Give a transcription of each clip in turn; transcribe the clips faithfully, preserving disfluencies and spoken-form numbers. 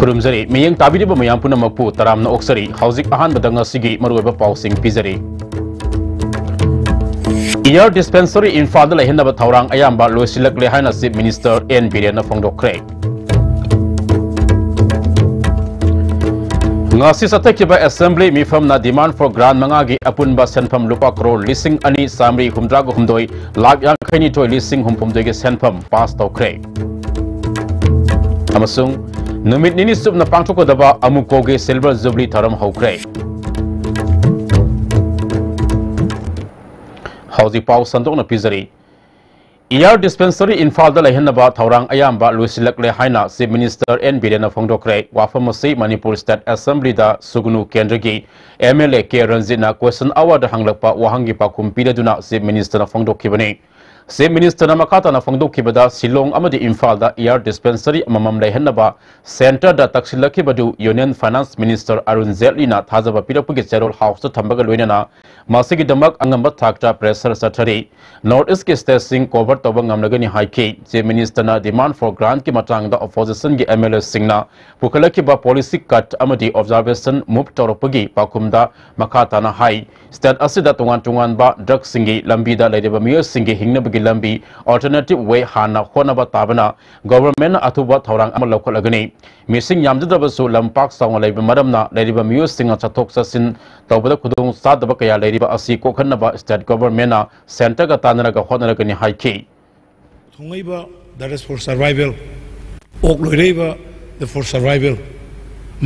ꯈꯨꯔꯨꯝꯖꯔꯤ꯫ ꯃꯤꯠꯌꯦꯡ ꯇꯥꯕꯤꯔꯤꯕ ꯃꯌꯥꯝ ꯄꯨꯝꯅꯃꯛꯄꯨ ꯇꯔꯥꯝꯅ ꯑꯣꯛꯆꯔꯤ꯫ ꯍꯧꯖꯤꯛ ꯑꯍꯥꯟꯕꯗ ꯉꯁꯤꯒꯤ ꯃꯔꯨꯑꯣꯏꯕ ꯄꯥꯎꯁꯤꯡ ꯄꯤꯖꯔꯤ꯫ ꯏꯌꯔ ꯗꯤꯁꯄꯦꯟꯁꯔꯤ ꯏꯝꯐꯥꯜꯗ ꯂꯩꯍꯟꯅꯕ ꯊꯧꯔꯥꯡ ꯑꯌꯥꯝꯕ ꯂꯣꯏꯁꯤꯜꯂꯛꯂꯦ ꯍꯥꯏꯅ ꯆꯤꯐ ꯃꯤꯅꯤꯁꯇꯔ ꯑꯦꯟ ꯕꯤꯔꯦꯟꯅ ꯐꯣꯡꯗꯣꯛꯈ꯭ꯔꯦ꯫ ꯉꯁꯤ ꯆꯠꯊꯈꯤꯕ ꯑꯦꯁꯦꯝꯕ꯭ꯂꯤ ꯃꯤꯐꯝꯅ demand for grant ꯃꯉꯥꯒꯤ ꯑꯄꯨꯟꯕ ꯁꯦꯟꯐꯝ ꯂꯨꯄꯥ ꯀ꯭ꯔꯣꯔ ꯂꯤꯁꯤꯡ ꯑꯅꯤ ꯆꯥꯃꯔꯤ ꯍꯨꯝꯗ꯭ꯔꯥꯒ ꯍꯨꯝꯗꯣꯏ ꯂꯥꯈ ꯌꯥꯡꯈꯩꯅꯤꯊꯣꯏ ꯂꯤꯁꯤꯡ ꯍꯨꯝꯐꯨꯍꯨꯝꯗꯣꯏꯒꯤ ꯁꯦꯟꯐꯝ ꯄꯥꯁ ꯇꯧꯈ꯭ꯔꯦ꯫ ꯑꯃꯁꯨꯡ ꯅꯨꯃꯤꯠ ꯅꯤꯅꯤ ꯆꯨꯞꯅ ꯄꯥꯡꯊꯣꯛꯀꯗꯕ ꯑꯃꯨꯀꯣꯒꯤ ꯁꯤꯜꯚꯔ ꯖꯨꯕꯤꯂꯤ ꯊꯧꯔꯝ ꯍꯧꯈ꯭ꯔꯦ꯫ ꯍꯧꯖꯤꯛ ꯄꯥꯎ ꯁꯟꯗꯣꯛꯅ ꯄꯤꯖꯔꯤ꯫ ꯏꯌꯔ ꯗꯤꯁꯄꯦꯟꯁꯔꯤ ꯏꯝꯐꯥꯜꯗ ꯂꯩꯍꯟꯅꯕ ꯊꯧꯔꯥꯡ ꯑꯌꯥꯝꯕ ꯂꯣꯏꯁꯤꯜꯂꯛꯂꯦ ꯍꯥꯏꯅ ꯆꯤꯐ ꯃꯤꯅꯤꯁꯇꯔ ꯑꯦꯟ ꯕꯤꯔꯦꯟꯅ ꯐꯣꯡꯗꯣꯛꯈ꯭ꯔꯦ꯫ ꯋꯥꯐꯝ ꯑꯁꯤ ꯃꯅꯤꯄꯨꯔ ꯁ꯭ꯇꯦꯠ ꯑꯦꯁꯦꯝꯕ꯭ꯂꯤꯗ ꯁꯨꯒꯅꯨ ꯀꯦꯟꯗ꯭ꯔꯒꯤ ꯑꯦꯝ ꯑꯦꯜ ꯑꯦ ꯀꯦ ꯔꯟꯖꯤꯠꯅ ꯀ꯭ꯋꯦꯁꯟ ꯑꯋꯥꯔꯗ ꯍꯪꯂꯛꯄ ꯋꯥꯍꯪꯒꯤ ꯄꯥꯎꯈꯨꯝ ꯄꯤꯔꯗꯨꯅ ꯆꯤꯐ ꯃꯤꯅꯤꯁꯇꯔꯅ ꯐꯣꯡꯗꯣꯛꯈꯤꯕꯅꯤ꯫ ꯆꯤꯐ ꯃꯤꯅꯤꯁꯇꯔꯅ ꯃꯈꯥ ꯇꯥꯅ ꯐꯣꯡꯗꯣꯛꯈꯤꯕꯗ, ꯁꯤꯂꯣꯡ ꯑꯃꯗꯤ ꯏꯝꯐꯥꯜꯗ ꯏꯌꯔ ꯗꯤꯁꯄꯦꯟꯁꯔꯤ ꯑꯃꯃꯝ ꯂꯩꯍꯟꯅꯕ ꯁꯦꯟꯇꯔꯗ ꯇꯛꯁꯤꯜꯂꯛꯈꯤꯕꯗꯨ ꯌꯨꯅꯤꯌꯟ ꯐꯥꯏꯅꯥꯟꯁ ꯃꯤꯅꯤꯁꯇꯔ ꯑꯔꯨꯟ ꯖꯦꯠꯂꯤꯅ ꯊꯥꯖꯕ ꯄꯤꯔꯛꯄꯒꯤ ꯆꯦꯔꯣꯜ ꯍꯥꯎꯁꯇ ꯊꯝꯕꯒ ꯂꯣꯏꯅꯅ ꯃꯁꯤꯒꯤꯗꯃꯛ ꯑꯉꯝꯕ ꯊꯥꯛꯇ ꯄ꯭ꯔꯦꯁꯔ ꯆꯠꯊꯔꯤ꯫ ꯅꯣꯔꯠ ꯏꯁꯀꯤ ꯁ꯭ꯇꯦꯠꯁꯤꯡ ꯀꯣꯚꯔ ꯇꯧꯕ ꯉꯝꯂꯒꯅꯤ ꯍꯥꯏꯈꯤ꯫ ꯆꯤꯐ ꯃꯤꯅꯤꯁꯇꯔꯅ demand for grantꯀꯤ ꯃꯇꯥꯡꯗ ꯑꯣꯄꯣꯖꯤꯁꯟꯒꯤ ꯑꯦꯝ ꯑꯦꯜ ꯑꯦꯁꯤꯡꯅ ꯄꯨꯈꯠꯂꯛꯈꯤꯕ ꯄꯣꯂꯤꯁꯤ ꯀꯠ ꯑꯃꯗꯤ ꯑꯣꯕꯖꯥꯔꯕꯦꯁꯟ ꯃꯨꯚ ꯇꯧꯔꯛꯄꯒꯤ ꯄꯥꯎꯈꯨꯝꯗ ꯃꯈꯥ ꯇꯥꯅ ꯍꯥꯏ, ꯁ꯭ꯇꯦꯠ ꯑꯁꯤꯗ ꯇꯣꯉꯥꯟ ꯇꯣꯉꯥꯟꯕ ꯗ꯭ꯔꯒꯁꯤꯡꯒꯤ ꯂꯝꯕꯤꯗ ꯂꯩꯔꯤꯕ ꯃꯤꯑꯣꯏꯁꯤꯡꯒꯤ ꯍꯤꯡꯅꯕꯒꯤ ꯂꯝꯕꯤ, alternative way, ꯍꯥꯟꯅ ꯍꯣꯠꯅꯕ ꯇꯥꯕꯅ ꯒꯣꯚꯔꯟꯃꯦꯟꯠꯅ ꯑꯊꯨꯕ ꯊꯧꯔꯥꯡ ꯑꯃ ꯂꯧꯈꯠꯂꯒꯅꯤ꯫ ꯃꯤꯁꯤꯡ ꯌꯥꯝꯖꯗ꯭ꯔꯕꯁꯨ ꯂꯝ ꯄꯥꯛ ꯆꯥꯎꯅ ꯂꯩꯕ ꯃꯔꯝꯅ ꯂꯩꯔꯤꯕ ꯃꯤꯑꯣꯏꯁꯤꯡꯅ ꯆꯠꯊꯣꯛ ꯆꯠꯁꯤꯟ ꯇꯧꯕꯗ ꯈꯨꯗꯣꯡ ꯆꯥꯗꯕ ꯀꯌꯥ ꯂꯩꯔꯤꯕ ꯑꯁꯤ ꯀꯣꯛꯍꯟꯅꯕ ꯁ꯭ꯇꯦꯠ ꯒꯣꯚꯔꯟꯃꯦꯟꯠꯅ ꯁꯦꯟꯇꯔꯒ ꯇꯥꯟꯅꯔꯒ ꯍꯣꯠꯅꯔꯒꯅꯤ ꯍꯥꯏꯈꯤ꯫ ꯊꯣꯡꯉꯛꯏꯕ that is for survival, okay ꯂꯣꯏꯔꯛꯏꯕ the for survival,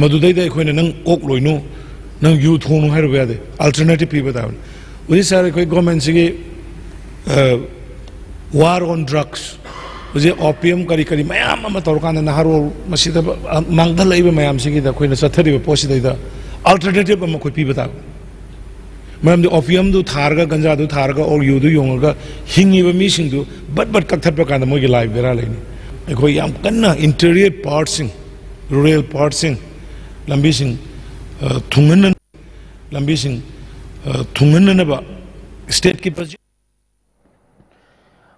ꯃꯗꯨꯗꯩꯗ ꯑꯩꯈꯣꯏꯅ ꯅꯪ ꯑꯣꯛ ꯂꯣꯏꯅꯨ, ꯅꯪ ꯌꯨ ꯊꯣꯡꯅꯨ ꯍꯥꯏꯔꯨꯕ ꯌꯥꯗꯦ, alternative ꯄꯤꯕ ꯇꯥꯕꯅꯤ꯫ ꯍꯧꯖꯤꯛ ꯁꯥꯔ ꯑꯩꯈꯣꯏ ꯒꯣꯔꯃꯦꯟꯁꯤꯒꯤ, ꯑ, war on drugs, ꯍꯧꯖꯤꯛ opium ꯀꯔꯤ ꯀꯔꯤ ꯃꯌꯥꯝ ꯑꯃ ꯇꯧꯔꯀꯥꯟꯗ ꯅꯍꯥꯔꯣꯜ ꯃꯁꯤꯗ, ꯑ, ꯃꯥꯡꯊꯜꯂꯛꯏꯕ ꯃꯌꯥꯝꯁꯤꯒꯤꯗ ꯑꯩꯈꯣꯏꯅ ꯆꯠꯊꯔꯤꯕ ꯄꯣꯠꯁꯤꯗꯩꯗ alternative ꯑꯃ ꯑꯩꯈꯣꯏ ꯄꯤꯕ ꯇꯥꯕꯅꯤ꯫ ꯃꯔꯝꯗꯤ opiumꯗꯨ ꯊꯥꯔꯒ, ꯒꯟꯖꯥꯗꯨ ꯊꯥꯔꯒ, or ꯌꯨꯗꯨ ꯌꯣꯡꯉꯒ ꯍꯤꯡꯉꯤꯕ ꯃꯤꯁꯤꯡꯗꯨ ꯕꯠ ꯕꯠ ꯀꯛꯊꯠꯄ ꯀꯥꯟꯗ ꯃꯣꯏꯒꯤ life ꯕꯦꯔꯥ ꯂꯩꯅꯤ꯫ ꯑꯩꯈꯣꯏ ꯌꯥꯝ ꯀꯟꯅ interior partꯁꯤꯡ, rural partꯁꯤꯡ, ꯂꯝꯕꯤꯁꯤꯡ, ꯑ, ꯊꯨꯡꯍꯟꯅ-, ꯂꯝꯕꯤꯁꯤꯡ, ꯑ, ꯊꯨꯡꯍꯟꯅꯅꯕ stateꯀꯤ budget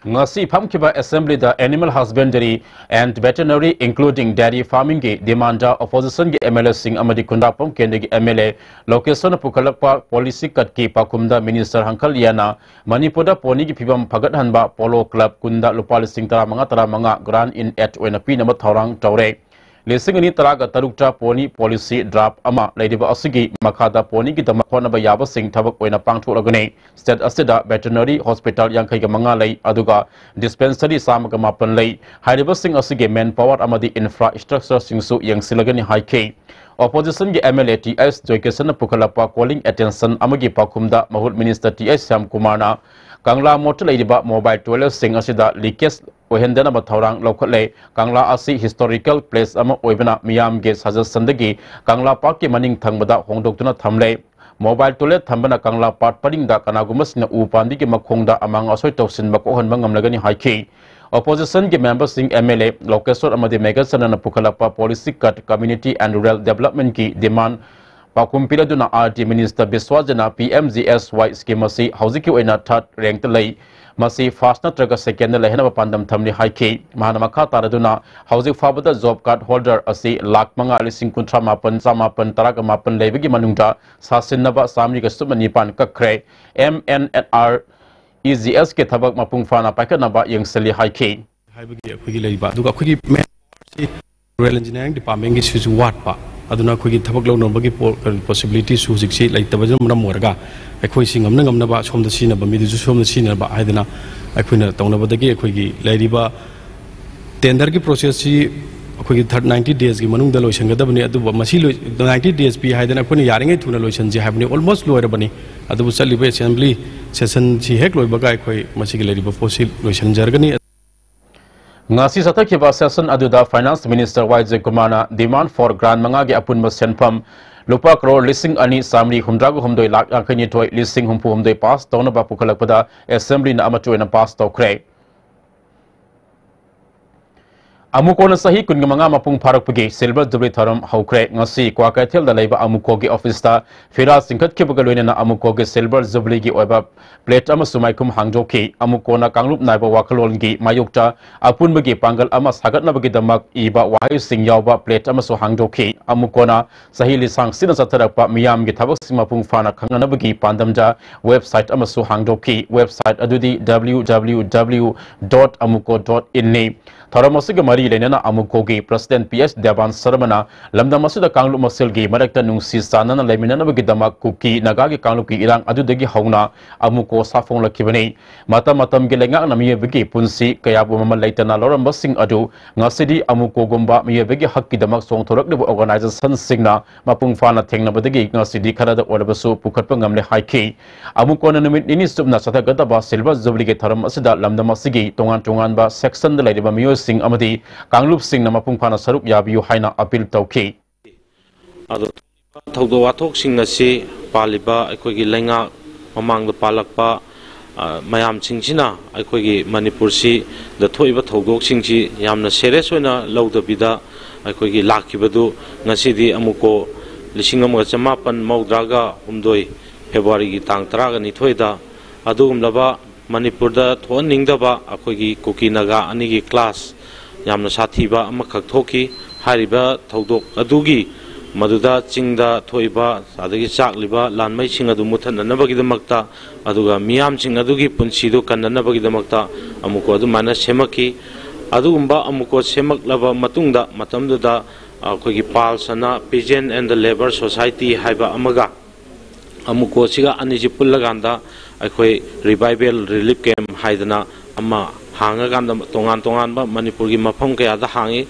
ꯉꯁꯤ ꯐꯝꯈꯤꯕ Assembly the Animal Husbandry and Veterinary, including Dairy Farming ꯒꯤ demand ꯗ opposition ꯒꯤ M L A ꯁꯤꯡ ꯑꯃꯗꯤ ꯈꯨꯟꯗ꯭ꯔꯥꯛꯄꯝ ꯀꯦꯟꯗ꯭ꯔꯒꯤ M L A ꯂꯣꯀꯦꯁꯟꯅ ꯄꯨꯈꯠꯂꯛꯄ policy cut ꯀꯤ ꯄꯥꯎꯈꯨꯝꯗ Minister ꯍꯪꯈꯜ ꯌꯥꯅ ꯃꯅꯤꯄꯨꯔꯗ pony ꯒꯤ ꯐꯤꯕꯝ ꯐꯒꯠꯍꯟꯕ Polo Club ꯀꯨꯟꯗ ꯂꯨꯄꯥ ꯂꯤꯁꯤꯡ ꯇꯔꯥꯃꯉꯥ ꯇꯔꯥꯃꯉꯥ grant in aid ꯑꯣꯏꯅ ꯄꯤꯅꯕ ꯊꯧꯔꯥꯡ ꯇꯧꯔꯦ꯫ ꯂꯤꯁꯤꯡ ꯑꯅꯤ ꯇꯔꯥꯒ ꯇꯔꯨꯛꯇ pony policy draft ꯑꯃ ꯂꯩꯔꯤꯕ ꯑꯁꯤꯒꯤ ꯃꯈꯥꯗ pony ꯒꯤꯗꯃꯛ ꯍꯣꯠꯅꯕ ꯌꯥꯕꯁꯤꯡ ꯊꯕꯛ ꯑꯣꯏꯅ ꯄꯥꯡꯊꯣꯛꯂꯒꯅꯤ꯫ State ꯑꯁꯤꯗ veterinary hospital ꯌꯥꯡꯈꯩꯒ ꯃꯉꯥ ꯂꯩ, ꯑꯗꯨꯒ dispensary ꯆꯥꯝꯃꯒ ꯃꯥꯄꯟ ꯂꯩ꯫ ꯍꯥꯏꯔꯤꯕꯁꯤꯡ ꯑꯁꯤꯒꯤ manpower ꯑꯃꯗꯤ infrastructure ꯁꯤꯡꯁꯨ ꯌꯦꯡꯁꯤꯜꯂꯒꯅꯤ ꯍꯥꯏꯈꯤ꯫ Opposition ꯒꯤ M L A T S ꯖꯣꯏꯀꯤꯁꯟꯅ ꯄꯨꯈꯠꯂꯛꯄ calling attention ꯑꯃꯒꯤ ꯄꯥꯎꯈꯨꯝꯗ ꯃꯍꯨꯠ Minister T S ꯁ꯭ꯌꯥꯝꯀꯨꯃꯥꯔꯅ ꯀꯪꯂꯥ ꯃꯣꯠꯇ ꯂꯩꯔꯤꯕ mobile toilet ꯁꯤꯡ ꯑꯁꯤꯗ leakage ꯑꯣꯏꯍꯟꯗꯅꯕ ꯊꯧꯔꯥꯡ ꯂꯧꯈꯠꯂꯦ꯫ ꯀꯪꯂꯥ ꯑꯁꯤ historical place ꯑꯃ ꯑꯣꯏꯕꯅ ꯃꯤꯌꯥꯝꯒꯤ suggestion ꯗꯒꯤ ꯀꯪꯂꯥ park ꯀꯤ ꯃꯅꯤꯡ ꯊꯪꯕꯗ ꯍꯣꯡꯗꯣꯛꯇꯨꯅ ꯊꯝꯂꯦ꯫ Mobile toilet ꯊꯝꯕꯅ ꯀꯪꯂꯥ park ꯄꯔꯤꯡꯗ ꯀꯅꯥꯒꯨꯝꯕꯁꯤꯡꯅ ꯎ ꯄꯥꯝꯕꯤꯒꯤ ꯃꯈꯣꯡꯗ ꯑꯃꯥꯡ ꯑꯁꯣꯏ ꯇꯧꯁꯤꯟꯕ ꯀꯣꯛꯍꯟꯕ ꯉꯝꯂꯒꯅꯤ ꯍꯥꯏꯈꯤ꯫ Opposition ꯒꯤ member ꯁꯤꯡ M L A ꯂꯣꯀꯦꯁꯣꯔ ꯑꯃꯗꯤ ꯃꯦꯘꯆꯟꯗ꯭ꯔꯅ ꯄꯨꯈꯠꯂꯛꯄ policy cut community and rural development ꯀꯤ demand ꯄꯥꯎꯈꯨꯝ ꯄꯤꯔꯗꯨꯅ R T Minister ꯕꯤꯁ꯭ꯋꯥꯖꯅ P M G S Y scheme ꯑꯁꯤ ꯍꯧꯖꯤꯛꯀꯤ ꯑꯣꯏꯅ third rank ꯇ ꯂꯩ, ꯃꯁꯤ first ꯅꯠꯇ꯭ꯔꯒ second ꯗ ꯂꯩꯍꯟꯅꯕ ꯄꯥꯟꯗꯝ ꯊꯝꯂꯤ ꯍꯥꯏꯈꯤ꯫ ꯃꯍꯥꯛꯅ ꯃꯈꯥ ꯇꯥꯔꯗꯨꯅ ꯍꯧꯖꯤꯛ ꯐꯥꯎꯕꯗ job card holder ꯑꯁꯤ ꯂꯥꯈ ꯃꯉꯥ ꯂꯤꯁꯤꯡ ꯀꯨꯟꯊ꯭ꯔꯥ ꯃꯥꯄꯟ ꯆꯥꯃꯥꯄꯟ ꯇꯔꯥꯒ ꯃꯥꯄꯟ ꯂꯩꯕꯒꯤ ꯃꯅꯨꯡꯗ ꯁꯥꯁꯤꯟꯅꯕ ꯆꯥꯃꯔꯤꯒ ꯁꯨꯞꯅ ꯅꯤꯄꯥꯟ ꯀꯛꯈ꯭ꯔꯦ꯫ M N R E G S ꯀꯤ ꯊꯕꯛ ꯃꯄꯨꯡ ꯐꯥꯅ ꯄꯥꯏꯈꯠꯅꯕ ꯌꯦꯡꯁꯤꯜꯂꯤ ꯍꯥꯏꯈꯤ꯫ ꯍꯥꯏꯕꯒꯤ ꯑꯩꯈꯣꯏꯒꯤ ꯂꯩꯕ, ꯑꯗꯨꯒ ꯑꯩꯈꯣꯏꯒꯤ main ꯁꯤ rural engineering department ꯒꯤꯁꯤꯁꯨ ꯋꯥꯠꯄ, ꯑꯗꯨꯅ ꯑꯩꯈꯣꯏꯒꯤ ꯊꯕꯛ ꯂꯧꯅꯕꯒꯤ ꯄꯣ-, ꯀꯩꯅꯣ, possibility ꯁꯨ ꯍꯧꯖꯤꯛꯁꯤ ꯂꯩꯇꯕꯁꯤꯅ ꯃꯔꯝ ꯑꯣꯏꯔꯒ ꯑꯩꯈꯣꯏꯁꯤ ꯉꯝꯅ ꯉꯝꯅꯕ ꯁꯣꯝꯗ ꯁꯤꯖꯤꯟꯅꯕ ꯃꯤꯗꯨꯁꯨ ꯁꯣꯝꯗ ꯁꯤꯖꯤꯟꯅꯕ ꯍꯥꯏꯗꯅ ꯑꯩꯈꯣꯏꯅ ꯇꯧꯅꯕꯗꯒꯤ ꯑꯩꯈꯣꯏꯒꯤ ꯂꯩꯔꯤꯕ tender ꯒꯤ process ꯁꯤ ꯑꯩꯈꯣꯏꯒꯤ third ninety days ꯀꯤ ꯃꯅꯨꯡꯗ ꯂꯣꯏꯁꯤꯟꯒꯗꯕꯅꯤ꯫ ꯑꯗꯨꯕꯨ ꯃꯁꯤ ꯂꯣꯏ-, ninety days ꯄꯤ ꯍꯥꯏꯗꯅ ꯑꯩꯈꯣꯏꯅ ꯌꯥꯔꯤꯉꯩ ꯊꯨꯅ ꯂꯣꯏꯁꯤꯟꯁꯤ ꯍꯥꯏꯕꯅꯤ꯫ Almost ꯂꯣꯏꯔꯕꯅꯤ꯫ ꯑꯗꯨꯕꯨ ꯆꯠꯂꯤꯕ assembly session ꯁꯤ ꯍꯦꯛ ꯂꯣꯏꯕꯒ ꯑꯩꯈꯣꯏ ꯃꯁꯤꯒꯤ ꯂꯩꯔꯤꯕ ꯄꯣꯠꯁꯤ ꯂꯣꯏꯁꯤꯟꯖꯔꯒꯅꯤ꯫ ꯉꯁꯤ ꯆꯠꯊꯈꯤꯕ session ꯑꯗꯨꯗ Finance Minister Y ꯖꯌꯀꯨꯃꯥꯔꯅ demand for grant ꯃꯉꯥꯒꯤ ꯑꯄꯨꯟꯕ ꯁꯦꯟꯐꯝ ꯂꯨꯄꯥ ꯀ꯭ꯔꯣꯔ ꯂꯤꯁꯤꯡ ꯑꯅꯤ ꯆꯥꯃꯔꯤ ꯍꯨꯝꯗ꯭ꯔꯥꯒ ꯍꯨꯝꯗꯣꯏ ꯂꯥꯈ ꯌꯥꯡꯈꯩ ꯅꯤꯊꯣꯏ ꯂꯤꯁꯤꯡ ꯍꯨꯝꯐꯨ ꯍꯨꯝꯗꯣꯏ pass ꯇꯧꯅꯕ ꯄꯨꯈꯠꯂꯛꯄꯗ assembly ꯅ ꯑꯃꯠꯇ ꯑꯣꯏꯅ pass ꯇꯧꯈ꯭ꯔꯦ꯫ ꯑꯃꯨꯀꯣꯅ ꯆꯍꯤ ꯀꯨꯟꯃꯉꯥ ꯃꯄꯨꯡ ꯐꯥꯔꯛꯄꯒꯤ Silver Jubilee ꯊꯧꯔꯝ ꯍꯧꯈ꯭ꯔꯦ꯫ ꯉꯁꯤ ꯀ꯭ꯋꯥꯀꯩꯊꯦꯜꯗ ꯂꯩꯕ ꯑꯃꯨꯀꯣꯒꯤ office ꯇ ꯐꯤꯔꯥ ꯆꯤꯡꯈꯠꯈꯤꯕꯒ ꯂꯣꯏꯅꯅ ꯑꯃꯨꯀꯣꯒꯤ Silver Jubilee ꯒꯤ ꯑꯣꯏꯕ plate ꯑꯃꯁꯨ ꯃꯥꯏꯈꯨꯝ ꯍꯥꯡꯗꯣꯛꯈꯤ꯫ ꯑꯃꯨꯀꯣꯅ ꯀꯥꯡꯂꯨꯞ ꯅꯥꯏꯕ ꯋꯥꯈꯜꯂꯣꯟꯒꯤ ꯃꯥꯌꯣꯛꯇ ꯑꯄꯨꯟꯕꯒꯤ ꯄꯥꯡꯒꯜ ꯑꯃ ꯁꯥꯒꯠꯅꯕꯒꯤꯗꯃꯛ ꯏꯕ ꯋꯥꯍꯩꯁꯤꯡ ꯌꯥꯎꯕ plate ꯑꯃꯁꯨ ꯍꯥꯡꯗꯣꯛꯈꯤ꯫ ꯑꯃꯨꯀꯣꯅ ꯆꯍꯤ ꯂꯤꯁꯥꯡ ꯁꯤꯠꯅ ꯆꯠꯊꯔꯛꯄ ꯃꯤꯌꯥꯝꯒꯤ ꯊꯕꯛꯁꯤꯡ ꯃꯄꯨꯡ ꯐꯥꯅ ꯈꯪꯅꯅꯕꯒꯤ ꯄꯥꯟꯗꯝꯗ website ꯑꯃꯁꯨ ꯍꯥꯡꯗꯣꯛꯈꯤ꯫ Website ꯑꯗꯨꯗꯤ W W W dot amuko dot in ꯅꯤ꯫ ꯊꯧꯔꯝ ꯑꯁꯤꯒ ꯃꯔꯤ ꯂꯩꯅꯅ ꯑꯃꯨꯀꯣꯒꯤ President P S ꯗꯦꯕꯥꯟ ꯁꯔꯃꯅ ꯂꯝꯗꯝ ꯑꯁꯤꯗ ꯀꯥꯡꯂꯨꯞ ꯃꯁꯦꯜꯒꯤ ꯃꯔꯛꯇ ꯅꯨꯡꯁꯤ ꯆꯥꯟꯅꯅ ꯂꯩꯃꯤꯟꯅꯅꯕꯒꯤꯗꯃꯛ ꯀꯨꯀꯤ ꯅꯥꯒꯥꯒꯤ ꯀꯥꯡꯂꯨꯞꯀꯤ ꯏꯔꯥꯡ ꯑꯗꯨꯗꯒꯤ ꯍꯧꯅ ꯑꯃꯨꯀꯣ ꯁꯥꯐꯣꯡꯂꯛꯈꯤꯕꯅꯤ꯫ ꯃꯇꯝ ꯃꯇꯝꯒꯤ ꯂꯩꯉꯥꯛꯅ ꯃꯤꯑꯣꯏꯕꯒꯤ ꯄꯨꯟꯁꯤ ꯀꯌꯥꯕꯨ ꯃꯃꯜ ꯂꯩꯇꯅ ꯂꯧꯔꯝꯕꯁꯤꯡ ꯑꯗꯨ ꯉꯁꯤꯗꯤ ꯑꯃꯨꯀꯣꯒꯨꯝꯕ ꯃꯤꯑꯣꯏꯕꯒꯤ ꯍꯛꯀꯤꯗꯃꯛ ꯆꯣꯡꯊꯣꯔꯛꯂꯤꯕ organization ꯁꯤꯡꯅ ꯃꯄꯨꯡ ꯐꯥꯅ ꯊꯦꯡꯅꯕꯗꯒꯤ ꯉꯁꯤꯗꯤ ꯈꯔꯗ ꯑꯣꯏꯔꯕꯁꯨ ꯄꯨꯈꯠꯄ ꯉꯝꯂꯦ ꯍꯥꯏꯈꯤ꯫ ꯑꯃꯨꯛ ꯀꯣꯟꯅ ꯅꯨꯃꯤꯠ ꯅꯤꯅꯤ ꯆꯨꯞꯅ ꯆꯠꯊꯒꯗꯕ Silver Jubilee ꯒꯤ ꯊꯧꯔꯝ ꯑꯁꯤꯗ ꯂꯝꯗꯝ ꯑꯁꯤꯒꯤ ꯇꯣꯉꯥꯟ ꯇꯣꯉꯥꯟꯕ section ꯗ ꯂꯩꯔꯤꯕ ꯃꯤꯑꯣꯏꯁꯤꯡ ꯑꯃꯗꯤ ꯀꯥꯡꯂꯨꯞꯁꯤꯡꯅ ꯃꯄꯨꯡ ꯐꯥꯅ ꯁꯔꯨꯛ ꯌꯥꯕꯤꯌꯨ ꯍꯥꯏꯅ appeal ꯇꯧꯈꯤ꯫ ꯑꯗꯣ ꯊꯧꯗꯣꯛ ꯋꯥꯊꯣꯛꯁꯤꯡ ꯑꯁꯤ ꯄꯥꯜꯂꯤꯕ ꯑꯩꯈꯣꯏꯒꯤ ꯂꯩꯉꯥꯛ ꯃꯃꯥꯡꯗ ꯄꯥꯜꯂꯛꯄ, ꯑ, ꯃꯌꯥꯝꯁꯤꯡꯁꯤꯅ ꯑꯩꯈꯣꯏꯒꯤ ꯃꯅꯤꯄꯨꯔꯁꯤꯗ ꯊꯣꯛꯏꯕ ꯊꯧꯗꯣꯛꯁꯤꯡꯁꯤ ꯌꯥꯝꯅ serious ꯑꯣꯏꯅ ꯂꯧꯗꯕꯤꯗ ꯑꯩꯈꯣꯏꯒꯤ ꯂꯥꯛꯈꯤꯕꯗꯨ ꯉꯁꯤꯗꯤ ꯑꯃꯨꯛꯀꯣ ꯂꯤꯁꯤꯡ ꯑꯃꯒ ꯆꯃꯥꯄꯟ ꯃꯧꯗ꯭ꯔꯥꯒ ꯍꯨꯝꯗꯣꯏ February ꯒꯤ ꯇꯥꯡ ꯇꯔꯥꯒ ꯅꯤꯊꯣꯏꯗ ꯑꯗꯨꯒꯨꯝꯂꯕ ꯃꯅꯤꯄꯨꯔꯗ ꯊꯣꯛꯍꯟꯅꯤꯡꯗꯕ ꯑꯩꯈꯣꯏꯒꯤ ꯀꯨꯀꯤ ꯅꯥꯒꯥ ꯑꯅꯤꯒꯤ clash ꯌꯥꯝꯅ ꯁꯥꯊꯤꯕ ꯑꯃꯈꯛ ꯊꯣꯛꯈꯤ꯫ ꯍꯥꯏꯔꯤꯕ ꯊꯧꯗꯣꯛ ꯑꯗꯨꯒꯤ ꯃꯗꯨꯗ ꯆꯤꯡꯗ ꯊꯣꯛꯏꯕ ꯑꯗꯒꯤ ꯆꯥꯛꯂꯤꯕ ꯂꯥꯟꯃꯩꯁꯤꯡ ꯑꯗꯨ ꯃꯨꯠꯊꯠꯅꯅꯕꯒꯤꯗꯃꯛꯇ, ꯑꯗꯨꯒ ꯃꯤꯌꯥꯝꯁꯤꯡ ꯑꯗꯨꯒꯤ ꯄꯨꯟꯁꯤꯗꯨ ꯀꯟꯅꯅꯕꯒꯤꯗꯃꯛꯇ ꯑꯃꯨꯛꯀ ꯑꯗꯨꯃꯥꯏꯅ ꯁꯦꯝꯃꯛꯈꯤ꯫ ꯑꯗꯨꯒꯨꯝꯕ ꯑꯃꯨꯛꯀ ꯁꯦꯝꯃꯛꯂꯕ ꯃꯇꯨꯡꯗ, ꯃꯇꯝꯗꯨꯗ ꯑꯩꯈꯣꯏꯒꯤ ꯄꯥꯜꯁꯅ Peasant and the Labour Society ꯍꯥꯏꯕ ꯑꯃꯒ ꯑꯃꯨꯛꯀꯣꯁꯤꯒ ꯑꯅꯤꯁꯤ ꯄꯨꯜꯂꯀꯥꯟꯗ ꯑꯩꯈꯣꯏ Revival Relief Camp ꯍꯥꯏꯗꯅ ꯑꯃ ꯍꯥꯡꯉꯀꯥꯟꯗ ꯇꯣꯉꯥꯟ ꯇꯣꯉꯥꯟꯕ ꯃꯅꯤꯄꯨꯔꯒꯤ ꯃꯐꯝ ꯀꯌꯥꯗ ꯍꯥꯡꯉꯤ꯫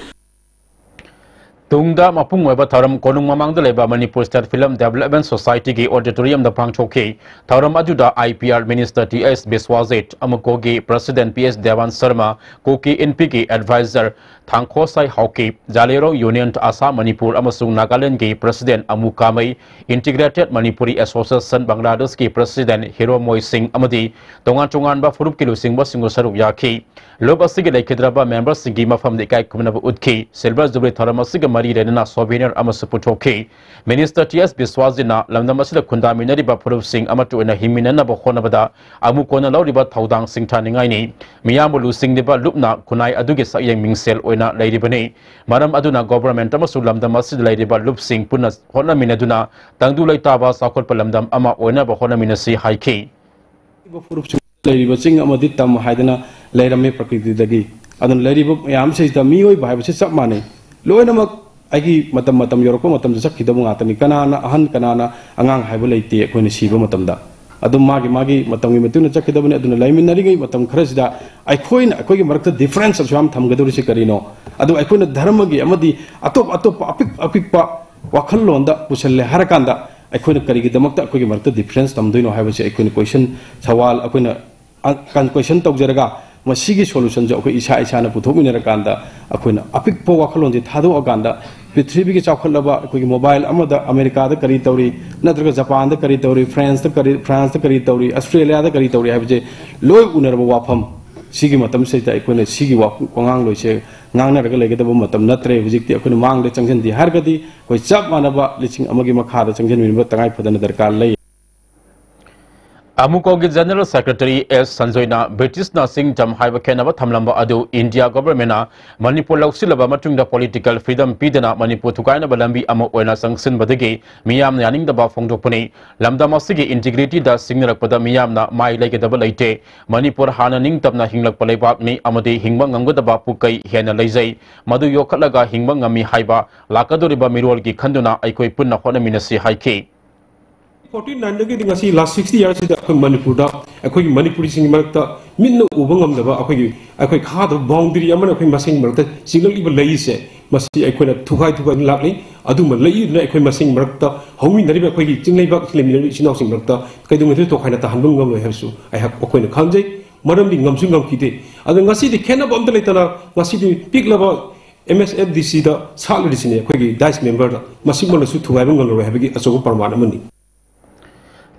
ꯇꯨꯡꯗ ꯃꯄꯨꯡ ꯑꯣꯏꯕ ꯊꯧꯔꯝ ꯀꯣꯅꯨꯡ ꯃꯃꯥꯡꯗ ꯂꯩꯕ ꯃꯅꯤꯄꯨꯔ ꯁ꯭ꯇꯦꯠ ꯐꯤꯂꯝ ꯗꯦꯕꯂꯞꯃꯦꯟ ꯁꯣꯁꯥꯏꯇꯤꯒꯤ ꯑꯣꯗꯤꯇꯣꯔꯤꯌꯝꯗ ꯄꯥꯡꯊꯣꯛꯈꯤ꯫ ꯊꯧꯔꯝ ꯑꯗꯨꯗ I P R minister T S Biswajit, ꯑꯃꯨꯀꯣꯒꯤ president P S Dewan Sharma, Kuki ꯏꯟꯄꯤꯒꯤ ꯑꯦꯗꯚꯥꯏꯖꯔ ꯊꯥꯡꯈꯣꯁꯥꯏ ꯍꯥꯎꯀꯤꯞ, ꯖꯥꯂꯦꯔꯣꯡ ꯌꯨꯅꯤꯌꯟ ꯑꯁꯥꯝ ꯃꯅꯤꯄꯨꯔ ꯑꯃꯁꯨꯡ ꯅꯥꯒꯥꯂꯦꯟꯗꯒꯤ ꯄ꯭ꯔꯁꯤꯗꯦꯟꯠ ꯑꯃꯨ ꯀꯥꯃꯩ, ꯏꯟꯇꯤꯒ꯭ꯔꯦꯇꯦꯗ ꯃꯅꯤꯄꯨꯔꯤ ꯑꯦꯁꯣꯁꯤꯌꯦꯁꯟ ꯕꯪꯒ꯭ꯂꯥꯗꯦꯁꯀꯤ ꯄ꯭ꯔꯁꯤꯗꯦꯟꯠ ꯍꯤꯔꯣꯃꯣꯏ ꯁꯤꯡ ꯑꯃꯗꯤ ꯇꯣꯉꯥꯟ ꯇꯣꯉꯥꯟꯕ ꯐꯨꯔꯨꯞꯀꯤ ꯂꯨꯆꯤꯡꯕꯁꯤꯡꯁꯨ ꯁꯔꯨꯛ ꯌꯥꯈꯤ꯫ ꯂꯨꯞ ꯑꯁꯤꯒꯤ ꯂꯩꯈꯤꯗ꯭ꯔꯕ ꯃꯦꯝꯕꯔꯁꯤꯡꯒꯤ ꯃꯐꯝꯗ ꯏꯀꯥꯏ ꯈꯨꯝꯅꯕ ꯎꯠꯈꯤ꯫ ꯁꯤꯜꯚꯔ ꯖꯨꯕꯤꯂꯤ ꯊꯧꯔꯝ ꯑꯁꯤꯒ ꯃꯔꯤ ꯂꯩꯅꯅ ꯁꯣꯚꯦꯅꯤꯌꯔ ꯑꯃꯁꯨ ꯄꯨꯊꯣꯛꯈꯤ꯫ ꯃꯤꯅꯤꯁꯇꯔ ꯇꯤ ꯑꯦꯁ ꯕꯤꯁ꯭ꯋꯥꯁꯖꯤꯠꯅ ꯂꯝꯗꯝ ꯑꯁꯤꯗ ꯈꯨꯟꯗꯥꯃꯤꯟꯅꯔꯤꯕ ꯐꯨꯔꯨꯞꯁꯤꯡ ꯑꯃꯠꯇ ꯑꯣꯏꯅ ꯍꯤꯡꯃꯤꯟꯅꯅꯕ ꯍꯣꯠꯅꯕꯗ ꯑꯃꯨꯛ ꯀꯣꯟꯅ ꯂꯧꯔꯤꯕ ꯊꯧꯗꯥꯡꯁꯤꯡ ꯊꯥꯅꯤꯡꯉꯥꯏꯅꯤ꯫ ꯃꯤꯌꯥꯝꯕꯨ ꯂꯨꯆꯤꯡꯂꯤꯕ ꯂꯨꯞꯅ ꯈꯨꯟꯅꯥꯏ ꯑꯗꯨꯒꯤ ꯁꯛꯌꯦꯡ ꯃꯤꯡꯁꯦꯜ ꯑꯣꯏꯅ ꯂꯩꯔꯤꯕꯅꯤ꯫ ꯃꯔꯝ ꯑꯗꯨꯅ ꯒꯣꯚꯔꯟꯃꯦꯟꯠ ꯑꯃꯁꯨꯡ ꯂꯝꯗꯝ ꯑꯁꯤꯗ ꯂꯩꯔꯤꯕ ꯂꯨꯞꯁꯤꯡ ꯄꯨꯟꯅ ꯍꯣꯠꯅꯃꯤꯟꯅꯗꯨꯅ ꯇꯪꯗꯨ ꯂꯩꯇꯥꯕ ꯆꯥꯎꯈꯠꯄ ꯂꯝꯗꯝ ꯑꯃ ꯑꯣꯏꯅꯕ ꯍꯣꯠꯅꯃꯤꯟꯅꯁꯤ ꯍꯥꯏꯈꯤ꯫ ꯐꯨꯔꯨꯞꯁꯤꯡ ꯂꯩꯔꯤꯕ ꯆꯤꯡ ꯑꯃꯗꯤ ꯇꯝ ꯍꯥꯏꯗꯅ ꯂꯩꯔꯝꯃꯤ ꯄ꯭ꯔꯀ꯭ꯔꯤꯇꯤꯗꯒꯤ꯫ ꯑꯗꯨꯅ ꯂꯩꯔꯤꯕ ꯃꯌꯥꯝꯁꯤꯗ ꯃꯤꯑꯣꯏꯕ ꯍꯥꯏꯕꯁꯤ ꯆꯞ ꯃꯥꯟꯅꯩ꯫ ꯂꯣꯏꯅꯃꯛ ꯑꯩꯒꯤ ꯃꯇꯝ, ꯃꯇꯝ ꯌꯧꯔꯛꯄ ꯃꯇꯝꯗ ꯆꯠꯈꯤꯗꯕ ꯉꯥꯛꯇꯅꯤ꯫ ꯀꯅꯥꯅ ꯑꯍꯟ, ꯀꯅꯥꯅ ꯑꯉꯥꯡ ꯍꯥꯏꯕ ꯂꯩꯇꯦ ꯑꯩꯈꯣꯏꯅ ꯁꯤꯕ ꯃꯇꯝꯗ꯫ ꯑꯗꯨꯝ ꯃꯥꯒꯤ, ꯃꯥꯒꯤ ꯃꯇꯝꯒꯤ ꯃꯇꯨꯡ ꯏꯟꯅ ꯆꯠꯈꯤꯗꯕꯅꯤ꯫ ꯑꯗꯨꯅ ꯂꯩꯃꯤꯟꯅꯔꯤꯉꯩ ꯃꯇꯝ ꯈꯔꯁꯤꯗ ꯑꯩꯈꯣꯏꯅ, ꯑꯩꯈꯣꯏꯒꯤ ꯃꯔꯛꯇ ꯗꯤꯐꯔꯦꯟꯁ ꯑꯁꯨꯛ ꯌꯥꯝ ꯊꯝꯒꯗꯧꯔꯤꯁꯤ ꯀꯔꯤꯅꯣ? ꯑꯗꯨ ꯑꯩꯈꯣꯏꯅ ꯙꯔꯃꯒꯤ ꯑꯃꯗꯤ ꯑꯇꯣꯞ ꯑꯇꯣꯞꯄ ꯑꯄꯤꯛ ꯑꯄꯤꯛꯄ ꯋꯥꯈꯜꯂꯣꯟꯗ ꯄꯨꯁꯜꯂꯦ ꯍꯥꯏꯔꯀꯥꯟꯗ ꯑꯩꯈꯣꯏꯅ ꯀꯔꯤꯒꯤꯗꯃꯛꯇ ꯑꯩꯈꯣꯏꯒꯤ ꯃꯔꯛꯇ ꯗꯤꯐꯔꯦꯟꯁ ꯊꯝꯗꯣꯏꯅꯣ ꯍꯥꯏꯕꯁꯤ ꯑꯩꯈꯣꯏꯅ ꯀꯣꯏꯁꯟ, ꯁꯋꯥꯜ ꯑꯩꯈꯣꯏꯅ, ꯑ, ꯀꯟ-, ꯀꯣꯏꯁꯟ ꯇꯧꯖꯔꯒ ꯃꯁꯤꯒꯤ ꯁꯣꯂꯨꯁꯟꯁꯦ ꯑꯩꯈꯣꯏ ꯏꯁꯥ ꯏꯁꯥꯅ ꯄꯨꯊꯣꯛꯃꯤꯟꯅꯔꯀꯥꯟꯗ ꯑꯩꯈꯣꯏꯅ ꯑꯄꯤꯛꯄ ꯋꯥꯈꯜꯂꯣꯟꯁꯦ ꯊꯥꯗꯣꯛꯑꯀꯥꯟꯗ ꯄ꯭ꯔꯤꯊꯤꯕꯤꯒꯤ ꯆꯥꯎꯈꯠꯂꯕ ꯑꯩꯈꯣꯏꯒꯤ ꯃꯣꯕꯥꯏꯜ ꯑꯃꯗ ꯑꯃꯦꯔꯤꯀꯥꯗ ꯀꯔꯤ ꯇꯧꯔꯤ, ꯅꯠꯇ꯭ꯔꯒ ꯖꯄꯥꯟꯗ ꯀꯔꯤ ꯇꯧꯔꯤ, ꯐ꯭ꯔꯥꯟꯁꯇ ꯀꯔꯤ, ꯐ꯭ꯔꯥꯟꯁꯇ ꯀꯔꯤ ꯇꯧꯔꯤ, ꯑꯁꯇ꯭ꯔꯦꯂꯤꯌꯥꯗ ꯀꯔꯤ ꯇꯧꯔꯤ ꯍꯥꯏꯕꯁꯦ ꯂꯣꯏ ꯎꯅꯔꯕ ꯋꯥꯐꯝ꯫ ꯁꯤꯒꯤ ꯃꯇꯝꯁꯤꯗ ꯑꯩꯈꯣꯏꯅ ꯁꯤꯒꯤ ꯋꯥ-, ꯋꯥꯉꯥꯡꯂꯣꯏꯁꯦ ꯉꯥꯡꯅꯔꯒ ꯂꯩꯒꯗꯕ ꯃꯇꯝ ꯅꯠꯇ꯭ꯔꯦ꯫ ꯍꯧꯖꯤꯛꯇꯤ ꯑꯩꯈꯣꯏꯅ ꯃꯥꯡꯗ ꯆꯪꯁꯤꯟꯗꯦ ꯍꯥꯏꯔꯒꯗꯤ ꯑꯩꯈꯣꯏ ꯆꯞ ꯃꯥꯟꯅꯕ ꯂꯤꯁꯤꯡ ꯑꯃꯒꯤ ꯃꯈꯥꯗ ꯆꯪꯁꯤꯟꯃꯤꯟꯅꯕ ꯇꯉꯥꯏ ꯐꯗꯅ ꯗꯔꯀꯥꯔ ꯂꯩ꯫ ꯑꯃꯨꯀꯣꯒꯤ ꯖꯦꯅꯔꯦꯜ ꯁꯦꯀ꯭ꯔꯦꯇꯔꯤ ꯑꯦꯁ ꯁꯟꯖꯣꯏꯅ ꯕ꯭ꯔꯤꯇꯤꯁꯅ ꯆꯤꯡ ꯇꯝ ꯍꯥꯏꯕ ꯈꯦꯠꯅꯕ ꯊꯝꯂꯝꯕ ꯑꯗꯨ ꯏꯟꯗꯤꯌꯥ ꯒꯣꯚꯔꯟꯃꯦꯟꯠꯅ ꯃꯅꯤꯄꯨꯔ ꯂꯧꯁꯤꯜꯂꯕ ꯃꯇꯨꯡꯗ ꯄꯣꯂꯤꯇꯤꯀꯦꯜ ꯐ꯭ꯔꯤꯗꯝ ꯄꯤꯗꯅ ꯃꯅꯤꯄꯨꯔ ꯊꯨꯒꯥꯏꯅꯕ ꯂꯝꯕꯤ ꯑꯃ ꯑꯣꯏꯅ ꯆꯪꯁꯤꯟꯕꯗꯒꯤ ꯃꯤꯌꯥꯝꯅ ꯌꯥꯅꯤꯡꯗꯕ ꯐꯣꯡꯗꯣꯛꯄꯅꯤ꯫ ꯂꯝꯗꯝ ꯑꯁꯤꯒꯤ ꯏꯟꯇꯤꯒ꯭ꯔꯤꯇꯤꯗ ꯁꯤꯡꯅꯔꯛꯄꯗ ꯃꯤꯌꯥꯝꯅ ꯃꯥꯏ ꯂꯩꯒꯗꯕ ꯂꯩꯇꯦ꯫ ꯃꯅꯤꯄꯨꯔ ꯍꯥꯟꯅ ꯅꯤꯡꯇꯝꯅ ꯍꯤꯡꯂꯛꯄ ꯂꯩꯕꯥꯛꯅꯤ ꯑꯃꯗꯤ ꯍꯤꯡꯕ ꯉꯝꯒꯗꯕ ꯄꯨꯀꯩ ꯍꯦꯟꯅ ꯂꯩꯖꯩ꯫ ꯃꯗꯨ ꯌꯣꯛꯈꯠꯂꯒ ꯍꯤꯡꯕ ꯉꯝꯃꯤ ꯍꯥꯏꯕ ꯂꯥꯛꯀꯗꯧꯔꯤꯕ ꯃꯤꯔꯣꯜꯒꯤ ꯈꯟꯗꯨꯅ ꯑꯩꯈꯣꯏ ꯄꯨꯟꯅ ꯍꯣꯠꯅꯃꯤꯟꯅꯁꯤ ꯍꯥꯏꯈꯤ꯫ ꯐꯣꯔꯇꯤ ꯅꯥꯏꯟꯗꯒꯤꯗꯤ ꯉꯁꯤ ꯂꯥꯁ ꯁꯤꯛꯁꯇꯤ ꯌꯔꯁꯁꯤꯗ ꯑꯩꯈꯣꯏ ꯃꯅꯤꯄꯨꯔꯗ, ꯑꯩꯈꯣꯏꯒꯤ ꯃꯅꯤꯄꯨꯔꯤꯁꯤꯡꯒꯤ ꯃꯔꯛꯇ ꯃꯤꯠꯅ ꯎꯕ ꯉꯝꯗꯕ ꯑꯩꯈꯣꯏꯒꯤ, ꯑꯩꯈꯣꯏ ꯈꯥꯗꯕ ꯕꯥꯎꯟꯗꯔꯤ ꯑꯃꯅ ꯑꯩꯈꯣꯏ ꯃꯁꯦꯟꯒꯤ ꯃꯔꯛꯇ ꯆꯤꯡꯂꯛꯂꯤꯕ ꯂꯩꯔꯤꯁꯦ, ꯃꯁꯤ ꯑꯩꯈꯣꯏꯅ ꯊꯨꯒꯥꯏ ꯊꯨꯒꯥꯏꯗꯨꯅ ꯂꯥꯛꯂꯤ꯫ ꯑꯗꯨꯝꯕ ꯂꯩꯗꯨꯅ ꯑꯩꯈꯣꯏ ꯃꯁꯦꯟ ꯃꯔꯛꯇ, ꯍꯧꯃꯤꯟꯅꯔꯤꯕ ꯑꯩꯈꯣꯏꯒꯤ ꯆꯤꯡꯂꯩꯕꯥꯛ ꯂꯩꯃꯤꯟꯅꯔꯤꯕ ꯏꯆꯤꯟ ꯏꯅꯥꯎꯁꯤꯡ ꯃꯔꯛꯇ ꯀꯩꯗꯧꯉꯩꯗꯁꯨ ꯇꯣꯈꯥꯏꯅ ꯇꯥꯍꯟꯕ ꯉꯝꯂꯣꯏ ꯍꯥꯏꯕꯁꯨ ꯑꯩꯍꯥꯛ, ꯑꯩꯈꯣꯏꯅ ꯈꯪꯖꯩ꯫ ꯃꯔꯝꯗꯤ ꯉꯝꯁꯨ ꯉꯝꯈꯤꯗꯦ꯫ ꯑꯗꯣ ꯉꯁꯤꯗꯤ ꯈꯦꯠꯅꯕ ꯑꯝꯇ ꯂꯩꯇꯅ ꯉꯁꯤꯗꯤ ꯄꯤꯛꯂꯕ ꯑꯦꯝ ꯑꯦꯁ ꯑꯦꯐ ꯗꯤ ꯁꯤꯗ ꯁꯥꯠꯂꯤꯔꯤꯁꯤꯅꯤ ꯑꯩꯈꯣꯏꯒꯤ ꯗꯥꯏꯁ ꯃꯦꯝꯕꯔꯗ꯫ ꯃꯁꯤꯃꯛꯅꯁꯨ ꯊꯨꯒꯥꯏꯕ ꯉꯝꯂꯔꯣꯏ ꯍꯥꯏꯕꯒꯤ ꯑꯆꯧꯕ ꯄ꯭ꯔꯃꯥꯟ ꯑꯃꯅꯤ꯫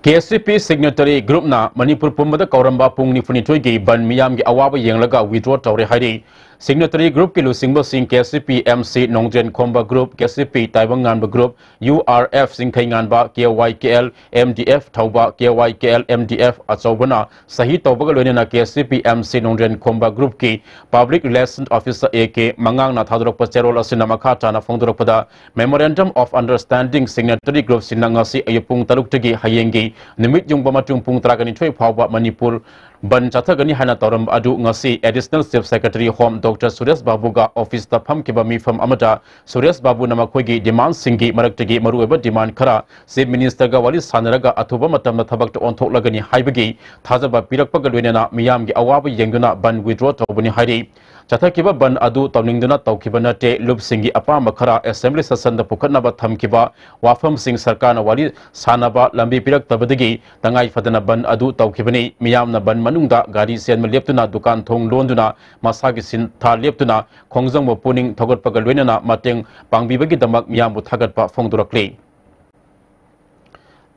ꯀꯦ ꯑꯦꯁ ꯁꯤ ꯄꯤ ꯁꯤꯒꯅꯦꯇꯔꯤ ꯒ꯭ꯔꯨꯞꯅ ꯃꯅꯤꯄꯨꯔ ꯄꯨꯝꯕꯗ ꯀꯧꯔꯝꯕ ꯄꯨꯡ ꯅꯤꯐꯨꯅꯤꯊꯣꯏꯒꯤ ꯕꯟ ꯃꯤꯌꯥꯝꯒꯤ ꯑꯋꯥꯕ ꯌꯦꯡꯂꯒ ꯋꯤꯗ꯭ꯔꯣ ꯇꯧꯔꯦ ꯍꯥꯏꯔꯤ꯫ ꯁꯤꯒꯅꯦꯇꯔꯤ ꯒ꯭ꯔꯨꯞꯀꯤ ꯂꯨꯆꯤꯡꯕꯁꯤꯡ ꯀꯦ S C P M C Nongdren ꯈꯣꯝꯕ ꯒ꯭ꯔꯨꯞ, ꯀꯦ ꯑꯦꯁ ꯁꯤ ꯄꯤ ꯇꯥꯏꯕꯪ ꯉꯥꯟꯕ ꯒ꯭ꯔꯨꯞ, ꯌꯨ ꯑꯥꯔ ꯑꯦꯐ ꯆꯤꯡꯈꯩ ꯉꯥꯟꯕ, K Y K L M D F ꯊꯧꯕ, K Y K L M D F ꯑꯆꯧꯕꯅ ꯁꯍꯤ ꯇꯧꯕꯒ ꯂꯣꯏꯅꯅ ꯀꯦ S C P M C Nongdren Khomba ꯒ꯭ꯔꯨꯞꯀꯤ public relation officer A K ꯃꯉꯥꯡꯅ ꯊꯥꯗꯣꯔꯛꯄ ꯆꯦꯔꯣꯜ ꯑꯁꯤꯅ ꯃꯈꯥ ꯇꯥꯅ ꯐꯣꯡꯗꯣꯔꯛꯄꯗ, Memorandum of Understanding Signatory Group ꯁꯤꯡꯅ ꯉꯁꯤ ꯑꯌꯨꯛ ꯄꯨꯡ ꯇꯔꯨꯛꯇꯒꯤ ꯍꯌꯦꯡꯒꯤ ꯅꯨꯃꯤꯠ ꯌꯨꯡꯕ ꯃꯇꯨꯡ ꯄꯨꯡ ꯇꯔꯥꯒ ꯅꯤꯊꯣꯏ ꯐꯥꯎꯕ ꯃꯅꯤꯄꯨꯔ ꯕꯟ ꯆꯠꯊꯒꯅꯤ ꯍꯥꯏꯅ ꯇꯧꯔꯝꯕ ꯑꯗꯨ ꯉꯁꯤ Additional Chief Secretary Home doctor Suresh ꯕꯥꯕꯨꯒ ꯑꯣꯐꯤꯁꯇ ꯐꯝꯈꯤꯕ ꯃꯤꯐꯝ ꯑꯃꯗ ꯁꯨꯔꯦꯁ ꯕꯥꯕꯨꯅ ꯃꯈꯣꯏꯒꯤ ꯗꯤꯃꯥꯟꯁꯤꯡꯒꯤ ꯃꯔꯛꯇꯒꯤ ꯃꯔꯨꯑꯣꯏꯕ ꯗꯤꯃꯥꯟ ꯈꯔ ꯆꯤꯐ ꯃꯤꯅꯤꯁꯇꯔꯒ ꯋꯥꯔꯤ ꯁꯥꯟꯅꯔꯒ ꯑꯊꯨꯕ ꯃꯇꯝꯗ ꯊꯕꯛꯇ ꯑꯣꯟꯊꯣꯛꯂꯒꯅꯤ ꯍꯥꯏꯕꯒꯤ ꯊꯥꯖꯕ ꯄꯤꯔꯛꯄꯒ ꯂꯣꯏꯅꯅ ꯃꯤꯌꯥꯝꯒꯤ ꯑꯋꯥꯕ ꯌꯦꯡꯗꯨꯅ ꯕꯟ ꯋꯤꯗ꯭ꯔꯣ ꯇꯧꯕꯅꯤ ꯍꯥꯏꯔꯤ꯫ ꯆꯠꯊꯈꯤꯕ ꯕꯟ ꯑꯗꯨ ꯇꯧꯅꯤꯡꯗꯨꯅ ꯇꯧꯈꯤꯕ ꯅꯠꯇꯦ꯫ ꯂꯨꯞꯁꯤꯡꯒꯤ ꯑꯄꯥꯝꯕ ꯈꯔ ꯑꯦꯁꯦꯝꯕ꯭ꯂꯤ ꯁꯦꯁꯟꯗ ꯄꯨꯈꯠꯅꯕ ꯊꯝꯈꯤꯕ ꯋꯥꯐꯝꯁꯤꯡ ꯁꯔꯀꯥꯔꯅ ꯋꯥꯔꯤ ꯁꯥꯟꯅꯕ ꯂꯝꯕꯤ ꯄꯤꯔꯛꯇꯕꯗꯒꯤ ꯇꯉꯥꯏ ꯐꯗꯅ ꯕꯟ ꯑꯗꯨ ꯇꯧꯈꯤꯕꯅꯤ꯫ ꯃꯤꯌꯥꯝꯅ ꯕꯟ ꯃꯅꯨꯡꯗ ꯒꯥꯔꯤ ꯆꯦꯟꯕ ꯂꯦꯞꯇꯨꯅ, ꯗꯨꯀꯥꯟ ꯊꯣꯡ ꯂꯣꯟꯗꯨꯅ, ꯃꯁꯥꯒꯤ ꯁꯤꯟꯊꯥ ꯂꯦꯞꯇꯨꯅ ꯈꯣꯡꯖꯪꯕ ꯄꯨꯛꯅꯤꯡ ꯊꯧꯒꯠꯄꯒ ꯂꯣꯏꯅꯅ ꯃꯇꯦꯡ ꯄꯥꯡꯕꯤꯕꯒꯤꯗꯃꯛ ꯃꯤꯌꯥꯝꯕꯨ ꯊꯥꯒꯠꯄ ꯐꯣꯡꯗꯣꯔꯛꯂꯤ꯫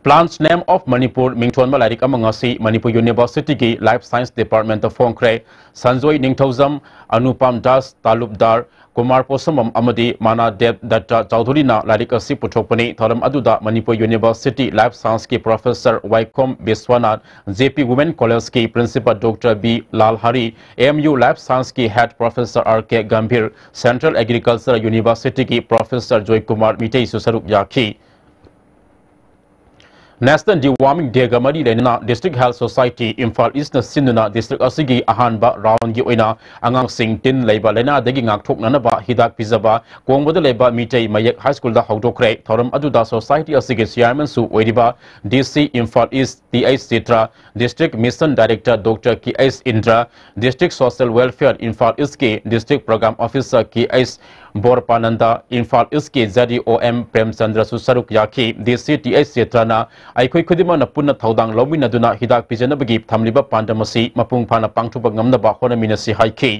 Plants Name of Manipur ꯃꯤꯡꯊꯣꯟꯕ ꯂꯥꯏꯔꯤꯛ ꯑꯃ ꯉꯁꯤ ꯃꯅꯤꯄꯨꯔ ꯌꯨꯅꯤꯚꯔꯁꯤꯇꯤꯒꯤ ꯂꯥꯏꯐ ꯁꯥꯏꯟꯁ ꯗꯤꯄꯥꯔꯠꯃꯦꯟꯇ ꯐꯣꯡꯈ꯭ꯔꯦ꯫ ꯁꯟꯖꯣꯏ ꯅꯤꯡꯊꯧꯖꯝ, ꯑꯅꯨꯄꯥꯝ ꯗꯥꯁ ꯇꯥꯂꯨꯞꯗꯥꯔ, ꯀꯨꯃꯥꯔ ꯄꯣꯁꯝꯕꯝ ꯑꯃꯗꯤ ꯃꯥꯅꯥ ꯗꯦꯕ ꯗꯠꯇ ꯆꯧꯙꯨꯔꯤꯅ ꯂꯥꯏꯔꯤꯛ ꯑꯁꯤ ꯄꯨꯊꯣꯛꯄꯅꯤ꯫ ꯊꯧꯔꯝ ꯑꯗꯨꯗ ꯃꯅꯤꯄꯨꯔ ꯌꯨꯅꯤꯚꯔꯁꯤꯇꯤ ꯂꯥꯏꯐ ꯁꯥꯏꯟꯁꯀꯤ professor Waikhom Biswanath, J P women ꯀꯣꯂꯦꯖꯀꯤ principal doctor B Lalhari, A M U life ꯁꯥꯏꯟꯁꯀꯤ head professor R K Gambhir, central agriculture ꯌꯨꯅꯤꯚꯔꯁꯤꯇꯤꯒꯤ ꯄ꯭ꯔꯣꯐꯦꯁꯔ ꯖꯣꯏꯀꯨꯃꯥꯔ ꯃꯤꯇꯩꯁꯨ ꯁꯔꯨꯛ ꯌꯥꯈꯤ꯫ National Deworming Day-ꯒ ꯃꯔꯤ ꯂꯩꯅꯅ District Health Society Imphal East-ꯅ ꯁꯤꯟꯗꯨꯅ district ꯑꯁꯤꯒꯤ ꯑꯍꯥꯟꯕ round-ꯒꯤ ꯑꯣꯏꯅ ꯑꯉꯥꯡꯁꯤꯡ ꯇꯤꯟ ꯂꯩꯕ ꯂꯥꯏꯅꯥꯗꯒꯤ ꯉꯥꯛꯊꯣꯛꯅꯅꯕ ꯍꯤꯗꯥꯛ ꯄꯤꯖꯕ ꯀꯣꯡꯕꯗ ꯂꯩꯕ ꯃꯤꯇꯩ ꯃꯌꯦꯛ High School-ꯗ ꯍꯧꯗꯣꯛꯈ꯭ꯔꯦ꯫ ꯊꯧꯔꯝ ꯑꯗꯨꯗ society ꯑꯁꯤꯒꯤ chairman-ꯁꯨ ꯑꯣꯏꯔꯤꯕ D C Imphal East T H ꯆꯤꯇ꯭ꯔ, District Mission Director Doctor K H ꯏꯟꯗ꯭ꯔ, District Social Welfare Imphal East-ꯀꯤ District Program Officer K H ꯕꯣꯔꯄꯥꯅꯟꯗ, Imphal ꯏꯁꯀꯤ Z E O M ꯄ꯭ꯔꯦꯝꯆꯟꯗ꯭ꯔꯁꯨ ꯁꯔꯨꯛ ꯌꯥꯈꯤ꯫ D C T H ꯆꯤꯇ꯭ꯔꯅ ꯑꯩꯈꯣꯏ ꯈꯨꯗꯤꯡꯃꯛꯅ ꯄꯨꯟꯅ ꯊꯧꯗꯥꯡ ꯂꯧꯃꯤꯟꯅꯗꯨꯅ ꯍꯤꯗꯥꯛ ꯄꯤꯖꯅꯕꯒꯤ ꯊꯝꯂꯤꯕ ꯄꯥꯟꯗꯝ ꯑꯁꯤ ꯃꯄꯨꯡ ꯐꯥꯅ ꯄꯥꯡꯊꯣꯛꯄ ꯉꯝꯅꯕ ꯍꯣꯠꯅꯃꯤꯟꯅꯁꯤ ꯍꯥꯏꯈꯤ꯫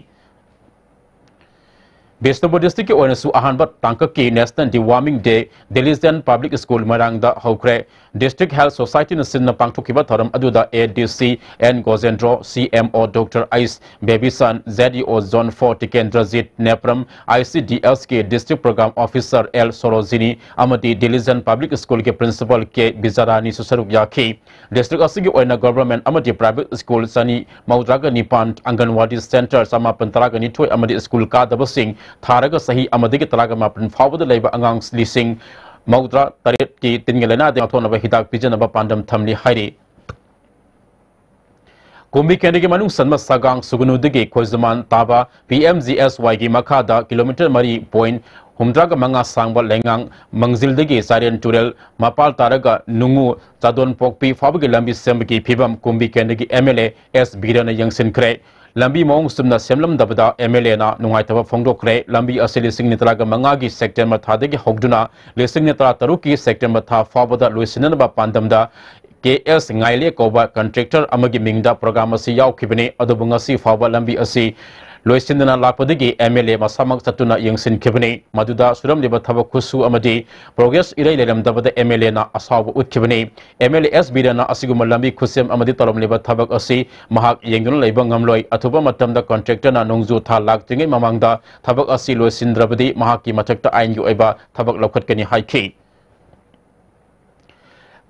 ꯕꯤꯁꯅꯨꯄꯨꯔ district-ꯀꯤ ꯑꯣꯏꯅꯁꯨ ꯑꯍꯥꯟꯕ ꯇꯥꯡꯀꯛꯀꯤ National Deworming Day Diligent Public School ꯃꯣꯏꯔꯥꯡꯗ ꯍꯧꯈ꯭ꯔꯦ꯫ District Health Society-ꯅ ꯁꯤꯟꯅ ꯄꯥꯡꯊꯣꯛꯈꯤꯕ ꯊꯧꯔꯝ ꯑꯗꯨꯗ A D C N ꯒꯣꯖꯦꯟꯗ꯭ꯔꯣ, C M O Doctor H ꯕꯦꯕꯤꯁꯟ, Z E O Zone four Tikendrajit Nepram, I C D S-ꯀꯤ District Program Officer L Sarojini ꯑꯃꯗꯤ Diligent Public School-ꯒꯤ Principal K ꯕꯤꯖꯥꯔꯥꯅꯤꯁꯨ ꯁꯔꯨꯛ ꯌꯥꯈꯤ꯫ District ꯑꯁꯤꯒꯤ ꯑꯣꯏꯅ government ꯑꯃꯗꯤ private school ꯆꯅꯤ ꯃꯧꯗ꯭ꯔꯥꯒ ꯅꯤꯄꯥꯟ, ꯑꯪꯒꯟꯋꯥꯗꯤ center ꯆꯃꯥꯄꯟ ꯇꯔꯥꯒ ꯅꯤꯊꯣꯏ ꯑꯃꯗꯤ school ꯀꯥꯗꯕꯁꯤꯡ ꯊꯥꯔꯒ ꯆꯍꯤ ꯑꯃꯗꯒꯤ ꯇꯔꯥꯒ ꯃꯥꯄꯟ ꯐꯥꯎꯕꯗ ꯂꯩꯕ ꯑꯉꯥꯡ ꯂꯤꯁꯤꯡ ꯃꯧꯗ꯭ꯔꯥ ꯇꯔꯦꯠꯀꯤ ꯇꯤꯟꯒꯤ ꯂꯥꯏꯅꯥꯗꯒꯤ ꯉꯥꯛꯊꯣꯛꯅꯕ ꯍꯤꯗꯥꯛ ꯄꯤꯖꯅꯕ ꯄꯥꯟꯗꯝ ꯊꯝꯂꯤ ꯍꯥꯏꯔꯤ꯫ ꯀꯨꯝꯕꯤ ꯀꯦꯟꯗ꯭ꯔꯒꯤ ꯃꯅꯨꯡ ꯆꯟꯕ ꯁꯒꯥꯡ ꯁꯨꯒꯅꯨꯗꯒꯤ ꯈꯣꯏꯖꯃꯥꯟ ꯇꯥꯕ P M G S Y-ꯒꯤ ꯃꯈꯥꯗ kilometre ꯃꯔꯤ point ꯍꯨꯝꯗ꯭ꯔꯥꯒ ꯃꯉꯥ ꯁꯥꯡꯕ ꯂꯩꯉꯥꯡ ꯃꯪꯖꯤꯜꯗꯒꯤ ꯆꯥꯏꯔꯦꯟ ꯇꯨꯔꯦꯜ ꯃꯄꯥꯜ ꯇꯥꯔꯒ ꯅꯨꯡꯉꯨ ꯆꯥꯗꯣꯟꯄꯣꯛꯄꯤ ꯐꯥꯎꯕꯒꯤ ꯂꯝꯕꯤ ꯁꯦꯝꯕꯒꯤ ꯐꯤꯕꯝ ꯀꯨꯝꯕꯤ ꯀꯦꯟꯗ꯭ꯔꯒꯤ M L A S ꯕꯤꯔꯦꯟꯅ ꯌꯦꯡꯁꯤꯟꯈ꯭ꯔꯦ꯫ ꯂꯝꯕꯤ ꯃꯑꯣꯡ ꯆꯨꯝꯅ ꯁꯦꯝꯂꯝꯗꯕꯗ M L A-ꯅ ꯅꯨꯡꯉꯥꯏꯇꯕ ꯐꯣꯡꯗꯣꯛꯈ꯭ꯔꯦ꯫ ꯂꯝꯕꯤ ꯑꯁꯤ ꯂꯤꯁꯤꯡ ꯑꯅꯤ ꯇꯔꯥꯒ ꯃꯉꯥꯒꯤ September ꯊꯥꯗꯒꯤ ꯍꯧꯗꯨꯅ ꯂꯤꯁꯤꯡ ꯑꯅꯤ ꯇꯔꯥ ꯇꯔꯨꯛꯀꯤ September ꯊꯥ ꯐꯥꯎꯕꯗ ꯂꯣꯏꯁꯤꯟꯅꯅꯕ ꯄꯥꯟꯗꯝꯗ K S ꯉꯥꯏꯂꯦ ꯀꯧꯕ contractor ꯑꯃꯒꯤ ꯃꯤꯡꯗ program ꯑꯁꯤ ꯌꯥꯎꯈꯤꯕꯅꯤ꯫ ꯑꯗꯨꯕꯨ ꯉꯁꯤ ꯐꯥꯎꯕ ꯂꯝꯕꯤ ꯑꯁꯤ ꯂꯣꯏꯁꯤꯟꯗꯅ ꯂꯥꯛꯄꯗꯒꯤ M L A ꯃꯁꯥꯃꯛ ꯆꯠꯇꯨꯅ ꯌꯦꯡꯁꯤꯟꯈꯤꯕꯅꯤ꯫ ꯃꯗꯨꯗ ꯁꯨꯔꯝꯂꯤꯕ ꯊꯕꯛ ꯈꯨꯠꯁꯨ ꯑꯃꯗꯤ progress ꯏꯔꯩ ꯂꯩꯔꯝꯗꯕꯗ M L A-ꯅ ꯑꯁꯥꯎꯕ ꯎꯠꯈꯤꯕꯅꯤ꯫ M L A S ꯕꯤꯔꯦꯟꯅ ꯑꯁꯤꯒꯨꯝꯕ ꯂꯝꯕꯤ ꯈꯨꯠꯁꯦꯝ ꯑꯃꯗꯤ ꯇꯧꯔꯝꯂꯤꯕ ꯊꯕꯛ ꯑꯁꯤ ꯃꯍꯥꯛ ꯌꯦꯡꯗꯨꯅ ꯂꯩꯕ ꯉꯝꯂꯣꯏ꯫ ꯑꯊꯨꯕ ꯃꯇꯝꯗ contractor-ꯅ ꯅꯣꯡꯖꯨ ꯊꯥ ꯂꯥꯛꯇ꯭ꯔꯤꯉꯩ ꯃꯃꯥꯡꯗ ꯊꯕꯛ ꯑꯁꯤ ꯂꯣꯏꯁꯤꯟꯗ꯭ꯔꯕꯗꯤ ꯃꯍꯥꯛꯀꯤ ꯃꯊꯛꯇ ꯑꯥꯏꯟꯒꯤ ꯑꯣꯏꯕ ꯊꯕꯛ ꯂꯧꯈꯠꯀꯅꯤ ꯍꯥꯏꯈꯤ꯫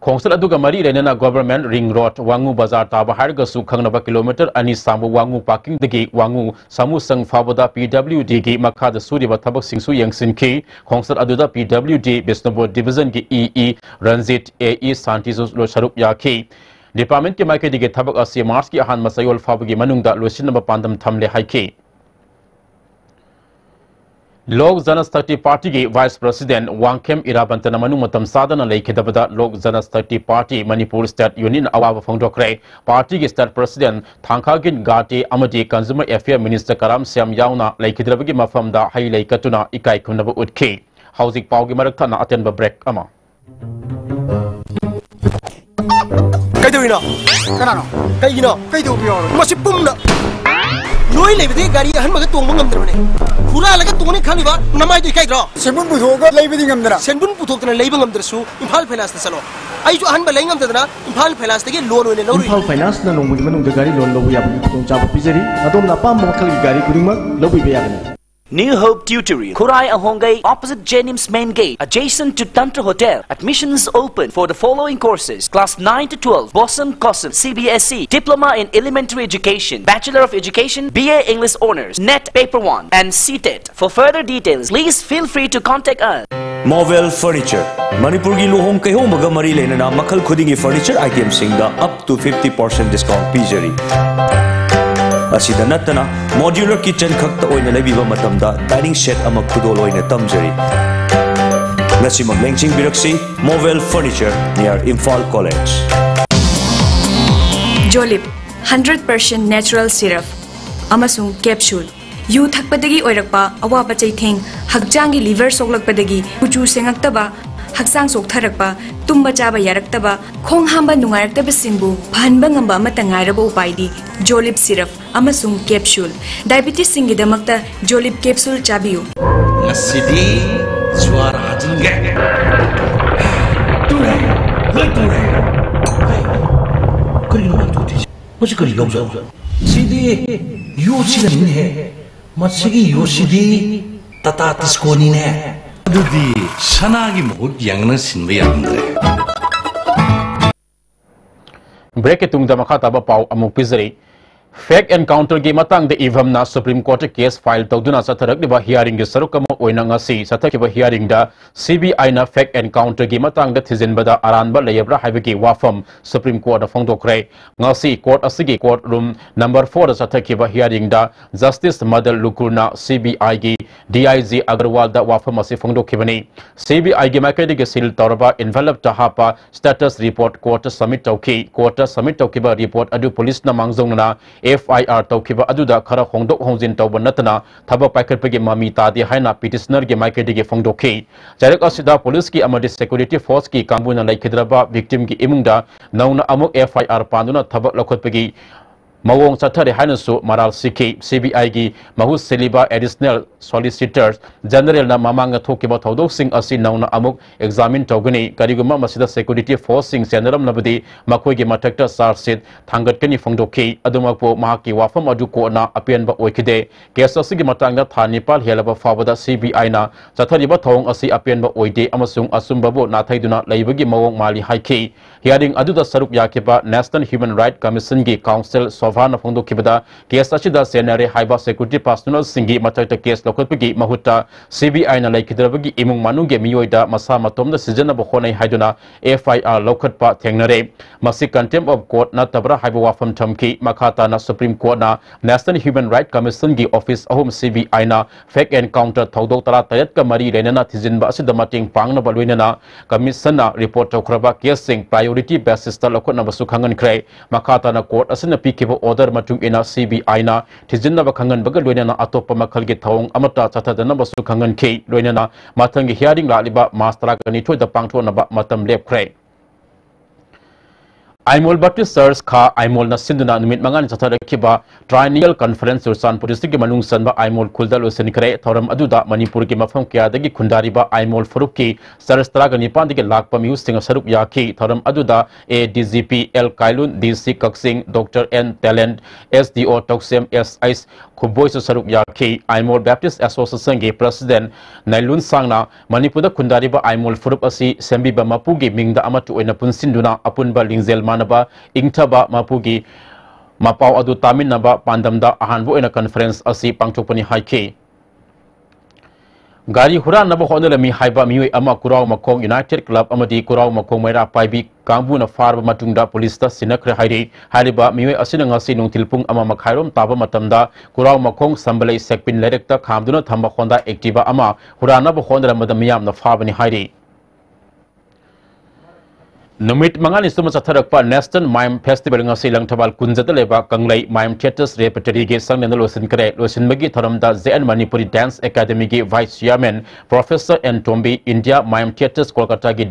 ꯈꯣꯡꯆꯠ ꯑꯗꯨꯒ ꯃꯔꯤ ꯂꯩꯅꯅ Government Ring Road, ꯋꯥꯉꯨ ꯕꯖꯥꯔ ꯇꯥꯕ ꯍꯥꯏꯔꯒꯁꯨ ꯈꯪꯅꯕ kilometre ꯑꯅꯤ ꯁꯥꯡꯕ ꯋꯥꯉꯨ parkingꯗꯒꯤ ꯋꯥꯉꯨ ꯁꯥꯃꯨꯁꯪ ꯐꯥꯎꯕꯗ P W Dꯒꯤ ꯃꯈꯥꯗ ꯁꯨꯔꯤꯕ ꯊꯕꯛꯁꯤꯡꯁꯨ ꯌꯦꯡꯁꯤꯟꯈꯤ꯫ ꯈꯣꯡꯆꯠ ꯑꯗꯨꯗ P W D Bishnupur Divisionꯒꯤ E E Ranjit, A E ꯁꯥꯟꯇꯤꯁꯨ ꯁꯔꯨꯛ ꯌꯥꯈꯤ꯫ Departmentꯀꯤ ꯃꯥꯏꯀꯩꯗꯒꯤ ꯊꯕꯛ ꯑꯁꯤ Marchꯀꯤ ꯑꯍꯥꯟꯕ ꯆꯌꯣꯜ ꯐꯥꯎꯕꯒꯤ ꯃꯅꯨꯡꯗ ꯂꯣꯏꯁꯤꯟꯅꯕ ꯄꯥꯟꯗꯝ ꯊꯝꯂꯦ ꯍꯥꯏꯈꯤ꯫ ꯂꯣꯛ ꯖꯅꯁꯛꯇꯤ ꯄꯥꯔꯇꯤꯒꯤ Vice President ꯋꯥꯡꯈꯦꯝ ꯏꯔꯥꯕꯟꯇꯅ ꯃꯅꯨꯡ ꯃꯇꯝ ꯆꯥꯗꯅ ꯂꯩꯈꯤꯗꯕꯗ ꯂꯣꯛ ꯖꯅꯁꯛꯇꯤ ꯄꯥꯔꯇꯤ ꯃꯅꯤꯄꯨꯔ State Unitꯅ ꯑꯋꯥꯕ ꯐꯣꯡꯗꯣꯛꯈ꯭ꯔꯦ꯫ ꯄꯥꯔꯇꯤꯒꯤ State President ꯊꯥꯡꯈꯥꯒꯤꯟ ꯒꯥꯇꯦ ꯑꯃꯗꯤ Consumer Affair Minister ꯀꯔꯥꯝ ꯁ꯭ꯌꯥꯝ ꯌꯥꯎꯅ ꯂꯩꯈꯤꯗ꯭ꯔꯕꯒꯤ ꯃꯐꯝꯗ ꯍꯩ ꯂꯩ ꯀꯠꯇꯨꯅ ꯏꯀꯥꯏ ꯈꯨꯝꯅꯕ ꯎꯠꯈꯤ꯫ ꯍꯧꯖꯤꯛ ꯄꯥꯎꯒꯤ ꯃꯔꯛ ꯊꯠꯅ ꯑꯇꯦꯟꯕ break ꯑꯃ꯫ ꯀꯩꯗꯧꯔꯤꯅꯣ? ꯀꯅꯥꯅꯣ? ꯀꯩꯒꯤꯅꯣ? ꯀꯩꯗꯧꯕ ꯌꯥꯎꯔꯒꯦ? ꯃꯁꯤ ꯄꯨꯝꯅ ꯅꯣꯏ ꯂꯩꯕꯗꯤ ꯒꯥꯔꯤ ꯑꯍꯟꯕꯒ ꯇꯣꯡꯕ ꯉꯝꯗ꯭ꯔꯕꯅꯦ꯫ ꯍꯨꯔꯥꯜꯂꯒ ꯇꯣꯡꯅꯤ ꯈꯜꯂꯤꯕ ꯅꯃꯥꯏꯗꯣ ꯏꯀꯥꯏꯗ꯭ꯔꯣ? ꯁꯦꯟꯕꯨꯟ ꯄꯨꯊꯣꯛꯑꯒ ꯂꯩꯕꯗꯤ ꯉꯝꯗꯅ꯫ ꯁꯦꯟꯕꯨꯟ ꯄꯨꯊꯣꯛꯇꯅ ꯂꯩꯕ ꯉꯝꯗ꯭ꯔꯁꯨ ꯏꯝꯐꯥꯜ ꯐꯥꯏꯅꯥꯟꯁꯇ ꯆꯠꯂꯣ꯫ ꯑꯩꯁꯨ ꯑꯍꯟꯕ ꯂꯩ ꯉꯝꯗꯗꯅ ꯏꯝꯐꯥꯜ ꯐꯥꯏꯅꯥꯟꯁꯇꯒꯤ ꯂꯣꯟ ꯑꯣꯏꯅ ꯂꯧꯔꯨꯏ꯫ ꯏꯝꯐꯥꯜ ꯐꯥꯏꯅꯥꯟꯁꯅ ꯅꯣꯡꯃꯒꯤ ꯃꯅꯨꯡꯗ ꯒꯥꯔꯤ ꯂꯣꯟ ꯂꯧꯕ ꯌꯥꯕꯒꯤ ꯈꯨꯗꯣꯡꯆꯥꯕ ꯄꯤꯖꯔꯤ꯫ ꯑꯗꯣꯝꯅ ꯑꯄꯥꯝꯕ ꯃꯈꯜꯒꯤ ꯒꯥꯔꯤ ꯈꯨꯗꯤꯡꯃꯛ ꯂꯧꯕꯤꯕ ꯌꯥꯒꯅꯤ꯫ New Hope Tutoring, Khurai Ahongai, opposite Jenims Main Gate, adjacent to Tantra Hotel. Admissions open for the following courses: Class nine to twelve, Boson Koson, C B S E, Diploma in Elementary Education, Bachelor of Education, B A English Honours, NET Paper one, and C TET. For further details, please feel free to contact us. Movel Furniture, ꯃꯅꯤꯄꯨꯔꯒꯤ ꯂꯨꯍꯣꯡ ꯀꯩꯍꯣꯡꯕꯒ ꯃꯔꯤ ꯂꯩꯅꯅ ꯃꯈꯜ ꯈꯨꯗꯤꯡꯒꯤ furniture itemꯁꯤꯡꯗ up to fifty percent discount ꯄꯤꯖꯔꯤ꯫ ꯑꯁꯤꯗ ꯅꯠꯇꯅ, modular kitchen ꯈꯛꯇ ꯑꯣꯏꯅ ꯂꯩꯕꯤꯕ ꯃꯇꯝꯗ dining set ꯑꯃ ꯈꯨꯗꯣꯜ ꯑꯣꯏꯅ ꯇꯝꯖꯔꯤ꯫ ꯉꯁꯤꯃꯛ ꯂꯦꯡꯁꯤꯟꯕꯤꯔꯛꯁꯤ, Movel Furniture, near Imphal College. Jolib, hundred percent natural syrup ꯑꯃꯁꯨꯡ capsule꯫ ꯌꯨ ꯊꯛꯄꯗꯒꯤ ꯑꯣꯏꯔꯛꯄ ꯑꯋꯥꯕ ꯆꯩꯊꯦꯡ, ꯍꯛꯆꯥꯡꯒꯤ liver ꯁꯣꯛꯂꯛꯄꯗꯒꯤ ꯀꯨꯆꯨ ꯁꯦꯡꯉꯛꯇꯕ, ꯍꯛꯆꯥꯡ ꯆꯣꯛꯊꯔꯛꯄ, ꯇꯨꯝꯕ ꯆꯥꯕ ꯌꯥꯔꯛꯇꯕ, ꯈꯣꯡ ꯍꯥꯝꯕ ꯅꯨꯡꯉꯥꯏꯔꯛꯇꯕꯁꯤꯡꯕꯨ ꯐꯍꯟꯕ ꯉꯝꯕ ꯑꯃꯠꯇ ꯉꯥꯏꯔꯕ ꯎꯄꯥꯏꯗꯤ Jolib syrup ꯑꯃꯁꯨꯡ capsule꯫ Diabetesꯁꯤꯡꯒꯤꯗꯃꯛꯇ Jolib capsule ꯆꯥꯕꯤꯌꯨ꯫ ꯉꯁꯤꯗꯤ ꯖ꯭ꯋꯥꯔ ꯍꯥꯖꯤꯟꯒꯦ꯫ ꯇꯨꯔꯦ, ꯂꯣꯏ ꯇꯨꯔꯦ꯫ ꯀꯔꯤꯅꯣ ꯃꯥꯅ ꯇꯧꯗꯣꯏꯁꯦ? ꯃꯁꯤ ꯀꯔꯤ ꯂꯧꯖꯥꯠꯅꯣ? ꯁꯤꯗꯤ ꯌꯣꯠꯁꯤꯅꯅꯤꯅꯦꯍꯦ꯫ ꯃꯁꯤꯒꯤ ꯌꯣꯠꯁꯤꯗꯤ ꯇꯥꯇꯥ ꯇꯤꯁꯀꯣꯅꯤꯅꯦ꯫ ꯑꯗꯨꯗꯤ ꯁꯅꯥꯒꯤ ꯃꯍꯨꯠ ꯌꯥꯡꯅ ꯁꯤꯟꯕ ꯌꯥꯔꯝꯗ꯭ꯔꯦ꯫ Break ꯀꯤ ꯇꯨꯡꯗ ꯃꯈꯥ ꯇꯥꯕ ꯄꯥꯎ ꯑꯃꯨꯛ ꯄꯤꯖꯔꯤ꯫ Fake encounter ꯒꯤ ꯃꯇꯥꯡꯗ ꯏꯚꯝꯅ Supreme Court ꯇ case file ꯇꯧꯗꯨꯅ ꯆꯠꯊꯔꯛꯂꯤꯕ hearing ꯒꯤ ꯁꯔꯨꯛ ꯑꯃ ꯑꯣꯏꯅ ꯉꯁꯤ ꯆꯠꯊꯈꯤꯕ hearing the C B I ꯅ fake encounter ꯒꯤ ꯃꯇꯥꯡꯗ ꯊꯤꯖꯤꯟꯕꯗ ꯑꯔꯥꯟꯕ ꯂꯩꯔꯕ꯭ꯔꯥ ꯍꯥꯏꯕꯒꯤ ꯋꯥꯐꯝ Supreme Court ꯅ ꯐꯣꯡꯗꯣꯛꯈ꯭ꯔꯦ꯫ ꯉꯁꯤ court ꯑꯁꯤꯒꯤ court room number four the ꯆꯠꯊꯈꯤꯕ hearing the Justice ꯃꯗꯜ ꯂꯨꯀꯨꯔꯅ C B I ꯒꯤ D I G ꯑꯒꯔꯋꯥꯜꯗ ꯋꯥꯐꯝ ꯑꯁꯤ ꯐꯣꯡꯗꯣꯛꯈꯤꯕꯅꯤ꯫ C B I ꯒꯤ ꯃꯥꯏꯀꯩꯗꯒꯤ seal ꯇꯧꯔꯕ envelope ꯇ ꯍꯥꯞꯄ status report court ꯇ submit ꯇꯧꯈꯤ꯫ Court ꯇ submit ꯇꯧꯈꯤꯕ report ꯑꯗꯨ police ꯅ ꯃꯥꯡꯖꯧꯅꯅ F I R ꯇꯧꯈꯤꯕ ꯑꯗꯨꯗ ꯈꯔ ꯍꯣꯡꯗꯣꯛ ꯍꯣꯡꯖꯤꯟ ꯇꯧꯕ ꯅꯠꯇꯅ ꯊꯕꯛ ꯄꯥꯏꯈꯠꯄꯒꯤ ꯃꯃꯤ ꯇꯥꯗꯦ ꯍꯥꯏꯅ petitioner ꯒꯤ ꯃꯥꯏꯀꯩꯗꯒꯤ ꯐꯣꯡꯗꯣꯛꯈꯤ꯫ ꯆꯩꯔꯛ ꯑꯁꯤꯗ police ꯀꯤ ꯑꯃꯗꯤ security force ꯀꯤ ꯀꯥꯡꯕꯨꯅ ꯂꯩꯈꯤꯗ꯭ꯔꯕ victim ꯒꯤ ꯏꯃꯨꯡꯗ ꯅꯧꯅ ꯑꯃꯨꯛ F I R ꯄꯥꯟꯗꯨꯅ ꯊꯕꯛ ꯂꯧꯈꯠꯄꯒꯤ ꯃꯑꯣꯡ ꯆꯠꯊꯔꯦ ꯍꯥꯏꯅꯁꯨ ꯃꯔꯥꯜ ꯁꯤꯈꯤ꯫ C B I ꯒꯤ ꯃꯍꯨꯠ ꯁꯤꯜꯂꯤꯕ Additional Solicitor General ꯅ ꯃꯃꯥꯡꯗ ꯊꯣꯛꯈꯤꯕ ꯊꯧꯗꯣꯛꯁꯤꯡ ꯑꯁꯤ ꯅꯧꯅ ꯑꯃꯨꯛ examine ꯇꯧꯒꯅꯤ꯫ ꯀꯔꯤꯒꯨꯝꯕ ꯃꯁꯤꯗ security force ꯁꯤꯡ ꯆꯦꯟꯅꯔꯝꯂꯕꯗꯤ ꯃꯈꯣꯏꯒꯤ ꯃꯊꯛꯇ charge sheet ꯊꯥꯡꯒꯠꯀꯅꯤ ꯐꯣꯡꯗꯣꯛꯈꯤ꯫ ꯑꯗꯨꯃꯛꯄꯨ ꯃꯍꯥꯛꯀꯤ ꯋꯥꯐꯝ ꯑꯗꯨ ꯀꯣꯔꯠꯅ ꯑꯄꯦꯟꯕ ꯑꯣꯏꯈꯤꯗꯦ꯫ Case ꯑꯁꯤꯒꯤ ꯃꯇꯥꯡꯗ ꯊꯥ ꯅꯤꯄꯥꯜ ꯍꯦꯜꯂꯕ ꯐꯥꯎꯕꯗ C B I ꯅ ꯆꯠꯊꯔꯤꯕ ꯊꯧꯑꯣꯡ ꯑꯁꯤ ꯑꯄꯦꯟꯕ ꯑꯣꯏꯗꯦ ꯑꯃꯁꯨꯡ ꯑꯆꯨꯝꯕꯕꯨ ꯅꯥꯊꯩꯗꯨꯅ ꯂꯩꯕꯒꯤ ꯃꯑꯣꯡ ꯃꯥꯜꯂꯤ ꯍꯥꯏꯈꯤ꯫ Hearing ꯑꯗꯨꯗ ꯁꯔꯨꯛ ꯌꯥꯈꯤꯕ National Human Rights Commission ꯒꯤ counsel ꯁꯣꯚꯥꯅ ꯐꯣꯡꯗꯣꯛꯈꯤꯕꯗ, case ꯑꯁꯤꯗ ꯆꯦꯟꯅꯔꯦ ꯍꯥꯏꯕ security personnel ꯁꯤꯡꯒꯤ ꯃꯊꯛꯇ case ꯂꯧꯈꯠꯄꯒꯤ ꯃꯍꯨꯠꯇ C B I ꯅ ꯂꯩꯈꯤꯗ꯭ꯔꯕꯒꯤ ꯏꯃꯨꯡ ꯃꯅꯨꯡꯒꯤ ꯃꯤꯑꯣꯏꯗ ꯃꯁꯥ ꯃꯇꯣꯝꯗ ꯁꯤꯖꯤꯟꯅꯕ ꯍꯣꯠꯅꯩ ꯍꯥꯏꯗꯨꯅ F I R ꯂꯧꯈꯠꯄ ꯊꯦꯡꯅꯔꯦ꯫ ꯃꯁꯤ contempt of court ꯅꯠꯇꯕ꯭ꯔꯥ ꯍꯥꯏꯕ ꯋꯥꯐꯝ ꯊꯝꯈꯤ꯫ ꯃꯈꯥ ꯇꯥꯅ Supreme Court ꯅ National Human Rights Commission ꯒꯤ office ꯑꯍꯨꯝ C B I ꯅ fake encounter ꯊꯧꯗꯣꯛ ꯇꯔꯥꯇꯔꯦꯠꯀ ꯃꯔꯤ ꯂꯩꯅꯅ ꯊꯤꯖꯤꯟꯕ ꯑꯁꯤꯗ ꯃꯇꯦꯡ ꯄꯥꯡꯅꯕ ꯂꯣꯏꯅꯅ commission ꯅ report ꯇꯧꯈ꯭ꯔꯕ case ꯁꯤꯡ priority basis ꯇ ꯂꯧꯈꯠꯅꯕꯁꯨ ꯈꯪꯍꯟꯈ꯭ꯔꯦ꯫ ꯃꯈꯥ ꯇꯥꯅ court ꯑꯁꯤꯅ ꯄꯤꯈꯤꯕ order ꯃꯇꯨꯡ ꯏꯟꯅ C B I ꯅ ꯊꯤꯖꯤꯟꯅꯕ ꯈꯪꯍꯟꯕꯒ ꯂꯣꯏꯅꯅ ꯑꯇꯣꯞꯄ ꯃꯈꯜꯒꯤ ꯊꯧꯑꯣꯡ ꯑꯃꯠꯇ ꯆꯠꯊꯗꯅꯕꯁꯨ ꯈꯪꯍꯟꯈꯤ꯫ ꯂꯣꯏꯅꯅ ꯃꯊꯪꯒꯤ hearing ꯂꯥꯛꯂꯤꯕ March ꯇꯔꯥꯅꯤꯊꯣꯏꯗ ꯄꯥꯡꯊꯣꯛꯅꯕ ꯃꯇꯝ ꯂꯦꯞꯈ꯭ꯔꯦ꯫ ꯑꯥꯏꯃꯣꯜ Baptist Church ꯈꯥ ꯑꯥꯏꯃꯣꯜꯅ ꯁꯤꯟꯗꯨꯅ ꯅꯨꯃꯤꯠ ꯃꯉꯥꯅꯤ ꯆꯠꯊꯔꯛꯈꯤꯕ Triennial Conference ꯆꯨꯔꯆꯥꯟꯄꯨꯔ district ꯀꯤ ꯃꯅꯨꯡ ꯆꯟꯕ ꯑꯥꯏꯃꯣꯜ ꯈꯨꯜꯗ ꯂꯣꯏꯁꯤꯟꯈ꯭ꯔꯦ꯫ ꯊꯧꯔꯝ ꯑꯗꯨꯗ ꯃꯅꯤꯄꯨꯔꯒꯤ ꯃꯐꯝ ꯀꯌꯥꯗꯒꯤ ꯈꯨꯟꯗꯥꯔꯤꯕ ꯑꯥꯏꯃꯣꯜ ꯐꯨꯔꯨꯞꯀꯤ church ꯇꯔꯥꯒ ꯅꯤꯄꯥꯟꯗꯒꯤ ꯂꯥꯛꯄ ꯃꯤꯍꯨꯠꯁꯤꯡꯅ ꯁꯔꯨꯛ ꯌꯥꯈꯤ꯫ ꯊꯧꯔꯝ ꯑꯗꯨꯗ A D G P L ꯀꯥꯏꯂꯨꯟ, D C Kakching, Doctor N talent, S D O ꯇꯧꯁꯦꯝ, S I ꯈꯨꯕꯣꯏꯁꯨ ꯁꯔꯨꯛ ꯌꯥꯈꯤ꯫ ꯑꯥꯏꯃꯣꯜ ꯕꯦꯞꯇꯤꯁ ꯑꯦꯁꯣꯁꯤꯌꯦꯁꯟꯒꯤ ꯄ꯭ꯔꯁꯤꯗꯦꯟ ꯅꯥꯏꯂꯨꯟ ꯁꯥꯡꯅ ꯃꯅꯤꯄꯨꯔꯗ ꯈꯨꯟꯗꯥꯔꯤꯕ ꯑꯥꯏꯃꯣꯜ ꯐꯨꯔꯨꯞ ꯑꯁꯤ ꯁꯦꯝꯕꯤꯕ ꯃꯄꯨꯒꯤ ꯃꯤꯡꯗ ꯑꯃꯠꯇ ꯑꯣꯏꯅ ꯄꯨꯟꯁꯤꯟꯗꯨꯅ ꯑꯄꯨꯟꯕ ꯂꯤꯡꯖꯦꯜ ꯃꯥꯟꯅꯕ ꯏꯪꯊꯕ ꯃꯄꯨꯒꯤ ꯃꯄꯥꯎ ꯑꯗꯨ ꯇꯥꯃꯤꯟꯅꯕ ꯄꯥꯟꯗꯝꯗ ꯑꯍꯥꯟꯕ ꯑꯣꯏꯅ ꯀꯟꯐꯔꯦꯟꯁ ꯑꯁꯤ ꯄꯥꯡꯊꯣꯛꯄꯅꯤ ꯍꯥꯏꯈꯤ꯫ ꯒꯥꯔꯤ ꯍꯨꯔꯥꯟꯅꯕ ꯍꯣꯠꯅꯔꯝꯃꯤ ꯍꯥꯏꯕ ꯃꯤꯑꯣꯏ ꯑꯃ ꯈꯨꯔꯥꯎ ꯃꯈꯣꯡ ꯌꯨꯅꯥꯏꯇꯦꯗ ꯀ꯭ꯂꯕ ꯑꯃꯗꯤ ꯈꯨꯔꯥꯎ ꯃꯈꯣꯡ ꯃꯩꯔꯥ ꯄꯥꯏꯕꯤ ꯀꯥꯡꯕꯨꯅ ꯐꯥꯔꯕ ꯃꯇꯨꯡꯗ ꯄꯨꯂꯤꯁꯇ ꯁꯤꯟꯅꯈ꯭ꯔꯦ ꯍꯥꯏꯔꯤ꯫ ꯍꯥꯏꯔꯤꯕ ꯃꯤꯑꯣꯏ ꯑꯁꯤꯅ ꯉꯁꯤ ꯅꯨꯡꯊꯤꯜ ꯄꯨꯡ ꯑꯃ ꯃꯈꯥꯏꯔꯣꯝ ꯇꯥꯕ ꯃꯇꯝꯗ ꯈꯨꯔꯥꯎ ꯃꯈꯣꯡ ꯁꯝꯕꯂꯩ ꯁꯦꯛꯄꯤꯟ ꯂꯩꯔꯛꯇ ꯈꯥꯝꯗꯨꯅ ꯊꯝꯕ ꯍꯣꯟꯗꯥ ꯑꯦꯛꯇꯤꯚꯥ ꯑꯃ ꯍꯨꯔꯥꯟꯅꯕ ꯍꯣꯠꯅꯔꯝꯕꯗ ꯃꯤꯌꯥꯝꯅ ꯐꯥꯕꯅꯤ ꯍꯥꯏꯔꯤ꯫ ꯅꯨꯃꯤꯠ ꯃꯉꯥꯅꯤ ꯁꯨꯝ ꯆꯠꯊꯔꯛꯄ ꯅꯦꯁꯅꯦꯜ ꯃꯥꯏꯝ ꯐꯦꯁꯇꯤꯚꯦꯜ ꯉꯁꯤ ꯂꯪꯊꯕꯥꯜ ꯀꯨꯟꯖꯗ ꯂꯩꯕ ꯀꯪꯂꯩ ꯃꯥꯏꯝ ꯊꯤꯌꯦꯇꯔꯁ ꯔꯦꯄꯔꯇꯔꯤꯒꯤ ꯁꯪꯅꯦꯅ ꯂꯣꯏꯁꯤꯟꯈ꯭ꯔꯦ꯫ ꯂꯣꯏꯁꯤꯟꯕꯒꯤ ꯊꯧꯔꯝꯗ ꯖꯦ ꯑꯦꯟ ꯃꯅꯤꯄꯨꯔꯤ ꯗꯥꯟꯁ ꯑꯦꯀꯥꯗꯃꯤꯒꯤ vice chairman professor N Tombi, India mime theatres ꯀꯣꯜꯀꯇꯥꯒꯤ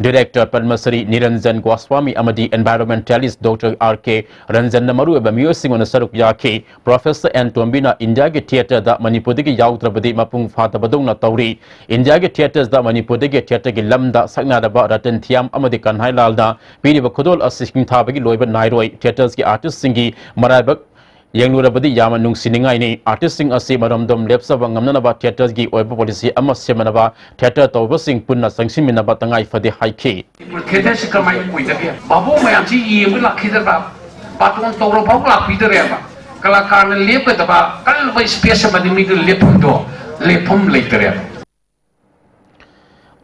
ꯗꯤꯔꯦꯛꯇꯔ ꯄꯗꯃꯁ꯭ꯔꯤ ꯅꯤꯔꯟꯖꯟ ꯒꯣꯁ꯭ꯋꯥꯃꯤ ꯑꯃꯗꯤ ꯑꯦꯟꯚꯥꯏꯔꯣꯟꯃꯦꯟꯇꯦꯂꯤꯁ꯭ꯠ ꯗꯣꯛꯇꯔ ꯑꯥꯔ ꯀꯦ ꯔꯟꯖꯟꯅ ꯃꯔꯨꯑꯣꯏꯕ ꯃꯤꯑꯣꯏꯁꯤꯡ ꯑꯣꯏꯅ ꯁꯔꯨꯛ ꯌꯥꯈꯤ꯫ ꯄ꯭ꯔꯣꯐꯦꯁꯔ ꯑꯦꯟ ꯇꯣꯝꯕꯤꯅ ꯏꯟꯗꯤꯌꯥꯒꯤ ꯊꯤꯌꯦꯇꯔꯗ ꯃꯅꯤꯄꯨꯔꯗꯒꯤ ꯌꯥꯎꯗ꯭ꯔꯕꯗꯤ ꯃꯄꯨꯡ ꯐꯥꯗꯕꯗꯧꯅ ꯇꯧꯔꯤ꯫ ꯏꯟꯗꯤꯌꯥꯒꯤ ꯊꯤꯌꯦꯇꯔꯁꯗ ꯃꯅꯤꯄꯨꯔꯗꯒꯤ ꯊꯤꯌꯦꯇꯔꯒꯤ ꯂꯝꯗ ꯁꯛꯅꯥꯏꯔꯕ ꯔꯇꯟ ꯊꯤꯌꯥꯝ ꯑꯃꯗꯤ ꯀꯟꯍꯥꯏ ꯂꯥꯜꯗ ꯄꯤꯔꯤꯕ ꯈꯨꯗꯣꯜ ꯑꯁꯤ ꯁꯤꯡꯊꯥꯕꯒꯤ ꯂꯣꯏꯕ ꯅꯥꯏꯔꯣꯏ꯫ ꯊꯤꯌꯦꯇꯔꯁꯀꯤ ꯑꯥꯔꯇꯤꯁꯁꯤꯡꯒꯤ ꯃꯔꯥꯏꯕꯛ ꯌꯦꯡꯂꯨꯔꯕꯗꯤ ꯌꯥꯝꯅ ꯅꯨꯡꯁꯤꯅꯤꯡꯉꯥꯏꯅꯤ꯫ ꯑꯥꯔꯇꯤꯁꯁꯤꯡ ꯑꯁꯤ ꯃꯔꯣꯝꯗꯣꯝ ꯂꯦꯞꯆꯕ ꯉꯝꯅꯅꯕ ꯊꯤꯌꯦꯇꯔꯁꯀꯤ ꯑꯣꯏꯕ ꯄꯣꯂꯤꯁꯤ ꯑꯃ ꯁꯦꯝꯅꯅꯕ ꯊꯤꯌꯦꯇꯔ ꯇꯧꯕꯁꯤꯡ ꯄꯨꯟꯅ ꯆꯪꯁꯤꯟꯃꯤꯟꯅꯕ ꯇꯉꯥꯏ ꯐꯗꯦ ꯍꯥꯏꯈꯤ꯫ ꯊꯤꯌꯦꯇꯔꯁꯤ ꯀꯃꯥꯏꯅ ꯑꯣꯏꯗꯒꯦ? ꯚꯥꯕꯣꯛ ꯃꯌꯥꯝꯁꯤ ꯌꯦꯡꯕ ꯂꯥꯛꯈꯤꯗꯕ, ꯕꯥꯇꯣꯟ ꯇꯧꯔꯐꯥꯎ ꯂꯥꯛꯄꯤꯗꯔꯦꯕ꯫ ꯀꯂꯥꯀꯥꯔꯅ ꯂꯦꯞꯀꯗꯕ ꯀꯜꯂꯕ ꯁ꯭ꯄꯦꯁ ꯑꯃꯗꯤ ꯃꯤꯗꯨ ꯂꯦꯞꯐꯝꯗꯣ, ꯂꯦꯞꯐꯝ ꯂꯩꯇꯔꯦꯕ꯫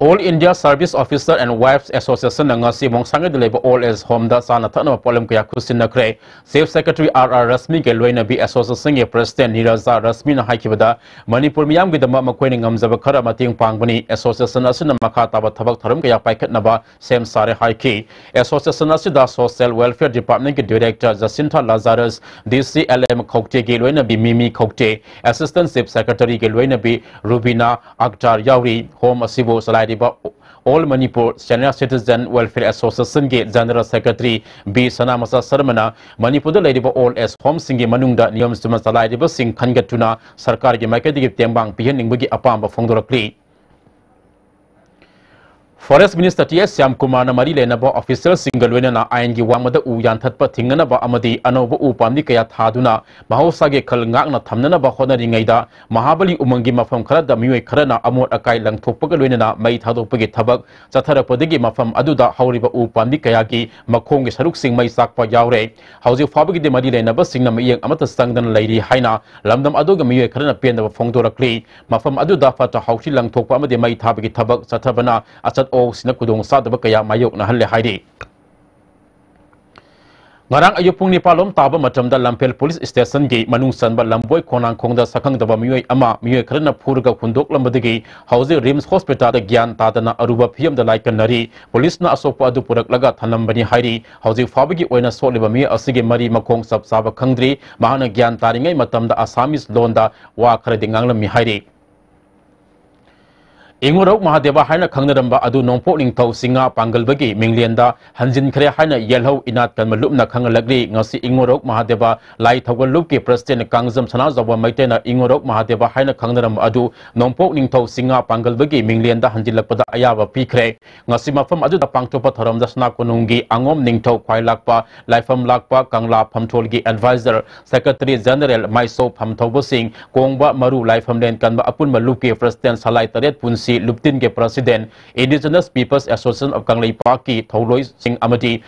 All India Service Officer and Wives Association ꯅ ꯉꯁꯤ ꯃꯣꯡꯁꯥꯡꯒꯩꯗ ꯂꯩꯕ ꯑꯣꯜ ꯑꯦꯖ ꯍꯣꯝꯗ ꯆꯥꯅ ꯊꯛꯅꯕ ꯄꯣꯠꯂꯝ ꯀꯌꯥ ꯈꯨꯠꯁꯤꯟꯅꯈ꯭ꯔꯦ꯫ ꯆꯤꯐ ꯁꯦꯀ꯭ꯔꯦꯇꯔꯤ ꯑꯥꯔ ꯑꯥꯔ ꯔꯁꯃꯤꯒ ꯂꯣꯏꯅꯕꯤ ꯑꯦꯁꯣꯁꯤꯌꯦꯁꯟꯒꯤ ꯄ꯭ꯔꯁꯤꯗꯦꯟ ꯅꯤꯔꯖꯥ ꯔꯁꯃꯤꯅ ꯍꯥꯏꯈꯤꯕꯗ, ꯃꯅꯤꯄꯨꯔ ꯃꯤꯌꯥꯝꯒꯤꯗꯃꯛ ꯃꯈꯣꯏꯅ ꯉꯝꯖꯕ ꯈꯔ ꯃꯇꯦꯡ ꯄꯥꯡꯕꯅꯤ꯫ ꯑꯦꯁꯣꯁꯤꯌꯦꯁꯟ ꯑꯁꯤꯅ ꯃꯈꯥ ꯇꯥꯕ ꯊꯕꯛ ꯊꯧꯔꯝ ꯀꯌꯥ ꯄꯥꯏꯈꯠꯅꯕ ꯁꯦꯝ ꯁꯥꯔꯦ ꯍꯥꯏꯈꯤ꯫ ꯑꯦꯁꯣꯁꯤꯌꯦꯁꯟ ꯑꯁꯤꯗ ꯁꯣꯁꯤꯌꯦꯜ ꯋꯦꯜꯐꯤꯌꯔ ꯗꯤꯄꯥꯔꯠꯃꯦꯟꯒꯤ ꯗꯤꯔꯦꯛꯇꯔ ꯖꯁꯤꯟꯊꯥ ꯂꯥꯖꯥꯔꯁ, ꯗꯤ ꯁꯤ ꯑꯦꯜ ꯑꯦꯝ ꯈꯧꯇꯦꯒꯤ ꯂꯣꯏꯅꯕꯤ ꯃꯤꯃꯤ ꯈꯧꯇꯦ, ꯑꯦꯁꯤꯁꯇꯦꯟ ꯆꯤꯐ ꯁꯦꯀ꯭ꯔꯦꯇꯔꯤꯒꯤ ꯂꯣꯏꯅꯕꯤ ꯔꯨꯕꯤꯅꯥ ꯑꯛꯇꯥꯔ ꯌꯥꯎꯔꯤ꯫ ꯍꯣꯝ ꯑꯁꯤꯕꯨ ꯆꯂꯥꯏꯔꯤꯕ all Manipur senior citizen welfare ꯑꯦꯁꯣꯁꯤꯌꯦꯁꯟꯒꯤ ꯖꯦꯅꯔꯦꯜ ꯁꯦꯀ꯭ꯔꯦꯇꯔꯤ ꯕꯤ ꯁꯅꯥꯃꯆꯥ ꯁꯔꯃꯅ ꯃꯅꯤꯄꯨꯔꯗ ꯂꯩꯔꯤꯕ ꯑꯣꯜ ꯑꯦꯖ ꯍꯣꯝꯁꯤꯡꯒꯤ ꯃꯅꯨꯡꯗ ꯅꯤꯌꯣꯝ ꯆꯨꯝꯅ ꯆꯂꯥꯏꯔꯤꯕꯁꯤꯡ ꯈꯟꯒꯠꯇꯨꯅ ꯁꯔꯀꯥꯔꯒꯤ ꯃꯥꯏꯀꯩꯗꯒꯤ ꯇꯦꯡꯕꯥꯡ ꯄꯤꯍꯟꯅꯤꯡꯕꯒꯤ ꯑꯄꯥꯝꯕ ꯐꯣꯡꯗꯣꯔꯛꯂꯤ꯫ Forest Minister ꯇꯤ ꯑꯦꯁ ꯁ꯭ꯌꯥꯝꯀꯨꯃꯥꯔꯅ ꯃꯔꯤ ꯂꯩꯅꯕ officialꯁꯤꯡꯒ ꯂꯣꯏꯅꯅ ꯑꯥꯏꯟꯒꯤ ꯋꯥꯡꯃꯗ ꯎ ꯌꯥꯟꯊꯠꯄ ꯊꯤꯡꯅꯅꯕ ꯑꯃꯗꯤ ꯑꯅꯧꯕ ꯎ ꯄꯥꯝꯕꯤ ꯀꯌꯥ ꯊꯥꯗꯨꯅ ꯃꯍꯧꯁꯥꯒꯤ ꯈꯜ ꯉꯥꯛꯅ ꯊꯝꯅꯅꯕ ꯍꯣꯠꯅꯔꯤꯉꯩꯗ, ꯃꯍꯥꯕꯂꯤ ꯎꯃꯪꯒꯤ ꯃꯐꯝ ꯈꯔꯗ ꯃꯤꯑꯣꯏ ꯈꯔꯅ ꯑꯃꯣꯠ ꯑꯀꯥꯏ ꯂꯪꯊꯣꯛꯄꯒ ꯂꯣꯏꯅꯅ ꯃꯩ ꯊꯥꯗꯣꯛꯄꯒꯤ ꯊꯕꯛ ꯆꯠꯊꯔꯛꯄꯗꯒꯤ ꯃꯐꯝ ꯑꯗꯨꯗ ꯍꯧꯔꯤꯕ ꯎ ꯄꯥꯝꯕꯤ ꯀꯌꯥꯒꯤ ꯃꯈꯣꯡꯒꯤ ꯁꯔꯨꯛꯁꯤꯡ ꯃꯩ ꯆꯥꯛꯄ ꯌꯥꯎꯔꯦ꯫ ꯍꯧꯖꯤꯛ ꯐꯥꯎꯕꯒꯤꯗꯤ ꯃꯔꯤ ꯂꯩꯅꯕꯁꯤꯡꯅ ꯃꯤꯠꯌꯦꯡ ꯑꯃꯠꯇ ꯆꯪꯗꯅ ꯂꯩꯔꯤ ꯍꯥꯏꯅ ꯂꯝꯗꯝ ꯑꯗꯨꯒꯤ ꯃꯤꯑꯣꯏ ꯈꯔꯅ ꯄꯦꯟꯗꯕ ꯐꯣꯡꯗꯣꯔꯛꯂꯤ꯫ ꯃꯐꯝ ꯑꯗꯨꯗ ꯐꯠꯇ ꯍꯥꯎꯊꯤ ꯂꯪꯊꯣꯛꯄ ꯑꯃꯗꯤ ꯃꯩ ꯊꯥꯕꯒꯤ ꯊꯕꯛ ꯆꯠꯊꯕꯅ ꯑꯆꯠ ꯑꯋꯣꯛꯁꯤꯡꯅ ꯈꯨꯗꯣꯡ ꯆꯥꯗꯕ ꯀꯌꯥ ꯃꯥꯌꯣꯛꯅꯍꯜꯂꯦ ꯍꯥꯏꯔꯤ꯫ ꯉꯔꯥꯡ ꯑꯌꯨꯛ ꯄꯨꯡ ꯅꯤꯄꯥꯟ ꯂꯣꯝ ꯇꯥꯕ ꯃꯇꯝꯗ ꯂꯝꯐꯦꯜ ꯄꯨꯂꯤꯁ ꯁ꯭ꯇꯦꯁꯟꯒꯤ ꯃꯅꯨꯡ ꯆꯟꯕ ꯂꯝꯕꯣꯏ ꯈꯣꯡꯅꯥꯡꯈꯣꯡꯗ ꯁꯛꯈꯪꯗꯕ ꯃꯤꯑꯣꯏ ꯑꯃ ꯃꯤꯑꯣꯏ ꯈꯔꯅ ꯐꯨꯔꯒ ꯍꯨꯟꯗꯣꯛꯂꯝꯕꯗꯒꯤ ꯍꯧꯖꯤꯛ ꯔꯤꯝꯁ ꯍꯣꯁꯄꯤꯇꯥꯜꯗ ꯒ꯭ꯌꯥꯟ ꯇꯥꯗꯅ ꯑꯔꯨꯕ ꯐꯤꯕꯝꯗ ꯂꯥꯏꯀꯠꯅꯔꯤ꯫ ꯄꯨꯂꯤꯁꯅ ꯑꯁꯣꯛꯄ ꯑꯗꯨ ꯄꯨꯔꯛꯂꯒ ꯊꯝꯂꯝꯕꯅꯤ ꯍꯥꯏꯔꯤ꯫ ꯍꯧꯖꯤꯛ ꯐꯥꯎꯕꯒꯤ ꯑꯣꯏꯅ ꯁꯣꯛꯂꯤꯕ ꯃꯤꯑꯣꯏ ꯑꯁꯤꯒꯤ ꯃꯔꯤ ꯃꯈꯣꯡ ꯆꯞ ꯆꯥꯕ ꯈꯪꯗ꯭ꯔꯤ꯫ ꯃꯍꯥꯛꯅ ꯒ꯭ꯌꯥꯟ ꯇꯥꯔꯤꯉꯩ ꯃꯇꯝꯗ ꯑꯁꯥꯃꯤꯁ ꯂꯣꯟꯗ ꯋꯥ ꯈꯔꯗꯤ ꯉꯥꯡꯂꯝꯃꯤ ꯍꯥꯏꯔꯤ꯫ ꯏꯉꯣꯔꯧ ꯃꯍꯥꯗꯦꯕ ꯍꯥꯏꯅ ꯈꯪꯅꯔꯝꯕ ꯑꯗꯨ ꯅꯣꯡꯄꯣꯛ ꯅꯤꯡꯊꯧ ꯆꯤꯡꯉꯥ ꯄꯥꯡꯒꯜꯕꯒꯤ ꯃꯤꯡꯂꯦꯟꯗ ꯍꯟꯖꯤꯟꯈ꯭ꯔꯦ ꯍꯥꯏꯅ ꯌꯦꯜꯍꯧ ꯏꯅꯥꯠ ꯀꯟꯕ ꯂꯨꯞꯅ ꯈꯪꯍꯜꯂꯛꯂꯤ꯫ ꯉꯁꯤ ꯏꯉꯣꯔꯧ ꯃꯍꯥꯗꯦꯕ ꯂꯥꯏ ꯊꯧꯒꯜ ꯂꯨꯞꯀꯤ president ꯀꯥꯡꯖꯝ ꯁꯅꯥꯖꯥꯎꯕ ꯃꯩꯇꯩꯅ ꯏꯉꯣꯔꯧ ꯃꯍꯥꯗꯦꯕ ꯍꯥꯏꯅ ꯈꯪꯅꯔꯝꯕ ꯑꯗꯨ ꯅꯣꯡꯄꯣꯛ ꯅꯤꯡꯊꯧ ꯆꯤꯡꯉꯥ ꯄꯥꯡꯒꯜꯕꯒꯤ ꯃꯤꯡꯂꯦꯟꯗ ꯍꯟꯖꯤꯜꯂꯛꯄꯗ ꯑꯌꯥꯕ ꯄꯤꯈ꯭ꯔꯦ꯫ ꯉꯁꯤ ꯃꯐꯝ ꯑꯗꯨꯗ ꯄꯥꯡꯊꯣꯛꯄ ꯊꯧꯔꯝꯗ ꯁꯅꯥ ꯀꯣꯅꯨꯡꯒꯤ ꯑꯉꯣꯝ ꯅꯤꯡꯊꯧ ꯈ꯭ꯋꯥꯏ ꯂꯥꯛꯄ ꯂꯥꯏꯐꯝ ꯂꯥꯛꯄ ꯀꯪꯂꯥ ꯐꯝꯊꯣꯜꯒꯤ advisor, secretary general, ꯃꯥꯏꯁꯧ ꯐꯝꯊꯧꯕꯁꯤꯡ, ꯀꯣꯡꯕ ꯃꯔꯨ ꯂꯥꯏꯐꯝꯂꯦꯟ ꯀꯟꯕ ꯑꯄꯨꯟꯕ ꯂꯨꯞꯀꯤ president, ꯁꯂꯥꯏ ꯇꯔꯦꯠ ꯄꯨꯟꯁꯤ ꯂꯨꯞꯇꯤꯟꯒꯤ president, Indigenous Peoples Association of ꯀꯪꯂꯩꯄꯥꯛꯀꯤ ꯊꯧꯂꯣꯏꯁꯤꯡ ꯑꯃꯗꯤ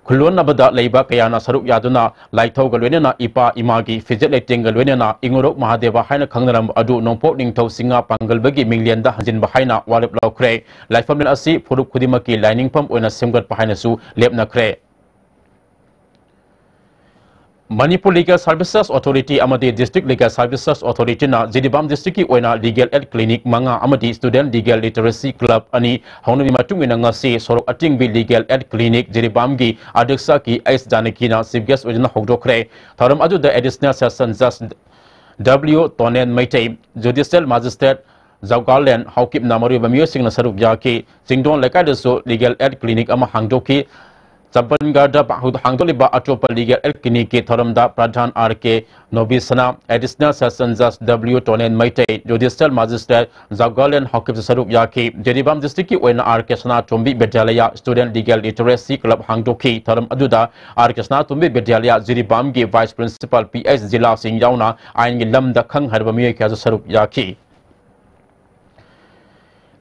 ꯈꯨꯜꯂꯣꯟꯅꯕꯗ ꯂꯩꯕ ꯀꯌꯥꯅ ꯁꯔꯨꯛ ꯌꯥꯗꯨꯅ ꯂꯥꯏꯊꯧꯒ ꯂꯣꯏꯅꯅ ꯏꯄꯥ ꯏꯃꯥꯒꯤ ꯐꯤꯖꯦꯠ ꯂꯩꯇꯦꯡꯒ ꯂꯣꯏꯅꯅ ꯏꯉꯣꯔꯧ ꯃꯍꯥꯗꯦꯕ ꯍꯥꯏꯅ ꯈꯪꯅꯔꯝꯕ ꯑꯗꯨ ꯅꯣꯡꯄꯣꯛ ꯅꯤꯡꯊꯧ ꯆꯤꯡꯉꯥ ꯄꯥꯡꯒꯜꯕꯒꯤ ꯃꯤꯡꯂꯦꯟꯗ ꯍꯟꯖꯤꯟꯕ ꯍꯥꯏꯅ ꯋꯥꯔꯦꯞ ꯂꯧꯈ꯭ꯔꯦ꯫ ꯂꯥꯏꯐꯝꯂꯦꯟ ꯑꯁꯤ ꯐꯨꯔꯨꯞ ꯈꯨꯗꯤꯡꯃꯛꯀꯤ ꯂꯥꯏꯅꯤꯡꯐꯝ ꯑꯣꯏꯅ ꯁꯦꯝꯒꯠꯄ ꯍꯥꯏꯅꯁꯨ ꯂꯦꯞꯅꯈ꯭ꯔꯦ꯫ Manipur Legal Services Authority ꯑꯃꯗꯤ District Legal Services Authorityꯅ ꯖꯤꯔꯤꯕꯥꯝ districtꯀꯤ ꯑꯣꯏꯅ legal aid clinic ꯃꯉꯥ ꯑꯃꯗꯤ student legal literacy club ꯑꯅꯤ ꯍꯧꯅꯕꯤ ꯃꯇꯨꯡ ꯏꯟꯅ ꯉꯁꯤ ꯁꯣꯔꯣꯛ ꯑꯇꯤꯡꯕꯤ legal aid clinic ꯖꯤꯔꯤꯕꯥꯝꯒꯤ ꯑꯗ꯭ꯌꯛꯁ ꯀꯤ ꯑꯩꯆ ꯖꯥꯅꯀꯤꯅ chief guest ꯑꯣꯏꯗꯨꯅ ꯍꯧꯗꯣꯛꯈ꯭ꯔꯦ꯫ ꯊꯧꯔꯝ ꯑꯗꯨꯗ additional session judge W ꯇꯣꯅꯦꯟ Meitei, judicial magistrate ꯖꯧꯒꯥꯂꯦꯟ ꯍꯥꯎꯀꯤꯞꯅ ꯃꯔꯨꯑꯣꯏꯕ ꯃꯤꯑꯣꯏꯁꯤꯡꯅ ꯁꯔꯨꯛ ꯌꯥꯈꯤ꯫ ꯆꯤꯡꯗꯣꯟ ꯂꯩꯀꯥꯏꯗꯁꯨ legal aid clinic ꯑꯃ ꯍꯥꯡꯗꯣꯛꯈꯤ꯫ ꯆꯝꯄꯟꯒꯔꯗ ꯍꯥꯡꯗꯣꯛꯂꯤꯕ ꯑꯇꯣꯞꯄ ꯂꯤꯒꯦꯜ ꯑꯦꯗ ꯀ꯭ꯂꯤꯅꯤꯛꯀꯤ ꯊꯧꯔꯝꯗ ꯄ꯭ꯔꯙꯥꯟ ꯑꯥꯔ ꯀꯦ ꯅꯣꯕꯤꯁꯅꯥ, ꯑꯦꯗꯤꯁꯅꯦꯜ ꯁꯦꯁꯟ ꯖꯖ ꯗꯕ꯭ꯂꯤꯌꯨ ꯇꯣꯅꯦꯟ ꯃꯩꯇꯩ, ꯖꯨꯗꯤꯁꯤꯌꯦꯜ ꯃꯥꯖꯤꯁꯇ꯭ꯔꯦꯠ ꯖꯒꯥꯂꯦꯟ ꯍꯣꯀꯤꯞꯁꯨ ꯁꯔꯨꯛ ꯌꯥꯈꯤ꯫ ꯖꯤꯔꯤꯕꯥꯝ ꯗꯤꯁꯇ꯭ꯔꯤꯛꯀꯤ ꯑꯣꯏꯅ ꯑꯥꯔ ꯀꯦ ꯁꯅꯥꯇꯣꯝꯕꯤ ꯕꯤꯗ꯭ꯌꯥꯂꯌ ꯁ꯭ꯇꯨꯗꯦꯟꯠ ꯂꯤꯒꯦꯜ ꯂꯤꯇꯔꯦꯁꯤ ꯀ꯭ꯂꯕ ꯍꯥꯡꯗꯣꯛꯈꯤ꯫ ꯊꯧꯔꯝ ꯑꯗꯨꯗ ꯑꯥꯔ ꯀꯦ ꯁꯅꯥꯇꯣꯝꯕꯤ ꯕꯤꯗ꯭ꯌꯥꯂꯌ ꯖꯤꯔꯤꯕꯥꯝꯒꯤ ꯚꯥꯏꯁ ꯄ꯭ꯔꯤꯟꯁꯤꯄꯥꯜ ꯄꯤ ꯑꯩꯆ ꯖꯤꯂꯥꯁꯤꯡ ꯌꯥꯎꯅ ꯑꯥꯏꯟꯒꯤ ꯂꯝꯗ ꯈꯪ ꯍꯩꯔꯕ ꯃꯤꯑꯣꯏ ꯀꯌꯥꯁꯨ ꯁꯔꯨꯛ ꯌꯥꯈꯤ꯫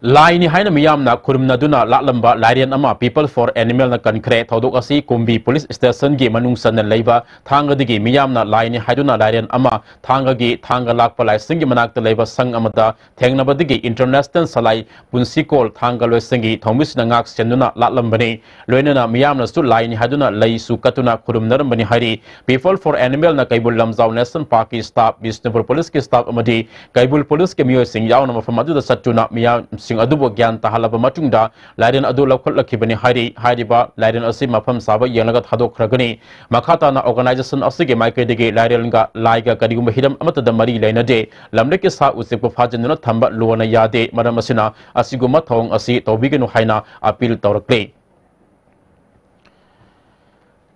ꯂꯥꯏꯅꯤ ꯍꯥꯏꯅ ꯃꯤꯌꯥꯝꯅ ꯈꯨꯔꯨꯝꯅꯗꯨꯅ ꯂꯥꯠꯂꯝꯕ ꯂꯥꯏꯔꯦꯟ ꯑꯃ People for Animalꯅ ꯀꯟꯈ꯭ꯔꯦ꯫ ꯊꯧꯗꯣꯛ ꯑꯁꯤ ꯀꯨꯝꯕꯤ ꯄꯨꯂꯤꯁ ꯁ꯭ꯇꯦꯁꯟꯒꯤ ꯃꯅꯨꯡ ꯆꯟꯅ ꯂꯩꯕ ꯊꯥꯡꯒꯗꯒꯤ ꯃꯤꯌꯥꯝꯅ ꯂꯥꯏꯅꯤ ꯍꯥꯏꯗꯨꯅ ꯂꯥꯏꯔꯦꯟ ꯑꯃ ꯊꯥꯡꯒꯒꯤ ꯊꯥꯡꯒ ꯂꯥꯛꯄ ꯂꯥꯏꯁꯪꯒꯤ ꯃꯅꯥꯛꯇ ꯂꯩꯕ ꯁꯪ ꯑꯃꯗ ꯊꯦꯡꯅꯕꯗꯒꯤ ꯏꯟꯇꯔꯅꯦꯁꯅꯦꯜ ꯁꯂꯥꯏ ꯄꯨꯟꯁꯤꯀꯣꯜ ꯊꯥꯡꯒ ꯂꯣꯏꯁꯪꯒꯤ ꯊꯧꯃꯤꯁꯤꯡꯅ ꯉꯥꯛ ꯁꯦꯟꯗꯨꯅ ꯂꯥꯠꯂꯝꯕꯅꯤ꯫ ꯂꯣꯏꯅꯅ ꯃꯤꯌꯥꯝꯅꯁꯨ ꯂꯥꯏꯅꯤ ꯍꯥꯏꯗꯨꯅ ꯂꯩꯁꯨ ꯀꯠꯇꯨꯅ ꯈꯨꯔꯨꯝꯅꯔꯝꯕꯅꯤ ꯍꯥꯏꯔꯤ꯫ People for Animalꯅ ꯀꯩꯕꯨꯜ ꯂꯝꯖꯥꯎ ꯅꯦꯁꯅꯦꯜ ꯄꯥꯔꯛꯀꯤ ꯁ꯭ꯇꯥꯐ, ꯕꯤꯁꯅꯨꯄꯨꯔ ꯄꯨꯂꯤꯁꯀꯤ ꯁ꯭ꯇꯥꯐ ꯑꯃꯗꯤ ꯀꯩꯕꯨꯜ ꯄꯨꯂꯤꯁꯀꯤ ꯃꯤꯑꯣꯏꯁꯤꯡ ꯌꯥꯎꯅ ꯃꯐꯝ ꯑꯗꯨꯗ ꯆꯠꯇꯨꯅ ꯃꯤꯌꯥꯝꯁꯤꯡ ꯑꯗꯨꯕꯨ ꯒ꯭ꯌꯥꯟ ꯇꯥꯍꯜꯂꯕ ꯃꯇꯨꯡꯗ ꯂꯥꯏꯔꯦꯟ ꯑꯗꯨ ꯂꯧꯈꯠꯂꯛꯈꯤꯕꯅꯤ ꯍꯥꯏꯔꯤ꯫ ꯍꯥꯏꯔꯤꯕ ꯂꯥꯏꯔꯦꯟ ꯑꯁꯤ ꯃꯐꯝ ꯆꯥꯕ ꯌꯦꯡꯂꯒ ꯊꯥꯗꯣꯛꯈ꯭ꯔꯒꯅꯤ꯫ ꯃꯈꯥ ꯇꯥꯅ ꯑꯣꯔꯒꯅꯥꯏꯖꯦꯁꯟ ꯑꯁꯤꯒꯤ ꯃꯥꯏꯀꯩꯗꯒꯤ ꯂꯥꯏꯔꯦꯟꯒ ꯂꯥꯏꯒ ꯀꯔꯤꯒꯨꯝꯕ ꯍꯤꯔꯝ ꯑꯃꯠꯇꯗ ꯃꯔꯤ ꯂꯩꯅꯗꯦ꯫ ꯂꯝꯂꯛꯀꯤ ꯁꯥ ꯎꯆꯦꯛꯄꯨ ꯐꯥꯖꯤꯟꯗꯨꯅ ꯊꯝꯕ ꯂꯣꯅ ꯌꯥꯗꯦ꯫ ꯃꯔꯝ ꯑꯁꯤꯅ ꯑꯁꯤꯒꯨꯝꯕ ꯊꯧꯑꯣꯡ ꯑꯁꯤ ꯇꯧꯕꯤꯒꯅꯨ ꯍꯥꯏꯅ ꯑꯄꯤꯜ ꯇꯧꯔꯛꯂꯤ꯫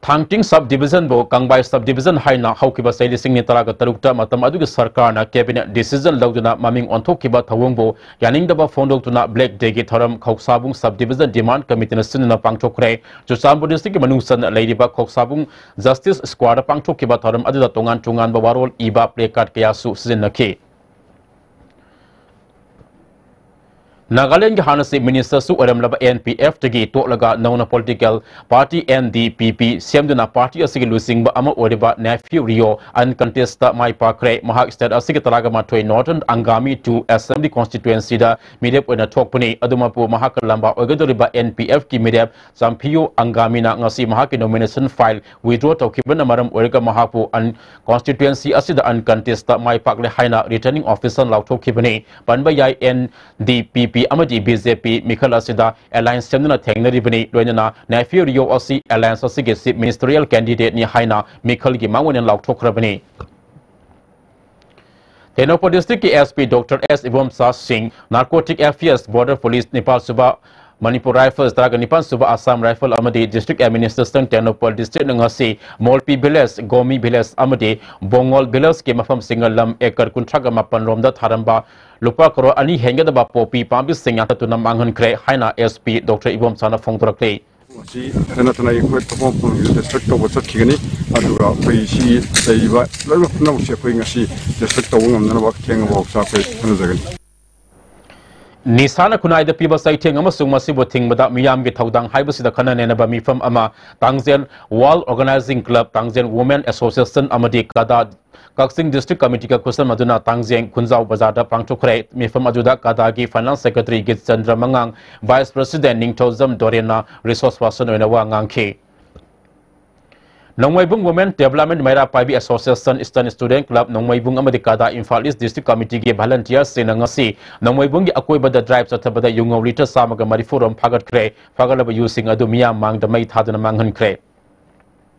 ꯊꯥꯡꯇꯤꯡ ꯁꯕ ꯗꯤꯕꯤꯖꯟꯕꯨ ꯀꯪꯕꯥꯏ ꯁꯕ ꯗꯤꯕꯤꯖꯟ ꯍꯥꯏꯅ ꯍꯧꯈꯤꯕ ꯆꯍꯤ ꯂꯤꯁꯤꯡ ꯑꯅꯤ ꯇꯔꯥꯒ ꯇꯔꯨꯛꯇ ꯃꯇꯝ ꯑꯗꯨꯒꯤ ꯁꯔꯀꯥꯔꯅ ꯀꯦꯕꯤꯅꯦꯠ ꯗꯤꯁꯤꯖꯟ ꯂꯧꯗꯨꯅ ꯃꯃꯤꯡ ꯑꯣꯟꯊꯣꯛꯈꯤꯕ ꯊꯧꯑꯣꯡꯕꯨ ꯌꯥꯅꯤꯡꯗꯕ ꯐꯣꯡꯗꯣꯛꯇꯨꯅ ꯕ꯭ꯂꯦꯛ ꯗꯦꯒꯤ ꯊꯧꯔꯝ ꯈꯧꯁꯥꯕꯨꯡ ꯁꯕ ꯗꯤꯕꯤꯖꯟ ꯗꯤꯃꯥꯟ ꯀꯃꯤꯇꯤꯅ ꯁꯤꯟꯗꯨꯅ ꯄꯥꯡꯊꯣꯛꯈ꯭ꯔꯦ꯫ ꯆꯨꯔꯆꯥꯟꯄꯨꯔ ꯗꯤꯁꯇ꯭ꯔꯤꯛꯀꯤ ꯃꯅꯨꯡ ꯆꯟꯅ ꯂꯩꯔꯤꯕ ꯈꯧꯁꯥꯕꯨꯡ ꯖꯁꯇꯤꯁ ꯁ꯭ꯀ꯭ꯋꯥꯔꯗ ꯄꯥꯡꯊꯣꯛꯈꯤꯕ ꯊꯧꯔꯝ ꯑꯗꯨꯗ ꯇꯣꯉꯥꯟ ꯇꯣꯉꯥꯟꯕ ꯋꯥꯔꯣꯜ ꯏꯕ ꯄ꯭ꯂꯦ ꯀꯥꯔꯗ ꯀꯌꯥꯁꯨ ꯁꯤꯖꯤꯟꯅꯈꯤ꯫ ꯅꯥꯒꯥꯂꯦꯟꯒꯤ ꯍꯥꯟꯅ ꯆꯤꯐ ꯃꯤꯅꯤꯁꯇꯔꯁꯨ ꯑꯣꯏꯔꯝꯂꯕ ꯑꯦꯟ ꯄꯤ ꯑꯦꯐꯇꯒꯤ ꯇꯣꯛꯂꯒ ꯅꯧꯅ ꯄꯣꯂꯤꯇꯤꯀꯦꯜ ꯄꯥꯔꯇꯤ ꯑꯦꯟ ꯗꯤ ꯄꯤ ꯄꯤ ꯁꯦꯝꯗꯨꯅ ꯄꯥꯔꯇꯤ ꯑꯁꯤꯒꯤ ꯂꯨꯆꯤꯡꯕ ꯑꯃ ꯑꯣꯏꯔꯤꯕ ꯅꯦꯐ꯭ꯌꯨ ꯔꯤꯑꯣ ꯑꯟꯀꯟꯇꯦꯁꯇ ꯃꯥꯏ ꯄꯥꯛꯈ꯭ꯔꯦ꯫ ꯃꯍꯥꯛ ꯁ꯭ꯇꯦꯠ ꯑꯁꯤꯒꯤ ꯇꯔꯥꯒ ꯃꯥꯊꯣꯏ ꯅꯣꯔꯗꯔꯟ ꯑꯪꯒꯥꯃꯤ ꯇꯨ ꯑꯦꯁꯦꯝꯕ꯭ꯂꯤ ꯀꯣꯟꯁꯇꯤꯇ꯭ꯋꯦꯟꯁꯤꯗ ꯃꯤꯔꯦꯞ ꯑꯣꯏꯅ ꯊꯣꯛꯄꯅꯤ꯫ ꯑꯗꯨꯃꯛꯄꯨ ꯃꯍꯥꯛꯀ ꯂꯝꯕꯥ ꯑꯣꯏꯒꯗꯧꯔꯤꯕ ꯑꯦꯟ ꯄꯤ ꯑꯦꯐꯀꯤ ꯃꯤꯔꯦꯞ ꯆꯝꯐꯤꯌꯨ ꯑꯪꯒꯥꯃꯤꯅ ꯉꯁꯤ ꯃꯍꯥꯛꯀꯤ ꯅꯣꯃꯤꯅꯦꯁꯟ ꯐꯥꯏꯜ ꯋꯤꯗ꯭ꯔꯣ ꯇꯧꯈꯤꯕꯅ ꯃꯔꯝ ꯑꯣꯏꯔꯒ ꯃꯍꯥꯛꯄꯨ ꯑꯟ-, ꯀꯣꯟꯁꯇꯤꯇ꯭ꯋꯦꯟꯁꯤ ꯑꯁꯤꯗ ꯑꯟꯀꯟꯇꯦꯁꯇ ꯃꯥꯏ ꯄꯥꯛꯂꯦ ꯍꯥꯏꯅ ꯔꯤꯇꯔꯅꯤꯡ ꯑꯣꯐꯤꯁꯔ ꯂꯥꯎꯊꯣꯛꯈꯤꯕꯅꯤ꯫ ꯄꯟꯕ ꯌꯥꯏ, ꯑꯦꯟ ꯗꯤ ꯄꯤ ꯄꯤ ꯑꯃꯗꯤ ꯕꯤ ꯖꯦ ꯄꯤ ꯃꯤꯈꯜ ꯑꯁꯤꯗ ꯑꯦꯂꯥꯏꯟꯁ ꯁꯦꯝꯗꯨꯅ ꯊꯦꯡꯅꯔꯤꯕꯅꯤ꯫ ꯂꯣꯏꯅꯅ ꯅꯦꯐ꯭ꯌꯨ ꯔꯤꯑꯣ ꯑꯁꯤ ꯑꯦꯂꯥꯏꯟꯁ ꯑꯁꯤꯒꯤ ꯆꯤꯐ ꯃꯤꯅꯤꯁꯇꯔꯤꯌꯦꯜ ꯀꯦꯟꯗꯤꯗꯦꯠꯅꯤ ꯍꯥꯏꯅ ꯃꯤꯈꯜꯒꯤ ꯃꯥꯡꯑꯣꯏꯅ ꯂꯥꯎꯊꯣꯛꯈ꯭ꯔꯕꯅꯤ꯫ ꯇꯦꯡꯅꯧꯄꯜ ꯗꯤꯁꯇ꯭ꯔꯤꯛꯀꯤ ꯑꯦꯁ ꯄꯤ ꯗꯣꯛꯇꯔ ꯑꯦꯁ ꯏꯕꯣꯝꯆꯥ ꯁꯤꯡ, ꯅꯥꯔꯀꯣꯇꯤꯛ ꯑꯦꯐꯤꯌꯔꯁ ꯕꯣꯔꯗꯔ ꯄꯨꯂꯤꯁ ꯅꯤꯄꯥꯜ ꯁꯨꯕ ꯃꯅꯤꯄꯨꯔ ꯔꯥꯏꯐꯜꯁ ꯇꯔꯥꯒ ꯅꯤꯄꯥꯟ ꯁꯨꯕ ꯑꯁꯥꯝ ꯔꯥꯏꯐꯜ ꯑꯃꯗꯤ ꯗꯤꯁꯇ꯭ꯔꯤꯛ ꯑꯦꯗꯃꯤꯅꯤꯁꯇ꯭ꯔꯦꯁꯟ ꯇꯦꯡꯅꯧꯄꯜ ꯗꯤꯁꯇ꯭ꯔꯤꯛꯅ ꯉꯁꯤ ꯃꯣꯜꯄꯤ ꯚꯤꯂꯦꯖ, ꯒꯣꯃꯤ ꯚꯤꯂꯦꯖ ꯑꯃꯗꯤ ꯕꯣꯉꯣꯜ ꯚꯤꯂꯦꯖꯀꯤ ꯃꯐꯝꯁꯤꯡꯒ ꯂꯝ ꯑꯦꯀꯔ ꯀꯨꯟꯊ꯭ꯔꯥꯒ ꯃꯥꯄꯟ ꯔꯣꯝꯗ ꯊꯥꯔꯝꯕ ꯂꯨꯄꯥ ꯀꯔꯣꯔ ꯑꯅꯤ ꯍꯦꯟꯒꯗꯕ ꯄꯣꯄꯤ ꯄꯥꯝꯕꯤꯁꯤꯡ ꯌꯥꯟꯊꯠꯇꯨꯅ ꯃꯥꯡꯍꯟꯈ꯭ꯔꯦ ꯍꯥꯏꯅ ꯑꯦꯁ ꯄꯤ ꯗꯣꯛꯇꯔ ꯏꯕꯣꯝꯆꯥꯅ ꯐꯣꯡꯗꯣꯔꯛꯂꯤ꯫ ꯃꯁꯤ ꯍꯦꯟꯅ ꯊꯅꯥꯏ ꯑꯩꯈꯣꯏ ꯊꯕꯛ ꯃꯐꯝꯁꯤꯡꯗ ꯗꯤꯁꯇ꯭ꯔꯤꯛ ꯇꯧꯕ ꯆꯠꯈꯤꯒꯅꯤ꯫ ꯑꯗꯨꯒ ꯑꯩꯈꯣꯏ ꯁꯤ ꯂꯩꯔꯤꯕ ꯂꯣꯏꯅꯃꯛ ꯄꯨꯝꯅꯃꯛꯁꯦ ꯑꯩꯈꯣꯏ ꯉꯁꯤ ꯗꯤꯁꯇ꯭ꯔꯤꯛ ꯇꯧꯕ ꯉꯝꯅꯅꯕ ꯊꯦꯡꯉꯕ ꯍꯧꯁꯥ ꯑꯩꯈꯣꯏ ꯍꯣꯠꯅꯖꯒꯅꯤ꯫ ꯅꯤꯁꯥꯅ ꯈꯨꯟꯅꯥꯏꯗ ꯄꯤꯕ ꯆꯩꯊꯦꯡ ꯑꯃꯁꯨꯡ ꯃꯁꯤꯕꯨ ꯊꯤꯡꯕꯗ ꯃꯤꯌꯥꯝꯒꯤ ꯊꯧꯗꯥꯡ ꯍꯥꯏꯕꯁꯤꯗ ꯈꯟꯅ ꯅꯩꯅꯕ ꯃꯤꯐꯝ ꯑꯃ Tangjeng world organizing club, Tangjeng women association ꯑꯃꯗꯤ ꯀꯗꯥ ꯀꯛꯆꯤꯡ ꯗꯤꯁꯇ꯭ꯔꯤꯛ ꯀꯃꯤꯇꯤꯒ ꯈꯨꯠꯁꯝꯅꯗꯨꯅ ꯇꯥꯡꯖꯦꯡ ꯈꯨꯟꯖꯥꯎ ꯕꯖꯥꯔꯗ ꯄꯥꯡꯊꯣꯛꯈ꯭ꯔꯦ꯫ ꯃꯤꯐꯝ ꯑꯗꯨꯗ ꯀꯗꯥꯒꯤ ꯐꯥꯏꯅꯥꯟꯁ ꯁꯦꯀ꯭ꯔꯦꯇꯔꯤ ꯒꯤꯠꯆꯟꯗ꯭ꯔ ꯃꯉꯥꯡ, ꯚꯥꯏꯁ ꯄ꯭ꯔꯦꯁꯤꯗꯦꯟꯠ ꯅꯤꯡꯊꯧꯖꯝ ꯗꯣꯔꯦꯟꯅ ꯔꯤꯁꯣꯔꯁ ꯄꯥꯔꯁꯟ ꯑꯣꯏꯅ ꯋꯥ ꯉꯥꯡꯈꯤ꯫ Nongmeibung women development Meira Paibi association, eastern student club Nongmeibung ꯑꯃꯗꯤ ꯀꯗꯥ ꯏꯝꯐꯥꯜ ꯏꯁ ꯗꯤꯁꯇ꯭ꯔꯤꯛ ꯀꯃꯤꯇꯤꯒꯤ ꯚꯣꯂꯨꯟꯇꯤꯌꯔꯁꯤꯡꯅ ꯉꯁꯤ ꯅꯣꯡꯃꯩꯕꯨꯡꯒꯤ ꯑꯀꯣꯏꯕꯗ ꯗ꯭ꯔꯥꯏꯚ ꯆꯠꯊꯕꯗ ꯌꯨꯉꯧ ꯂꯤꯇꯔ ꯆꯥꯝꯃꯒ ꯃꯔꯤꯐꯨ ꯔꯣꯝ ꯐꯥꯒꯠꯈ꯭ꯔꯦ꯫ ꯐꯥꯒꯠꯂꯕ ꯌꯨꯁꯤꯡ ꯑꯗꯨ ꯃꯤꯌꯥꯝ ꯃꯥꯡꯗ ꯃꯩ ꯊꯥꯗꯨꯅ ꯃꯥꯡꯍꯟꯈ꯭ꯔꯦ꯫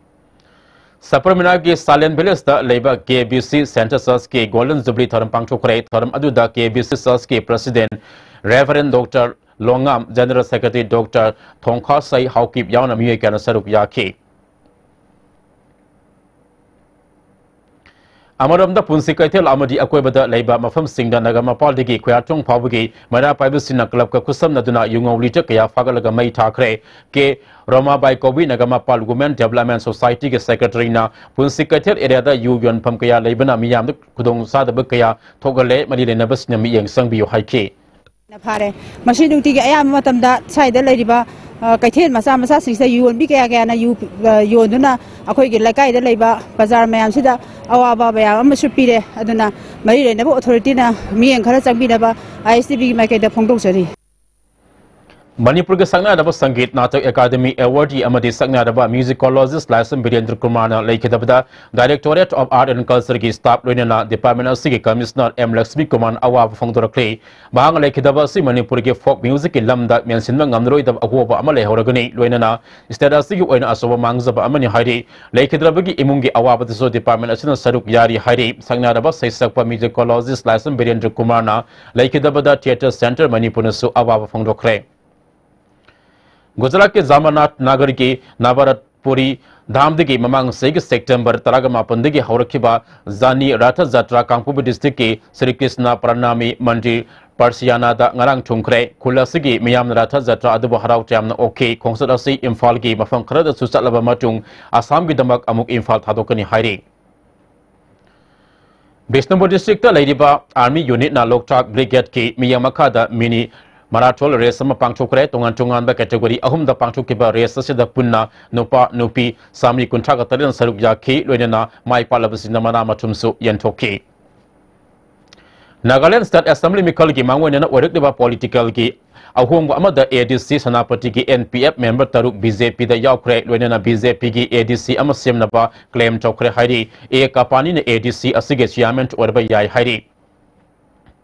ꯁꯕꯔꯃꯤꯅꯥꯒꯤ ꯁꯥꯂꯦꯟ ꯚꯤꯂꯦꯖꯇ ꯂꯩꯕ ꯀꯦ ꯕꯤ ꯁꯤ ꯁꯦꯟꯇꯔ ꯆꯔꯆꯀꯤ ꯒꯣꯜꯗꯟ ꯖꯨꯕꯤꯂꯤ ꯊꯧꯔꯝ ꯄꯥꯡꯊꯣꯛꯈ꯭ꯔꯦ꯫ ꯊꯧꯔꯝ ꯑꯗꯨꯗ ꯀꯦ ꯕꯤ ꯁꯤ ꯆꯔꯆꯀꯤ president reverend doctor Longam, general secretary doctor Thongkhasei Haokip ꯌꯥꯎꯅ ꯃꯤꯑꯣꯏ ꯀꯌꯥꯅ ꯁꯔꯨꯛ ꯌꯥꯈꯤ꯫ ꯑꯃꯔꯣꯝꯗ ꯄꯨꯟꯁꯤ ꯀꯩꯊꯦꯜ ꯑꯃꯗꯤ ꯑꯀꯣꯏꯕꯗ ꯂꯩꯕ ꯃꯐꯝꯁꯤꯡꯗ ꯅꯒꯥꯃꯄꯥꯜꯗꯒꯤ ꯈꯨꯌꯥꯊꯣꯡ ꯐꯥꯎꯕꯒꯤ ꯃꯩꯔꯥ ꯄꯥꯏꯕꯁꯤꯡꯅ ꯀ꯭ꯂꯕꯀ ꯈꯨꯠꯁꯝꯅꯗꯨꯅ ꯌꯨꯉꯧ ꯂꯤꯇꯔ ꯀꯌꯥ ꯐꯥꯒꯠꯂꯒ ꯃꯩ ꯊꯥꯈ꯭ꯔꯦ꯫ ꯀꯦ ꯔꯣꯃꯥꯕꯥꯏ ꯀꯧꯕꯤ ꯅꯒꯥꯃꯄꯥꯜ ꯋꯨꯃꯦꯟ ꯗꯦꯕꯂꯞꯃꯦꯟ ꯁꯣꯁꯥꯏꯇꯤꯒꯤ ꯁꯦꯀ꯭ꯔꯦꯇꯔꯤꯅ ꯄꯨꯟꯁꯤ ꯀꯩꯊꯦꯜ ꯑꯦꯔꯤꯌꯥꯗ ꯌꯨ ꯌꯣꯟꯐꯝ ꯀꯌꯥ ꯂꯩꯕꯅ ꯃꯤꯌꯥꯝꯗ ꯈꯨꯗꯣꯡꯆꯥꯗꯕ ꯀꯌꯥ ꯊꯣꯛꯍꯜꯂꯦ꯫ ꯃꯔꯤ ꯂꯩꯅꯕꯁꯤꯡꯅ ꯃꯤꯠꯌꯦꯡ ꯆꯪꯕꯤꯌꯨ ꯍꯥꯏꯈꯤ꯫ ꯐꯥꯔꯦ꯫ ꯃꯁꯤ ꯅꯨꯡꯇꯤꯒꯤ ꯑꯌꯥꯝꯕ ꯃꯇꯝꯗ ꯁ꯭ꯋꯥꯏꯗ ꯂꯩꯔꯤꯕ, ꯑ, ꯀꯩꯊꯦꯜ ꯃꯆꯥ ꯃꯆꯥꯁꯤꯡꯁꯤꯗ ꯌꯨ ꯌꯣꯟꯕꯤ ꯀꯌꯥ ꯀꯌꯥꯅ ꯌꯨ, ꯑ, ꯌꯣꯟꯗꯨꯅ ꯑꯩꯈꯣꯏꯒꯤ ꯂꯩꯀꯥꯏꯗ ꯂꯩꯕ ꯕꯖꯥꯔ ꯃꯌꯥꯝꯁꯤꯗ ꯑꯋꯥꯕ ꯃꯌꯥꯝ ꯑꯃꯁꯨ ꯄꯤꯔꯦ꯫ ꯑꯗꯨꯅ ꯃꯔꯤ ꯂꯩꯅꯕ ꯑꯣꯊꯣꯔꯤꯇꯤꯅ ꯃꯤꯠꯌꯦꯡ ꯈꯔ ꯆꯪꯕꯤꯅꯕ ꯑꯥꯏ ꯑꯦꯁ ꯇꯤ ꯚꯤꯒꯤ ꯃꯥꯏꯀꯩꯗ ꯐꯣꯡꯗꯣꯛꯆꯔꯤ꯫ ꯃꯅꯤꯄꯨꯔꯒꯤ ꯁꯛꯅꯥꯏꯔꯕ ꯁꯪꯒꯤꯠ ꯅꯥꯇꯛ ꯑꯦꯀꯥꯗꯃꯤ ꯑꯦꯋꯥꯔꯗꯤ ꯑꯃꯗꯤ ꯁꯛꯅꯥꯏꯔꯕ ꯃ꯭ꯌꯨꯖꯤꯀꯣꯂꯣꯖꯤꯁ꯭ꯠ ꯂꯥꯏꯁ꯭ꯔꯝ ꯕꯤꯔꯦꯟꯗ꯭ꯔ ꯀꯨꯃꯥꯔꯅ ꯂꯩꯈꯤꯗꯕꯗ ꯗꯥꯏꯔꯦꯛꯇꯣꯔꯦꯠ ꯑꯣꯐ ꯑꯥꯔꯠ ꯑꯦꯟ ꯀꯜꯆꯔꯒꯤ ꯁ꯭ꯇꯥꯐ ꯂꯣꯏꯅꯅ ꯗꯤꯄꯥꯔꯠꯃꯦꯟꯠ ꯑꯁꯤꯒꯤ ꯀꯃꯤꯁꯅꯔ ꯑꯦꯝ ꯂꯛꯁꯃꯤ ꯀꯨꯃꯥꯔꯅ ꯑꯋꯥꯕ ꯐꯣꯡꯗꯣꯔꯛꯂꯤ꯫ ꯃꯍꯥꯛꯅ ꯂꯩꯈꯤꯗꯕ ꯑꯁꯤ ꯃꯅꯤꯄꯨꯔꯒꯤ ꯐꯣꯛ ꯃ꯭ꯌꯨꯖꯤꯛꯀꯤ ꯂꯝꯗ ꯃꯦꯟꯁꯤꯟꯕ ꯉꯝꯂꯔꯣꯏꯗꯕ ꯑꯍꯣꯕ ꯑꯃ ꯂꯩꯍꯧꯔꯒꯅꯤ, ꯂꯣꯏꯅꯅ ꯁ꯭ꯇꯦꯠ ꯑꯁꯤꯒꯤ ꯑꯣꯏꯅ ꯑꯆꯧꯕ ꯃꯥꯡꯖꯕ ꯑꯃꯅꯤ ꯍꯥꯏꯔꯤ꯫ ꯂꯩꯈꯤꯗ꯭ꯔꯕꯒꯤ ꯏꯃꯨꯡꯒꯤ ꯑꯋꯥꯕꯗꯁꯨ ꯗꯤꯄꯥꯔꯠꯃꯦꯟꯠ ꯑꯁꯤꯅ ꯁꯔꯨꯛ ꯌꯥꯔꯤ ꯍꯥꯏꯔꯤ꯫ ꯁꯛꯅꯥꯏꯔꯕ ꯁꯩꯁꯛꯄ ꯃ꯭ꯌꯨꯖꯤꯀꯣꯂꯣꯖꯤꯁ꯭ꯠ ꯂꯥꯏꯁ꯭ꯔꯝ ꯕꯤꯔꯦꯟꯗ꯭ꯔ ꯀꯨꯃꯥꯔꯅ ꯂꯩꯈꯤꯗꯕꯗ ꯊꯤꯌꯦꯇꯔ ꯁꯦꯟꯇꯔ ꯃꯅꯤꯄꯨꯔꯅꯁꯨ ꯑꯋꯥꯕ ꯐꯣꯡꯗꯣꯛꯈ꯭ꯔꯦ꯫ ꯒꯨꯖꯔꯥꯠꯀꯤ ꯖꯥꯃꯅꯥꯊ ꯅꯥꯒꯔꯒꯤ ꯅꯕꯔꯠꯄꯨꯔꯤ ꯙꯥꯝꯗꯒꯤ ꯃꯃꯥꯡ ꯆꯍꯤꯒꯤ ꯁꯦꯞꯇꯦꯝꯕꯔ ꯇꯔꯥꯃꯥꯄꯟꯗꯒꯤ ꯍꯧꯔꯛꯈꯤꯕ ꯖꯥꯅꯤ ꯔꯥꯊ ꯖꯇ꯭ꯔꯥ ꯀꯥꯡꯄꯣꯛꯄꯤ ꯗꯤꯁꯇ꯭ꯔꯤꯛꯀꯤ ꯁ꯭ꯔꯤ ꯀ꯭ꯔꯤꯁꯅ ꯄ꯭ꯔꯅꯥꯃꯤ ꯃꯟꯗꯤꯔ ꯄꯥꯔꯁꯤꯌꯥꯅꯥꯗ ꯉꯔꯥꯡ ꯊꯨꯡꯈ꯭ꯔꯦ꯫ ꯈꯨꯜ ꯑꯁꯤꯒꯤ ꯃꯤꯌꯥꯝꯅ ꯔꯥꯊ ꯖꯇ꯭ꯔꯥ ꯑꯗꯨꯕꯨ ꯍꯔꯥꯎ ꯇꯌꯥꯝꯅ ꯑꯣꯛꯈꯤ꯫ ꯈꯣꯡꯆꯠ ꯑꯁꯤ ꯏꯝꯐꯥꯜꯒꯤ ꯃꯐꯝ ꯈꯔꯗꯁꯨ ꯆꯠꯂꯕ ꯃꯇꯨꯡ ꯑꯁꯥꯝꯒꯤꯗꯃꯛ ꯑꯃꯨꯛ ꯏꯝꯐꯥꯜ ꯊꯥꯗꯣꯛꯀꯅꯤ ꯍꯥꯏꯔꯤ꯫ ꯕꯤꯁꯅꯨꯄꯨꯔ ꯗꯤꯁꯇ꯭ꯔꯤꯛꯇ ꯂꯩꯔꯤꯕ ꯑꯥꯔꯃꯤ ꯌꯨꯅꯤꯠꯅ ꯂꯣꯛꯇꯥꯛ ꯕ꯭ꯔꯤꯒꯦꯗꯀꯤ ꯃꯤꯌꯥꯝ ꯃꯈꯥꯗ ꯃꯤꯅꯤ ꯃꯔꯥꯊꯣꯟ ꯔꯦꯁ ꯑꯃ ꯄꯥꯡꯊꯣꯛꯈ꯭ꯔꯦ꯫ ꯇꯣꯉꯥꯟ ꯇꯣꯉꯥꯟꯕ ꯀꯦꯇꯦꯒꯣꯔꯤ ꯑꯍꯨꯝꯗ ꯄꯥꯡꯊꯣꯛꯈꯤꯕ ꯔꯦꯁ ꯑꯁꯤꯗ ꯄꯨꯟꯅ ꯅꯨꯄꯥ ꯅꯨꯄꯤ ꯆꯥꯃꯔꯤ ꯀꯨꯟꯊ꯭ꯔꯥꯒ ꯇꯔꯦꯠꯅ ꯁꯔꯨꯛ ꯌꯥꯈꯤ, ꯂꯣꯏꯅꯅ ꯃꯥꯏ ꯄꯥꯛꯂꯕꯁꯤꯡꯅ ꯃꯅꯥ ꯃꯊꯨꯝꯁꯨ ꯌꯦꯟꯊꯣꯛꯈꯤ꯫ ꯅꯥꯒꯥꯂꯦꯟ ꯁ꯭ꯇꯦꯠ ꯑꯦꯁꯦꯝꯕ꯭ꯂꯤ ꯃꯤꯈꯜꯒꯤ ꯃꯥꯡꯑꯣꯏꯅꯅ ꯑꯣꯏꯔꯛꯂꯤꯕ ꯄꯣꯂꯤꯇꯤꯀꯦꯜꯒꯤ ꯑꯍꯣꯡꯕ ꯑꯃꯗ ꯑꯦ ꯗꯤ ꯁꯤ ꯁꯦꯅꯥꯄꯇꯤꯒꯤ ꯑꯦꯟ ꯄꯤ ꯑꯦꯐ ꯃꯦꯝꯕꯔ ꯇꯔꯨꯛ ꯕꯤ ꯖꯦ ꯄꯤꯗ ꯌꯥꯎꯈ꯭ꯔꯦ, ꯂꯣꯏꯅꯅ ꯕꯤ ꯖꯦ ꯄꯤꯒꯤ ꯑꯦ ꯗꯤ ꯁꯤ ꯑꯃ ꯁꯦꯝꯅꯕ ꯀ꯭ꯂꯦꯝ ꯇꯧꯈ꯭ꯔꯦ ꯍꯥꯏꯔꯤ꯫ ꯑꯦ ꯀꯄꯥꯅꯤꯅ ꯑꯦ ꯗꯤ ꯁꯤ ꯑꯁꯤꯒꯤ ꯆꯤꯌꯥꯔꯃꯦꯟ ꯑꯣꯏꯕ ꯌꯥꯏ ꯍꯥꯏꯔꯤ꯫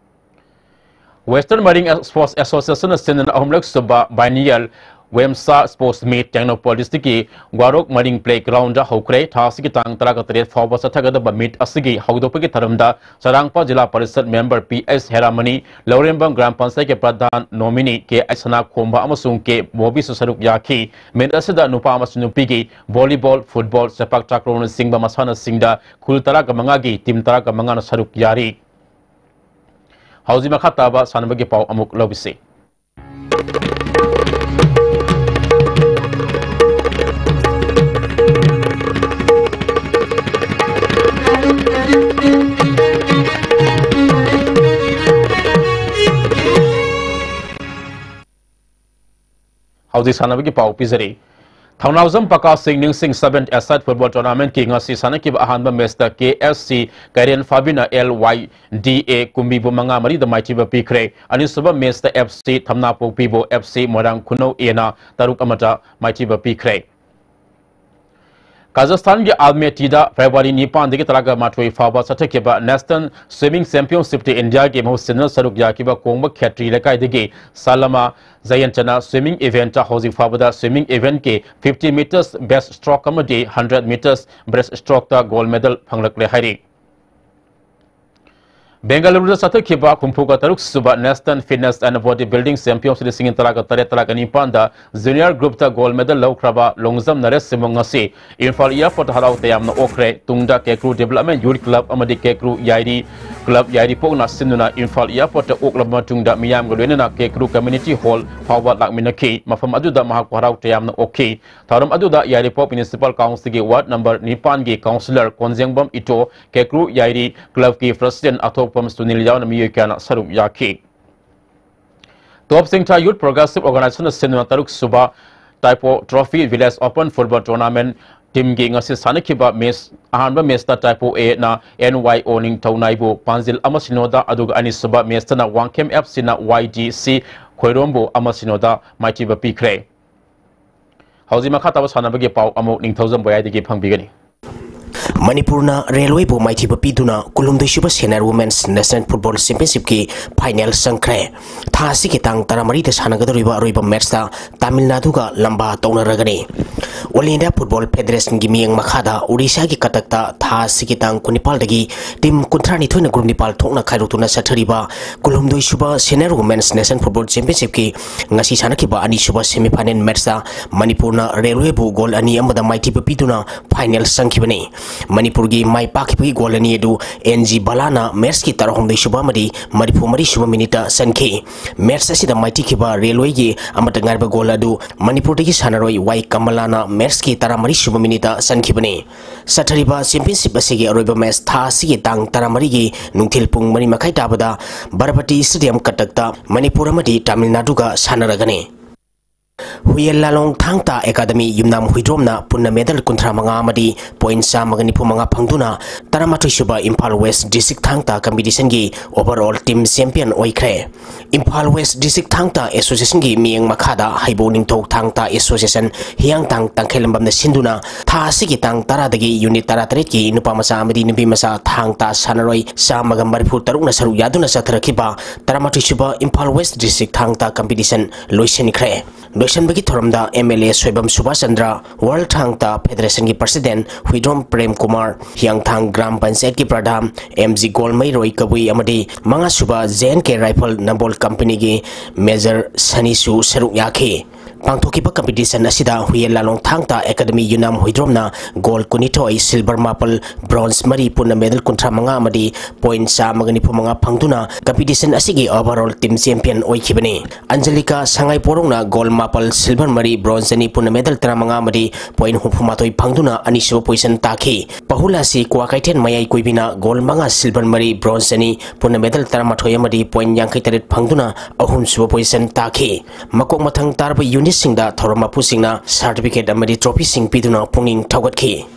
ꯋꯦꯁꯇꯔꯟ ꯃꯔꯤꯡ ꯁ꯭ꯄꯣꯔꯠꯁ ꯑꯦꯁꯣꯁꯤꯌꯦꯁꯟꯅ ꯁꯤꯟꯗꯨꯅ ꯑꯍꯨꯝꯂꯛ ꯁꯨꯕ ꯕꯥꯏꯅꯤꯌꯜ ꯋꯦꯝꯁꯥ ꯁ꯭ꯄꯣꯔꯠꯁ ꯃꯤꯠ ꯇꯦꯡꯅꯧꯄꯜ ꯗꯤꯁꯇ꯭ꯔꯤꯛꯀꯤ ꯒ꯭ꯋꯥꯔꯣꯛ ꯃꯔꯤꯡ ꯄ꯭ꯂꯦ ꯒ꯭ꯔꯥꯎꯟꯗ ꯍꯧꯈ꯭ꯔꯦ꯫ ꯊꯥ ꯑꯁꯤꯒꯤ ꯇꯥꯡ ꯇꯔꯥꯒ ꯇꯔꯦꯠ ꯐꯥꯎꯕ ꯆꯠꯊꯒꯗꯕ ꯃꯤꯠ ꯑꯁꯤꯒꯤ ꯍꯧꯗꯣꯛꯄꯒꯤ ꯊꯧꯔꯝꯗ Charangpat zila parishad member P H Heramani, Lourembam gram ꯄꯟꯆꯥꯌꯠꯀꯤ ꯄ꯭ꯔꯙꯥꯟ ꯅꯣꯃꯤꯅꯤ ꯀꯦ ꯑꯩꯆ ꯁꯅꯥꯈꯣꯝꯕ ꯑꯃꯁꯨꯡ ꯀꯦ ꯕꯣꯕꯤꯁꯨ ꯁꯔꯨꯛ ꯌꯥꯈꯤ꯫ ꯃꯤꯠ ꯑꯁꯤꯗ ꯅꯨꯄꯥ ꯑꯃꯁꯨꯡ ꯅꯨꯄꯤꯒꯤ ꯚꯣꯂꯤꯕꯣꯜ, ꯐꯨꯠꯕꯣꯜ, ꯆꯦꯄꯥꯛ ꯇꯥꯀ꯭ꯔꯣꯅꯆꯤꯡꯕ ꯃꯁꯥꯟꯅꯁꯤꯡꯗ ꯈꯨꯜ ꯇꯔꯥꯒ ꯃꯉꯥꯒꯤ ꯇꯤꯝ ꯇꯔꯥꯒ ꯃꯉꯥꯅ ꯁꯔꯨꯛ ꯌꯥꯔꯤ꯫ ꯍꯧꯖꯤꯛ ꯃꯈꯥ ꯇꯥꯕ ꯁꯥꯟꯅꯕꯒꯤ ꯄꯥꯎ ꯑꯃꯨꯛ ꯂꯧꯕꯤꯁꯤ꯫ ꯍꯧꯖꯤꯛ ꯁꯥꯟꯅꯕꯒꯤ ꯄꯥꯎ ꯄꯤꯖꯔꯤ꯫ ꯊꯧꯅꯥꯎꯖꯝ ꯄꯀꯥ ꯁꯤꯡ ꯅꯤꯡꯁꯤꯡ ꯁꯚꯦꯟ ꯑꯦꯁꯥꯏꯠ ꯐꯨꯠꯕꯣꯜ ꯇꯣꯔꯅꯥꯃꯦꯟꯠꯀꯤ ꯉꯁꯤ ꯁꯥꯟꯅꯈꯤꯕ ꯑꯍꯥꯟꯕ ꯃꯦꯆꯇ ꯀꯦ ꯑꯦꯁ ꯁꯤ ꯀꯩꯔꯦꯟ ꯐꯥꯕꯤꯅ ꯑꯦꯜ ꯋꯥꯏ ꯗꯤ ꯑꯦ ꯀꯨꯝꯕꯤꯕꯨ ꯃꯉꯥ ꯃꯔꯤꯗ ꯃꯥꯏꯊꯤꯕ ꯄꯤꯈ꯭ꯔꯦ꯫ ꯑꯅꯤꯁꯨꯕ ꯃꯦꯆꯇ ꯑꯦꯐ ꯁꯤ ꯊꯝꯅꯥꯄꯣꯛꯄꯤꯕꯨ ꯑꯦꯐ ꯁꯤ ꯃꯣꯏꯔꯥꯡ ꯈꯨꯅꯧ ꯑꯦꯅ ꯇꯔꯨꯛ ꯑꯃꯗ ꯃꯥꯏꯊꯤꯕ ꯄꯤꯈ꯭ꯔꯦ꯫ ꯀꯥꯖꯥꯈꯁꯇꯥꯟꯒꯤ ꯑꯜꯃꯦꯇꯤꯗ ꯐꯦꯕ꯭ꯔꯨꯋꯥꯔꯤ ꯅꯤꯄꯥꯟꯗꯒꯤ ꯇꯔꯥꯃꯥꯊꯣꯏ ꯐꯥꯎꯕ ꯆꯠꯊꯈꯤꯕ ꯅꯦꯁꯅꯦꯜ ꯁ꯭ꯋꯤꯃꯤꯡ ꯆꯦꯝꯄꯤꯌꯟꯁꯤꯞꯇ ꯏꯟꯗꯤꯌꯥꯒꯤ ꯃꯍꯨꯠ ꯁꯤꯟꯗꯨꯅ ꯁꯔꯨꯛ ꯌꯥꯈꯤꯕ ꯀꯣꯡꯕ ꯈꯦꯇ꯭ꯔꯤ ꯂꯩꯀꯥꯏꯗꯒꯤ ꯁꯥꯂꯃꯥ ꯖꯌꯟꯇꯅ ꯁ꯭ꯋꯤꯃꯤꯡ ꯏꯚꯦꯟꯠꯇ ꯍꯧꯖꯤꯛ ꯐꯥꯎꯕꯗ ꯁ꯭ꯋꯤꯃꯤꯡ ꯏꯚꯦꯟꯠꯀꯤ ꯐꯤꯐꯇꯤ ꯃꯤꯇꯔꯁ ꯕ꯭ꯔꯦꯁꯠ ꯁ꯭ꯇ꯭ꯔꯣꯛ ꯑꯃꯗꯤ ꯍꯟꯗ꯭ꯔꯦꯠ ꯃꯤꯇꯔꯁ ꯕ꯭ꯔꯦꯁꯠ ꯁ꯭ꯇ꯭ꯔꯣꯛꯇ ꯒꯣꯜꯗ ꯃꯦꯗꯜ ꯐꯪꯂꯛꯂꯦ ꯍꯥꯏꯔꯤ꯫ ꯕꯦꯡꯒꯂꯨꯔꯨꯗ ꯆꯠꯊꯈꯤꯕ ꯍꯨꯝꯐꯨꯒ ꯇꯔꯨꯛ ꯁꯨꯕ National Fitness and Body Building Champions ꯂꯤꯁꯤꯡ ꯇꯔꯥꯒ ꯇꯔꯦꯠ ꯇꯔꯥꯒ ꯅꯤꯄꯥꯟꯗ Junior Groupꯇ Gold Medal ꯂꯧꯈ꯭ꯔꯕ ꯂꯣꯡꯖꯝ ꯅꯔꯦꯁ ꯁꯤꯃꯨꯡ ꯉꯁꯤ ꯏꯝꯐꯥꯜ Airportꯇ ꯍꯔꯥꯎ ꯇꯌꯥꯝꯅ ꯑꯣꯛꯈ꯭ꯔꯦ꯫ ꯇꯨꯡꯗ ꯀꯦꯀ꯭ꯔꯨ Development Youth Club ꯑꯃꯗꯤ ꯀꯦꯀ꯭ꯔꯨ ꯌꯥꯏꯔꯤ Club ꯌꯥꯏꯔꯤꯄꯣꯛꯅ ꯁꯤꯟꯗꯨꯅ ꯏꯝꯐꯥꯜ Airportꯇ ꯑꯣꯛꯂꯕ ꯃꯇꯨꯡꯗ ꯃꯤꯌꯥꯝꯒ ꯂꯣꯏꯅꯅ ꯀꯦꯀ꯭ꯔꯨ Community Hall ꯐꯥꯎꯕ ꯂꯥꯛꯃꯤꯟꯅꯈꯤ꯫ ꯃꯐꯝ ꯑꯗꯨꯗ ꯃꯍꯥꯛꯄꯨ ꯍꯔꯥꯎ ꯇꯌꯥꯝꯅ ꯑꯣꯛꯈꯤ꯫ ꯊꯧꯔꯝ ꯑꯗꯨꯗ ꯌꯥꯏꯔꯤꯄꯣꯛ Municipal Councilꯒꯤ Ward number ꯅꯤꯄꯥꯟꯒꯤ Councillor ꯀꯣꯟꯖꯦꯡꯕꯝ ꯏꯇꯣ, ꯀꯦꯀ꯭ꯔꯨ ꯌꯥꯏꯔꯤ Clubꯀꯤ President ꯑꯊꯣꯛꯄꯝ ꯁꯨꯅꯤꯜ ꯌꯥꯎꯅ ꯃꯤꯑꯣꯏ ꯀꯌꯥꯅ ꯁꯔꯨꯛ ꯌꯥꯈꯤ꯫ Top Singtha Youth Progressive Organizationꯅ ꯁꯤꯟꯗꯨꯅ ꯇꯔꯨꯛ ꯁꯨꯕ Taipo Trophy Village Open Football Tournament teamꯒꯤ ꯉꯁꯤ ꯁꯥꯟꯅꯈꯤꯕ match, ꯑꯍꯥꯟꯕ matchꯇ Taipo Aꯅ NYO ꯅꯤꯡꯊꯧꯅꯥꯏꯕꯨ ꯄꯥꯟꯖꯤꯜ ꯑꯃ ꯁꯤꯅꯣꯗ, ꯑꯗꯨꯒ ꯑꯅꯤꯁꯨꯕ matchꯇꯅ ꯋꯥꯡꯈꯦꯝ FCꯅ YDC ꯈꯣꯏꯔꯣꯝꯕꯨ ꯑꯃ ꯁꯤꯅꯣꯗ ꯃꯥꯏꯊꯤꯕ ꯄꯤꯈ꯭ꯔꯦ꯫ ꯍꯧꯖꯤꯛ ꯃꯈꯥ ꯇꯥꯕ ꯁꯥꯟꯅꯕꯒꯤ ꯄꯥꯎ ꯑꯃꯨꯛ ꯅꯤꯡꯊꯧꯖꯝ ꯕꯣꯌꯥꯏꯗꯒꯤ ꯐꯪꯕꯤꯒꯅꯤ꯫ ꯃꯅꯤꯄꯨꯔꯅ ꯔꯦꯜꯋꯦꯕꯨ ꯃꯥꯏꯊꯤꯕ ꯄꯤꯗꯨꯅ ꯀꯨꯟꯍꯨꯝꯗꯣꯏ ꯁꯨꯕ Senior Women's National Football Championshipꯀꯤ final ꯆꯪꯈ꯭ꯔꯦ꯫ ꯊꯥ ꯑꯁꯤꯒꯤ ꯇꯥꯡ ꯇꯔꯥꯃꯔꯤꯗ ꯁꯥꯟꯅꯒꯗꯧꯔꯤꯕ ꯑꯔꯣꯏꯕ matchꯇ ꯇꯥꯃꯤꯜ ꯅꯥꯗꯨꯒ ꯂꯝꯕꯥ ꯇꯧꯅꯔꯒꯅꯤ꯫ All India Football Federationꯒꯤ ꯃꯤꯠꯌꯦꯡ ꯃꯈꯥꯗ ꯑꯣꯔꯤꯁꯥꯒꯤ ꯀꯇꯛꯇ ꯊꯥ ꯑꯁꯤꯒꯤ ꯇꯥꯡ ꯀꯨꯟꯅꯤꯄꯥꯜꯗꯒꯤ team ꯀꯨꯟꯊ꯭ꯔꯥꯅꯤꯊꯣꯏꯅ group ꯅꯤꯄꯥꯜ ꯊꯣꯛꯅ ꯈꯥꯏꯗꯣꯛꯇꯨꯅ ꯆꯠꯊꯔꯤꯕ ꯀꯨꯟꯍꯨꯝꯗꯣꯏ ꯁꯨꯕ Senior Women's National Football Championshipꯀꯤ ꯉꯁꯤ ꯁꯥꯟꯅꯈꯤꯕ ꯑꯅꯤꯁꯨꯕ semifinal matchꯇ ꯃꯅꯤꯄꯨꯔꯅ ꯔꯦꯜꯋꯦꯕꯨ goal ꯑꯅꯤ ꯑꯃꯗ ꯃꯥꯏꯊꯤꯕ ꯄꯤꯗꯨꯅ final ꯆꯪꯈꯤꯕꯅꯤ꯫ ꯃꯅꯤꯄꯨꯔꯒꯤ ꯃꯥꯏ ꯄꯥꯛꯈꯤꯕꯒꯤ goal ꯑꯅꯤ ꯑꯗꯨ ꯑꯦꯟ ꯖꯤ ꯕꯂꯥꯅ matchꯀꯤ ꯇꯔꯥꯍꯨꯝꯗꯣꯏ ꯁꯨꯕ ꯑꯃꯗꯤ ꯃꯔꯤꯐꯨ ꯃꯔꯤ ꯁꯨꯕ minuteꯇ ꯆꯟꯈꯤ꯫ Match ꯑꯁꯤꯗ ꯃꯥꯏꯊꯤꯈꯤꯕ ꯔꯦꯜꯋꯦꯒꯤ ꯑꯃꯠꯇ ꯉꯥꯏꯔꯕ goal ꯑꯗꯨ ꯃꯅꯤꯄꯨꯔꯗꯒꯤ ꯁꯥꯟꯅꯔꯣꯏ ꯋꯥꯏ ꯀꯃꯂꯥꯅ matchꯀꯤ ꯇꯔꯥꯃꯔꯤ ꯁꯨꯕ minuteꯇ ꯆꯟꯈꯤꯕꯅꯤ꯫ ꯆꯠꯊꯔꯤꯕ championship ꯑꯁꯤꯒꯤ ꯑꯔꯣꯏꯕ match ꯊꯥ ꯑꯁꯤꯒꯤ ꯇꯥꯡ ꯇꯔꯥꯃꯔꯤꯒꯤ ꯅꯨꯡꯊꯤꯜ ꯄꯨꯡ ꯃꯔꯤ ꯃꯈꯥꯏ ꯇꯥꯕꯗ ꯕꯔꯕꯇꯤ Stadium ꯀꯇꯛꯇ ꯃꯅꯤꯄꯨꯔ ꯑꯃꯗꯤ ꯇꯥꯃꯤꯜ ꯅꯥꯗꯨꯒ ꯁꯥꯟꯅꯔꯒꯅꯤ꯫ ꯍꯨꯌꯦꯟ ꯂꯥꯂꯣꯡ ꯊꯥꯡ ꯇꯥ ꯑꯦꯀꯥꯗꯃꯤ ꯌꯨꯝꯅꯥꯝ ꯍꯨꯏꯗ꯭ꯔꯣꯝꯅ ꯄꯨꯟꯅ medal ꯀꯨꯟꯊ꯭ꯔꯥ ꯃꯉꯥ ꯑꯃꯗꯤ point ꯆꯥꯝꯃꯒ ꯅꯤꯐꯨ ꯃꯉꯥ ꯐꯪꯗꯨꯅ ꯇꯔꯥꯃꯥꯊꯣꯏ ꯁꯨꯕ ꯏꯝꯐꯥꯜ West District ꯊꯥꯡ ꯇꯥ competitionꯒꯤ overall team champion ꯑꯣꯏꯈ꯭ꯔꯦ꯫ ꯏꯝꯐꯥꯜ West District ꯊꯥꯡ ꯇꯥ Associationꯒꯤ ꯃꯤꯠꯌꯦꯡ ꯃꯈꯥꯗ ꯍꯩꯕꯣꯡ ꯅꯤꯡꯊꯧ ꯊꯥꯡ ꯇꯥ Association ꯍꯤꯌꯥꯡꯊꯥꯡ ꯇꯥꯡꯈꯩꯂꯝꯕꯝꯅ ꯁꯤꯟꯗꯨꯅ ꯊꯥ ꯑꯁꯤꯒꯤ ꯇꯥꯡ ꯇꯔꯥꯗꯒꯤ unit ꯇꯔꯥꯇꯔꯦꯠꯀꯤ ꯅꯨꯄꯥ ꯃꯆꯥ ꯑꯃꯗꯤ ꯅꯨꯄꯤ ꯃꯆꯥ ꯊꯥꯡ ꯇꯥ ꯁꯥꯟꯅꯔꯣꯏ ꯆꯥꯝꯃꯒ ꯃꯔꯤꯐꯨ ꯇꯔꯨꯛꯅ ꯁꯔꯨꯛ ꯌꯥꯗꯨꯅ ꯆꯠꯊꯔꯛꯈꯤꯕ ꯇꯔꯥꯃꯥꯊꯣꯏ ꯁꯨꯕ ꯏꯝꯐꯥꯜ West District ꯊꯥꯡ ꯇꯥ competition ꯂꯣꯏꯁꯤꯟꯈ꯭ꯔꯦ꯫ ꯂꯣꯏꯁꯤꯟꯕꯒꯤ ꯊꯧꯔꯝꯗ M L A Soibam Subhas Chandra, World ꯊꯥꯡ ꯇꯥ Federation ꯒꯤ President ꯍꯨꯏꯗ꯭ꯔꯣꯝ ꯄ꯭ꯔꯦꯝ ꯀꯨꯃꯥꯔ, ꯍꯤꯌꯥꯡꯊꯥꯡ ꯒ꯭ꯔꯥꯝ ꯄꯟꯆꯥꯌꯠꯀꯤ ꯄ꯭ꯔꯙꯥꯟ M G ꯒꯣꯜꯃꯩꯔꯣꯏ ꯀꯕꯨꯏ ꯑꯃꯗꯤ ꯃꯉꯥꯁꯨꯕ J and K Rifle Nambol Company ꯒꯤ Major ꯁꯅꯤꯁꯨ ꯁꯔꯨꯛ ꯌꯥꯈꯤ꯫ ꯄꯥꯡꯊꯣꯛꯈꯤꯕ competition ꯑꯁꯤꯗ ꯍꯨꯌꯦꯟ ꯂꯥꯂꯣꯡ ꯊꯥꯡ ꯇꯥ Academy ꯌꯨꯅꯥꯝ ꯍꯨꯏꯗ꯭ꯔꯣꯝꯅ gold ꯀꯨꯟꯅꯤꯊꯣꯏ, silver ꯃꯥꯄꯜ, bronze ꯃꯔꯤ, ꯄꯨꯟꯅ medal ꯀꯨꯟꯊ꯭ꯔꯥ ꯃꯉꯥ ꯑꯃꯗꯤ point ꯆꯥꯝꯃꯒ ꯅꯤꯐꯨ ꯃꯉꯥ ꯐꯪꯗꯨꯅ competition ꯑꯁꯤꯒꯤ overall team champion ꯑꯣꯏꯈꯤꯕꯅꯤ꯫ ꯑꯟꯖꯂꯤꯀꯥ ꯁꯉꯥꯏ ꯄꯣꯔꯣꯡꯅ gold ꯃꯥꯄꯜ, silver ꯃꯔꯤ, bronze ꯑꯅꯤ, ꯄꯨꯟꯅ medal ꯇꯔꯥꯃꯉꯥ ꯑꯃꯗꯤ point ꯍꯨꯝꯐꯨ ꯃꯥꯊꯣꯏ ꯐꯪꯗꯨꯅ ꯑꯅꯤꯁꯨꯕ position ꯇꯥꯈꯤ꯫ ꯄꯍꯨꯂꯥꯁꯤ ꯀ꯭ꯋꯥꯀꯩꯊꯦꯜ ꯃꯌꯥꯏ ꯀꯣꯏꯕꯤꯅ gold ꯃꯉꯥ, silver ꯃꯔꯤ, bronze ꯑꯅꯤ, ꯄꯨꯟꯅ medal ꯇꯔꯥꯃꯥꯊꯣꯏ ꯑꯃꯗꯤ point ꯌꯥꯡꯈꯩ ꯇꯔꯦꯠ ꯐꯪꯗꯨꯅ ꯑꯍꯨꯝꯁꯨꯕ position ꯇꯥꯈꯤ꯫ ꯃꯀꯣꯛ ꯃꯊꯪ ꯇꯥꯔꯕ unit ꯁꯤꯡꯗ ꯊꯧꯔꯝ ꯃꯄꯨꯁꯤꯡꯅ certificate ꯑꯃꯗꯤ trophy ꯁꯤꯡ ꯄꯤꯗꯨꯅ ꯄꯨꯛꯅꯤꯡ ꯊꯧꯒꯠꯈꯤ꯫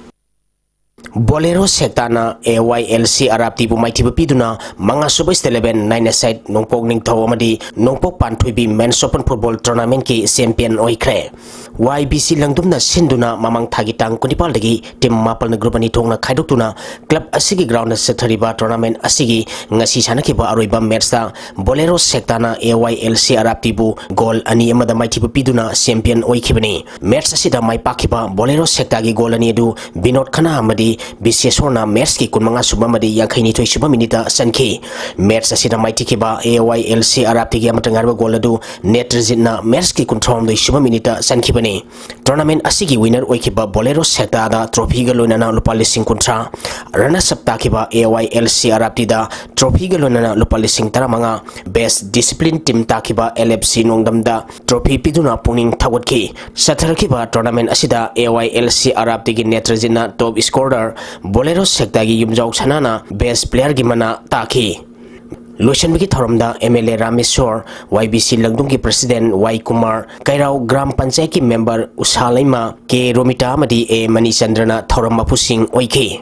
Bolero ꯁꯦꯛꯇꯥꯅ A Y L C ꯑꯔꯥꯞꯇꯤꯕꯨ ꯃꯥꯏꯊꯤꯕ ꯄꯤꯗꯨꯅ ꯃꯉꯥꯁꯨꯕ State Level Nine-a-side ꯅꯣꯡꯄꯣꯛ ꯅꯤꯡꯊꯧ ꯑꯃꯗꯤ ꯅꯣꯡꯄꯣꯛ ꯄꯥꯟꯊꯣꯏꯕꯤ Men's Open Football Tournament ꯀꯤ champion ꯑꯣꯏꯈ꯭ꯔꯦ꯫ Y B C ꯂꯪꯗꯨꯝꯅ ꯁꯤꯟꯗꯨꯅ ꯃꯃꯥꯡ ꯊꯥꯒꯤ ꯇꯥꯡ ꯀꯨꯟꯅꯤꯄꯥꯜꯗꯒꯤ team ꯃꯥꯄꯜꯅ group ꯑꯅꯤ ꯊꯣꯛꯅ ꯈꯥꯏꯗꯣꯛꯇꯨꯅ club ꯑꯁꯤꯒꯤ ground ꯗ ꯆꯠꯊꯔꯤꯕ tournament ꯑꯁꯤꯒꯤ ꯉꯁꯤ ꯁꯥꯟꯅꯈꯤꯕ ꯑꯔꯣꯏꯕ match ꯇ Bolero ꯁꯦꯛꯇꯥꯅ A Y L C ꯑꯔꯥꯞꯇꯤꯕꯨ goal ꯑꯅꯤ ꯑꯃꯗ ꯃꯥꯏꯊꯤꯕ ꯄꯤꯗꯨꯅ champion ꯑꯣꯏꯈꯤꯕꯅꯤ꯫ Match ꯑꯁꯤꯗ ꯃꯥꯏ ꯄꯥꯛꯈꯤꯕ Bolero ꯁꯦꯛꯇꯥꯒꯤ goal ꯑꯅꯤ ꯑꯗꯨ ꯕꯤꯅꯣꯗ ꯈꯅꯥ ꯑꯃꯗꯤ ꯕꯤꯁꯦꯁꯣꯔꯅ match ꯀꯤ ꯀꯨꯟꯃꯉꯥ ꯁꯨꯕ ꯑꯃꯗꯤ ꯌꯥꯡꯈꯩꯅꯤꯊꯣꯏ ꯁꯨꯕ minute ꯇ ꯆꯟꯈꯤ꯫ Match ꯑꯁꯤꯗ ꯃꯥꯏꯊꯤꯈꯤꯕ A Y L C ꯑꯔꯥꯞꯇꯤꯒꯤ ꯑꯃꯠꯇ ꯉꯥꯏꯔꯕ goal ꯑꯗꯨ ꯅꯦꯇ꯭ꯔꯖꯤꯠꯅ match ꯀꯤ ꯀꯨꯟꯊ꯭ꯔꯥꯍꯨꯝꯗꯣꯏ ꯁꯨꯕ minute ꯇ ꯆꯟꯈꯤꯕꯅꯤ꯫ Tournament ꯑꯁꯤꯒꯤ winner ꯑꯣꯏꯈꯤꯕ Bolero ꯁꯦꯛꯇꯥꯗ trophy ꯒ ꯂꯣꯏꯅꯅ ꯂꯨꯄꯥ ꯂꯤꯁꯤꯡ ꯀꯨꯟꯊ꯭ꯔꯥ, runners up ꯇꯥꯈꯤꯕ A Y L C ꯑꯔꯥꯞꯇꯤꯗ trophy ꯒ ꯂꯣꯏꯅꯅ ꯂꯨꯄꯥ ꯂꯤꯁꯤꯡ ꯇꯔꯥꯃꯉꯥ, best discipline team ꯇꯥꯈꯤꯕ L F C ꯅꯣꯡꯗꯝꯗ trophy ꯄꯤꯗꯨꯅ ꯄꯨꯛꯅꯤꯡ ꯊꯧꯒꯠꯈꯤ꯫ ꯆꯠꯊꯔꯛꯈꯤꯕ tournament ꯑꯁꯤꯗ A Y L C ꯑꯔꯥꯞꯇꯤꯒꯤ ꯅꯦꯇ꯭ꯔꯖꯤꯠꯅ top scorer, Bolero ꯁꯦꯛꯇꯥꯒꯤ ꯌꯨꯝꯖꯥꯎ ꯁꯅꯥꯅ best player ꯒꯤ ꯃꯅꯥ ꯇꯥꯈꯤ꯫ ꯂꯣꯏꯁꯤꯟꯕꯒꯤ ꯊꯧꯔꯝꯗ M L A Rameshor, Y B C ꯂꯪꯗꯨꯝꯒꯤ president Y ꯀꯨꯃꯥꯔ, ꯀꯩꯔꯥꯎ ꯒ꯭ꯔꯥꯝ ꯄꯟꯆꯥꯌꯠꯀꯤ member ꯎꯁꯥ ꯂꯩꯃ, K ꯔꯣꯃꯤꯇꯥ ꯑꯃꯗꯤ A ꯃꯅꯤꯆꯟꯗ꯭ꯔꯅ ꯊꯧꯔꯝ ꯃꯄꯨꯁꯤꯡ ꯑꯣꯏꯈꯤ꯫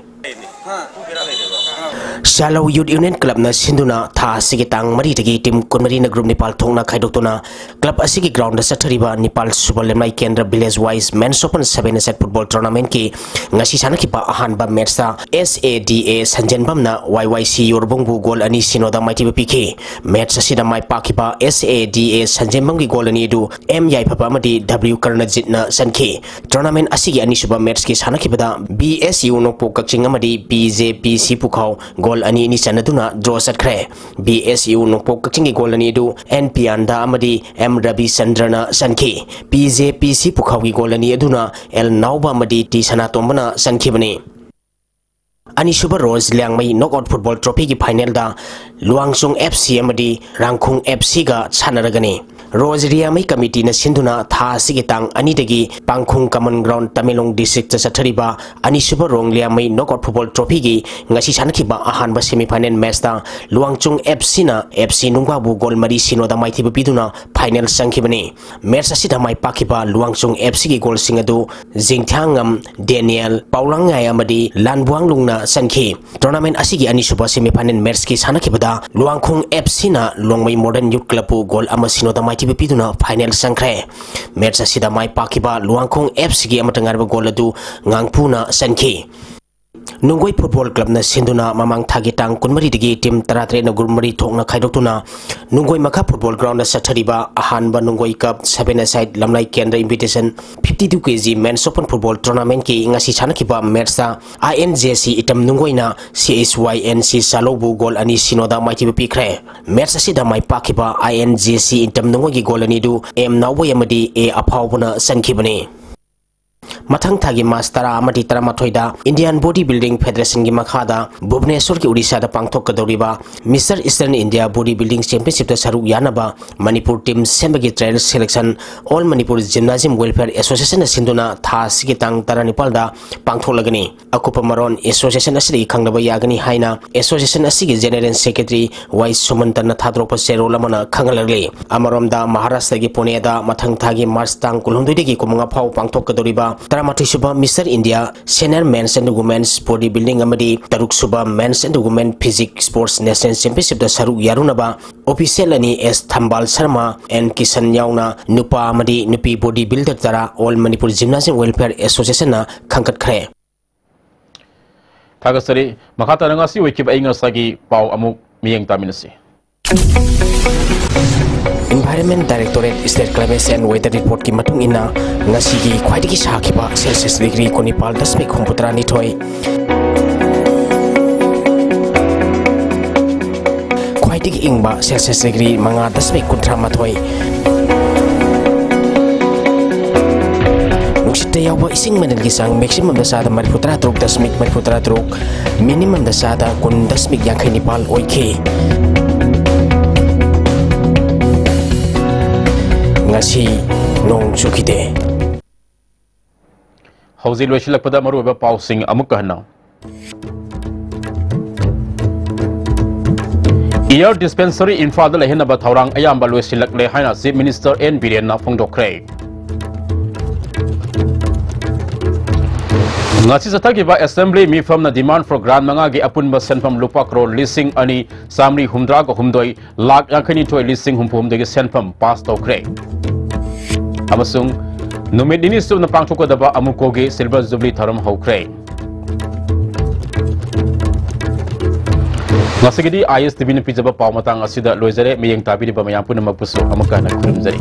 ꯁꯤꯌꯥꯂꯧ Youth Union Clubꯅ ꯁꯤꯟꯗꯨꯅ ꯊꯥ ꯑꯁꯤꯒꯤ ꯇꯥꯡ ꯃꯔꯤꯗꯒꯤ team ꯀꯨꯟꯃꯔꯤꯅ group ꯅꯤꯄꯥꯜ ꯊꯣꯛꯅ ꯈꯥꯏꯗꯣꯛꯇꯨꯅ club ꯑꯁꯤꯒꯤ groundꯗ ꯆꯠꯊꯔꯤꯕ ꯅꯤꯄꯥꯜ ꯁꯨꯕ ꯂꯦꯝꯂꯥꯏ ꯀꯦꯟꯗ꯭ꯔ Village Wise Men's Open Seven-a-side Football Tournamentꯀꯤ ꯉꯁꯤ ꯁꯥꯟꯅꯈꯤꯕ ꯑꯍꯥꯟꯕ matchꯇ S A D A ꯁꯟꯖꯦꯟꯕꯝꯅ Y Y C ꯌꯣꯔꯕꯨꯡꯕꯨ goal ꯑꯅꯤ ꯁꯤꯅꯣꯗ ꯃꯥꯏꯊꯤꯕ ꯄꯤꯈꯤ꯫ Match ꯑꯁꯤꯗ ꯃꯥꯏ ꯄꯥꯛꯈꯤꯕ S A D A ꯁꯟꯖꯦꯟꯕꯝꯒꯤ goal ꯑꯅꯤ ꯑꯗꯨ M ꯌꯥꯏꯐꯕ ꯑꯃꯗꯤ W ꯀꯔꯅꯖꯤꯠꯅ ꯆꯟꯈꯤ꯫ Tournament ꯑꯁꯤꯒꯤ ꯑꯅꯤꯁꯨꯕ matchꯀꯤ ꯁꯥꯟꯅꯈꯤꯕꯗ B S U ꯅꯣꯡꯄꯣꯛ ꯀꯛꯆꯤꯡ ꯑꯃꯗꯤ P J P C ꯄꯨꯈꯥꯎ goal ꯑꯅꯤ ꯑꯅꯤ ꯆꯟꯅꯗꯨꯅ draw ꯆꯠꯈ꯭ꯔꯦ꯫ B S U ꯅꯣꯡꯄꯣꯛ ꯀꯛꯆꯤꯡꯒꯤ goal ꯑꯅꯤ ꯑꯗꯨ N ꯄꯤꯌꯥꯟꯗ ꯑꯃꯗꯤ M ꯔꯕꯤꯆꯟꯗ꯭ꯔꯅ ꯆꯟꯈꯤ꯫ P J P C ꯄꯨꯈꯥꯎꯒꯤ goal ꯑꯅꯤ ꯑꯗꯨꯅ L ꯅꯥꯎꯕ ꯑꯃꯗꯤ T ꯁꯅꯥꯇꯣꯝꯕꯅ ꯆꯟꯈꯤꯕꯅꯤ꯫ ꯑꯅꯤꯁꯨꯕ rose Liangmai knockout football trophyꯒꯤ finalꯗ ꯂꯨꯋꯥꯡꯆꯣꯡ F C ꯑꯃꯗꯤ ꯔꯥꯡꯈꯣꯡ F Cꯒ ꯁꯥꯟꯅꯔꯒꯅꯤ꯫ ꯔꯣꯖ ꯂꯤꯌꯥꯡꯃꯩ committeeꯅ ꯁꯤꯟꯗꯨꯅ ꯊꯥ ꯑꯁꯤꯒꯤ ꯇꯥꯡ ꯑꯅꯤꯗꯒꯤ ꯄꯥꯡꯈꯣꯡ Common Ground ꯇꯃꯦꯡꯂꯣꯡ districtꯇ ꯆꯠꯊꯔꯤꯕ ꯑꯅꯤꯁꯨꯕ ꯔꯣꯡ ꯂꯤꯌꯥꯡꯃꯩ knockout football trophyꯒꯤ ꯉꯁꯤ ꯁꯥꯟꯅꯈꯤꯕ ꯑꯍꯥꯟꯕ semi final matchꯇ ꯂꯨꯋꯥꯡꯆꯣꯡ F Cꯅ F C ꯅꯨꯡꯕꯥꯕꯨ goal ꯃꯔꯤ ꯁꯤꯅꯣꯗ ꯃꯥꯏꯊꯤꯕ ꯄꯤꯗꯨꯅ final ꯆꯪꯈꯤꯕꯅꯤ꯫ Match ꯑꯁꯤꯗ ꯃꯥꯏ ꯄꯥꯛꯈꯤꯕ ꯂꯨꯋꯥꯡꯆꯣꯡ F Cꯒꯤ goalꯁꯤꯡ ꯑꯗꯨ ꯖꯤꯡꯊ꯭ꯌꯥꯡꯉꯝ ꯗꯦꯅꯤꯌꯦꯜ, ꯄꯥꯎꯂꯥꯡꯉꯥꯏ ꯑꯃꯗꯤ ꯂꯥꯟꯕꯨꯋꯥꯡꯂꯨꯡꯅ ꯆꯟꯈꯤ꯫ Tournament ꯑꯁꯤꯒꯤ ꯑꯅꯤꯁꯨꯕ semi final matchꯀꯤ ꯁꯥꯟꯅꯈꯤꯕꯗ ꯂꯨꯋꯥꯡꯈꯣꯡ F Cꯅ ꯂꯣꯡꯃꯩ Modern Youth Clubꯄꯨ goal ꯑꯃ ꯁꯤꯅꯣꯗ ꯃꯥꯏꯊꯤꯕ ꯄꯤꯗꯨꯅ final ꯆꯪꯈ꯭ꯔꯦ꯫ Match ꯑꯁꯤꯗ ꯃꯥꯏ ꯄꯥꯛꯈꯤꯕ ꯂꯨꯋꯥꯡꯈꯣꯡ F Cꯒꯤ ꯑꯃꯠꯇ ꯉꯥꯏꯔꯕ goal ꯑꯗꯨ ꯉꯥꯡꯄꯨꯅ ꯆꯟꯈꯤ꯫ ꯅꯨꯡꯒꯣꯏ Football Clubꯅ ꯁꯤꯟꯗꯨꯅ ꯃꯃꯥꯡ ꯊꯥꯒꯤ ꯇꯥꯡ ꯀꯨꯟꯃꯔꯤꯗꯒꯤ team ꯇꯔꯥꯇꯔꯦꯠꯅ group ꯃꯔꯤ ꯊꯣꯛꯅ ꯈꯥꯏꯗꯣꯛꯇꯨꯅ ꯅꯨꯡꯒꯣꯏ ꯃꯈꯥ football groundꯗ ꯆꯠꯊꯔꯤꯕ ꯑꯍꯥꯟꯕ ꯅꯨꯡꯒꯣꯏ cup seven-a-side ꯂꯝꯂꯥꯏ ꯀꯦꯟꯗ꯭ꯔ invitation fifty-two K G men's open football tournamentꯀꯤ ꯉꯁꯤ ꯁꯥꯟꯅꯈꯤꯕ matchꯇ I N J C item ꯅꯨꯡꯒꯣꯏꯅ C H Y N C ꯁꯥꯂꯧꯕꯨ goal ꯑꯅꯤ ꯁꯤꯅꯣꯗ ꯃꯥꯏꯊꯤꯕ ꯄꯤꯈ꯭ꯔꯦ꯫ Match ꯑꯁꯤꯗ ꯃꯥꯏ ꯄꯥꯛꯈꯤꯕ I N J C item ꯅꯨꯡꯒꯣꯏꯒꯤ goal ꯑꯅꯤꯗꯨ M ꯅꯥꯎꯕꯣꯏ ꯑꯃꯗꯤ A ꯑꯐꯥꯎꯕꯅ ꯆꯟꯈꯤꯕꯅꯤ꯫ ꯃꯊꯪ ꯊꯥꯒꯤ March ꯇꯔꯥ ꯑꯃꯗꯤ ꯇꯔꯥꯃꯥꯊꯣꯏꯗ Indian Body Building Federationꯒꯤ ꯃꯈꯥꯗ ꯚꯨꯕꯅꯦꯁ꯭ꯋꯔꯒꯤ ꯑꯣꯔꯤꯁꯥꯗ ꯄꯥꯡꯊꯣꯛꯀꯗꯧꯔꯤꯕ Mister Eastern India Body Building Championshipꯇ ꯁꯔꯨꯛ ꯌꯥꯅꯕ ꯃꯅꯤꯄꯨꯔ team ꯁꯦꯝꯕꯒꯤ trial selection All Manipur Gymnasium Welfare Associationꯅ ꯁꯤꯟꯗꯨꯅ ꯊꯥ ꯑꯁꯤꯒꯤ ꯇꯥꯡ ꯇꯔꯥꯅꯤꯄꯥꯜꯗ ꯄꯥꯡꯊꯣꯛꯂꯒꯅꯤ꯫ ꯑꯀꯨꯞꯄ ꯃꯔꯣꯟ association ꯑꯁꯤꯗꯒꯤ ꯈꯪꯅꯕ ꯌꯥꯒꯅꯤ ꯍꯥꯏꯅ association ꯑꯁꯤꯒꯤ general secretary ꯋꯥꯏ ꯁꯨꯃꯟꯇꯟꯅ ꯊꯥꯗꯣꯔꯛꯄ ꯆꯦꯔꯣꯜ ꯑꯃꯅ ꯈꯪꯍꯜꯂꯛꯂꯤ꯫ ꯑꯃꯔꯣꯝꯗ, ꯃꯍꯥꯔꯥꯁꯇ꯭ꯔꯒꯤ ꯄꯨꯅꯦꯗ ꯃꯊꯪ ꯊꯥꯒꯤ March ꯇꯥꯡ ꯀꯨꯟꯍꯨꯝꯗꯣꯏꯗꯒꯤ ꯀꯨꯟꯃꯉꯥ ꯐꯥꯎ ꯄꯥꯡꯊꯣꯛꯀꯗꯧꯔꯤꯕ ꯇꯔꯥꯃꯥꯊꯣꯏ ꯁꯨꯕ Mister India Senior Men's and Women's Body Building ꯑꯃꯗꯤ ꯇꯔꯨꯛ ꯁꯨꯕ Men's and Women Physique Sports National Championshipꯇ ꯁꯔꯨꯛ ꯌꯥꯔꯨꯅꯕ official ꯑꯅꯤ S ꯊꯝꯕꯥꯜ ꯁꯔꯃ and ꯀꯤꯁꯟ ꯌꯥꯎꯅ ꯅꯨꯄꯥ ꯑꯃꯗꯤ ꯅꯨꯄꯤ body builder ꯇꯔꯥ All Manipur Gymnasm Welfare Associationꯅ ꯈꯟꯒꯠꯈ꯭ꯔꯦ꯫ ꯊꯥꯒꯠꯆꯔꯤ꯫ ꯃꯈꯥ ꯇꯥꯅ ꯉꯁꯤ ꯑꯣꯏꯈꯤꯕ ꯑꯏꯪ ꯑꯁꯥꯒꯤ ꯄꯥꯎ ꯑꯃꯨꯛ ꯃꯤꯠꯌꯦꯡ ꯇꯥꯃꯤꯟꯅꯁꯤ꯫ Environment Directorate State Climate and Weather Reportꯀꯤ ꯃꯇꯨꯡ ꯏꯟꯅ, ꯉꯁꯤꯒꯤ ꯈ꯭ꯋꯥꯏꯗꯒꯤ ꯁꯥꯈꯤꯕ Celsius degree ꯀꯨꯟꯅꯤꯄꯥꯜ ꯗꯁꯃꯤꯛ ꯍꯨꯝꯐꯨꯇꯔꯥ ꯅꯤꯊꯣꯏ, ꯈ꯭ꯋꯥꯏꯗꯒꯤ ꯏꯪꯕ Celsius degree ꯃꯉꯥ ꯗꯁꯃꯤꯛ ꯀꯨꯟꯊ꯭ꯔꯥ ꯃꯥꯊꯣꯏ, ꯅꯨꯡꯁꯤꯠꯇ ꯌꯥꯎꯕ ꯏꯁꯤꯡ ꯃꯅꯤꯜꯒꯤ ꯆꯥꯡ maximumꯗ ꯆꯥꯗ ꯃꯔꯤꯐꯨꯇꯔꯥ ꯇꯔꯨꯛ ꯗꯁꯃꯤꯛ ꯃꯔꯤꯐꯨꯇꯔꯥ ꯇꯔꯨꯛ, minimumꯗ ꯆꯥꯗ ꯀꯨꯟ ꯗꯁꯃꯤꯛ ꯌꯥꯡꯈꯩ ꯅꯤꯄꯥꯜ ꯑꯣꯏꯈꯤ꯫ ꯉꯁꯤ ꯅꯣꯡ ꯆꯨꯈꯤꯗꯦ꯫ ꯍꯧꯖꯤꯛ ꯂꯣꯏꯁꯤꯜꯂꯛꯄꯗ ꯃꯔꯨꯑꯣꯏꯕ ꯄꯥꯎꯁꯤꯡ ꯑꯃꯨꯛꯀ ꯍꯟꯅ꯫ Air Dispensary ꯏꯝꯐꯥꯜꯗ ꯂꯩꯍꯟꯅꯕ ꯊꯧꯔꯥꯡ ꯑꯌꯥꯝꯕ ꯂꯣꯏꯁꯤꯜꯂꯛꯂꯦ ꯍꯥꯏꯅ Chief Minister N ꯕꯤꯔꯦꯟꯅ ꯐꯣꯡꯗꯣꯛꯈ꯭ꯔꯦ꯫ ꯉꯁꯤ ꯆꯠꯊꯈꯤꯕ Assembly ꯃꯤꯐꯝꯅ demand for grant ꯃꯉꯥꯒꯤ ꯑꯄꯨꯟꯕ ꯁꯦꯟꯐꯝ ꯂꯨꯄꯥ ꯀ꯭ꯔꯣꯔ ꯂꯤꯁꯤꯡ ꯑꯅꯤ ꯆꯥꯃꯔꯤ ꯍꯨꯝꯗ꯭ꯔꯥꯒ ꯍꯨꯝꯗꯣꯏ ꯂꯥꯈ ꯌꯥꯡꯈꯩꯅꯤꯊꯣꯏ ꯂꯤꯁꯤꯡ ꯍꯨꯝꯐꯨ ꯍꯨꯝꯗꯣꯏꯒꯤ ꯁꯦꯟꯐꯝ pass ꯇꯧꯈ꯭ꯔꯦ꯫ ꯑꯃꯁꯨꯡ ꯅꯨꯃꯤꯠ ꯅꯤꯅꯤ ꯆꯨꯞꯅ ꯄꯥꯡꯊꯣꯛꯀꯗꯕ ꯑꯃꯨꯀꯣꯒꯤ Silver Jubilee ꯊꯧꯔꯝ ꯍꯧꯈ꯭ꯔꯦ꯫ ꯉꯁꯤꯒꯤꯗꯤ ISTVꯅ ꯄꯤꯖꯕ ꯄꯥꯎ ꯃꯇꯥꯡ ꯑꯁꯤꯗ ꯂꯣꯏꯖꯔꯦ꯫ ꯃꯤꯠꯌꯦꯡ ꯇꯥꯕꯤꯔꯤꯕ ꯃꯌꯥꯝ ꯄꯨꯝꯅꯃꯛꯄꯨꯁꯨ ꯑꯃꯨꯛꯀ ꯍꯟꯅ ꯈꯨꯔꯨꯝꯖꯔꯤ꯫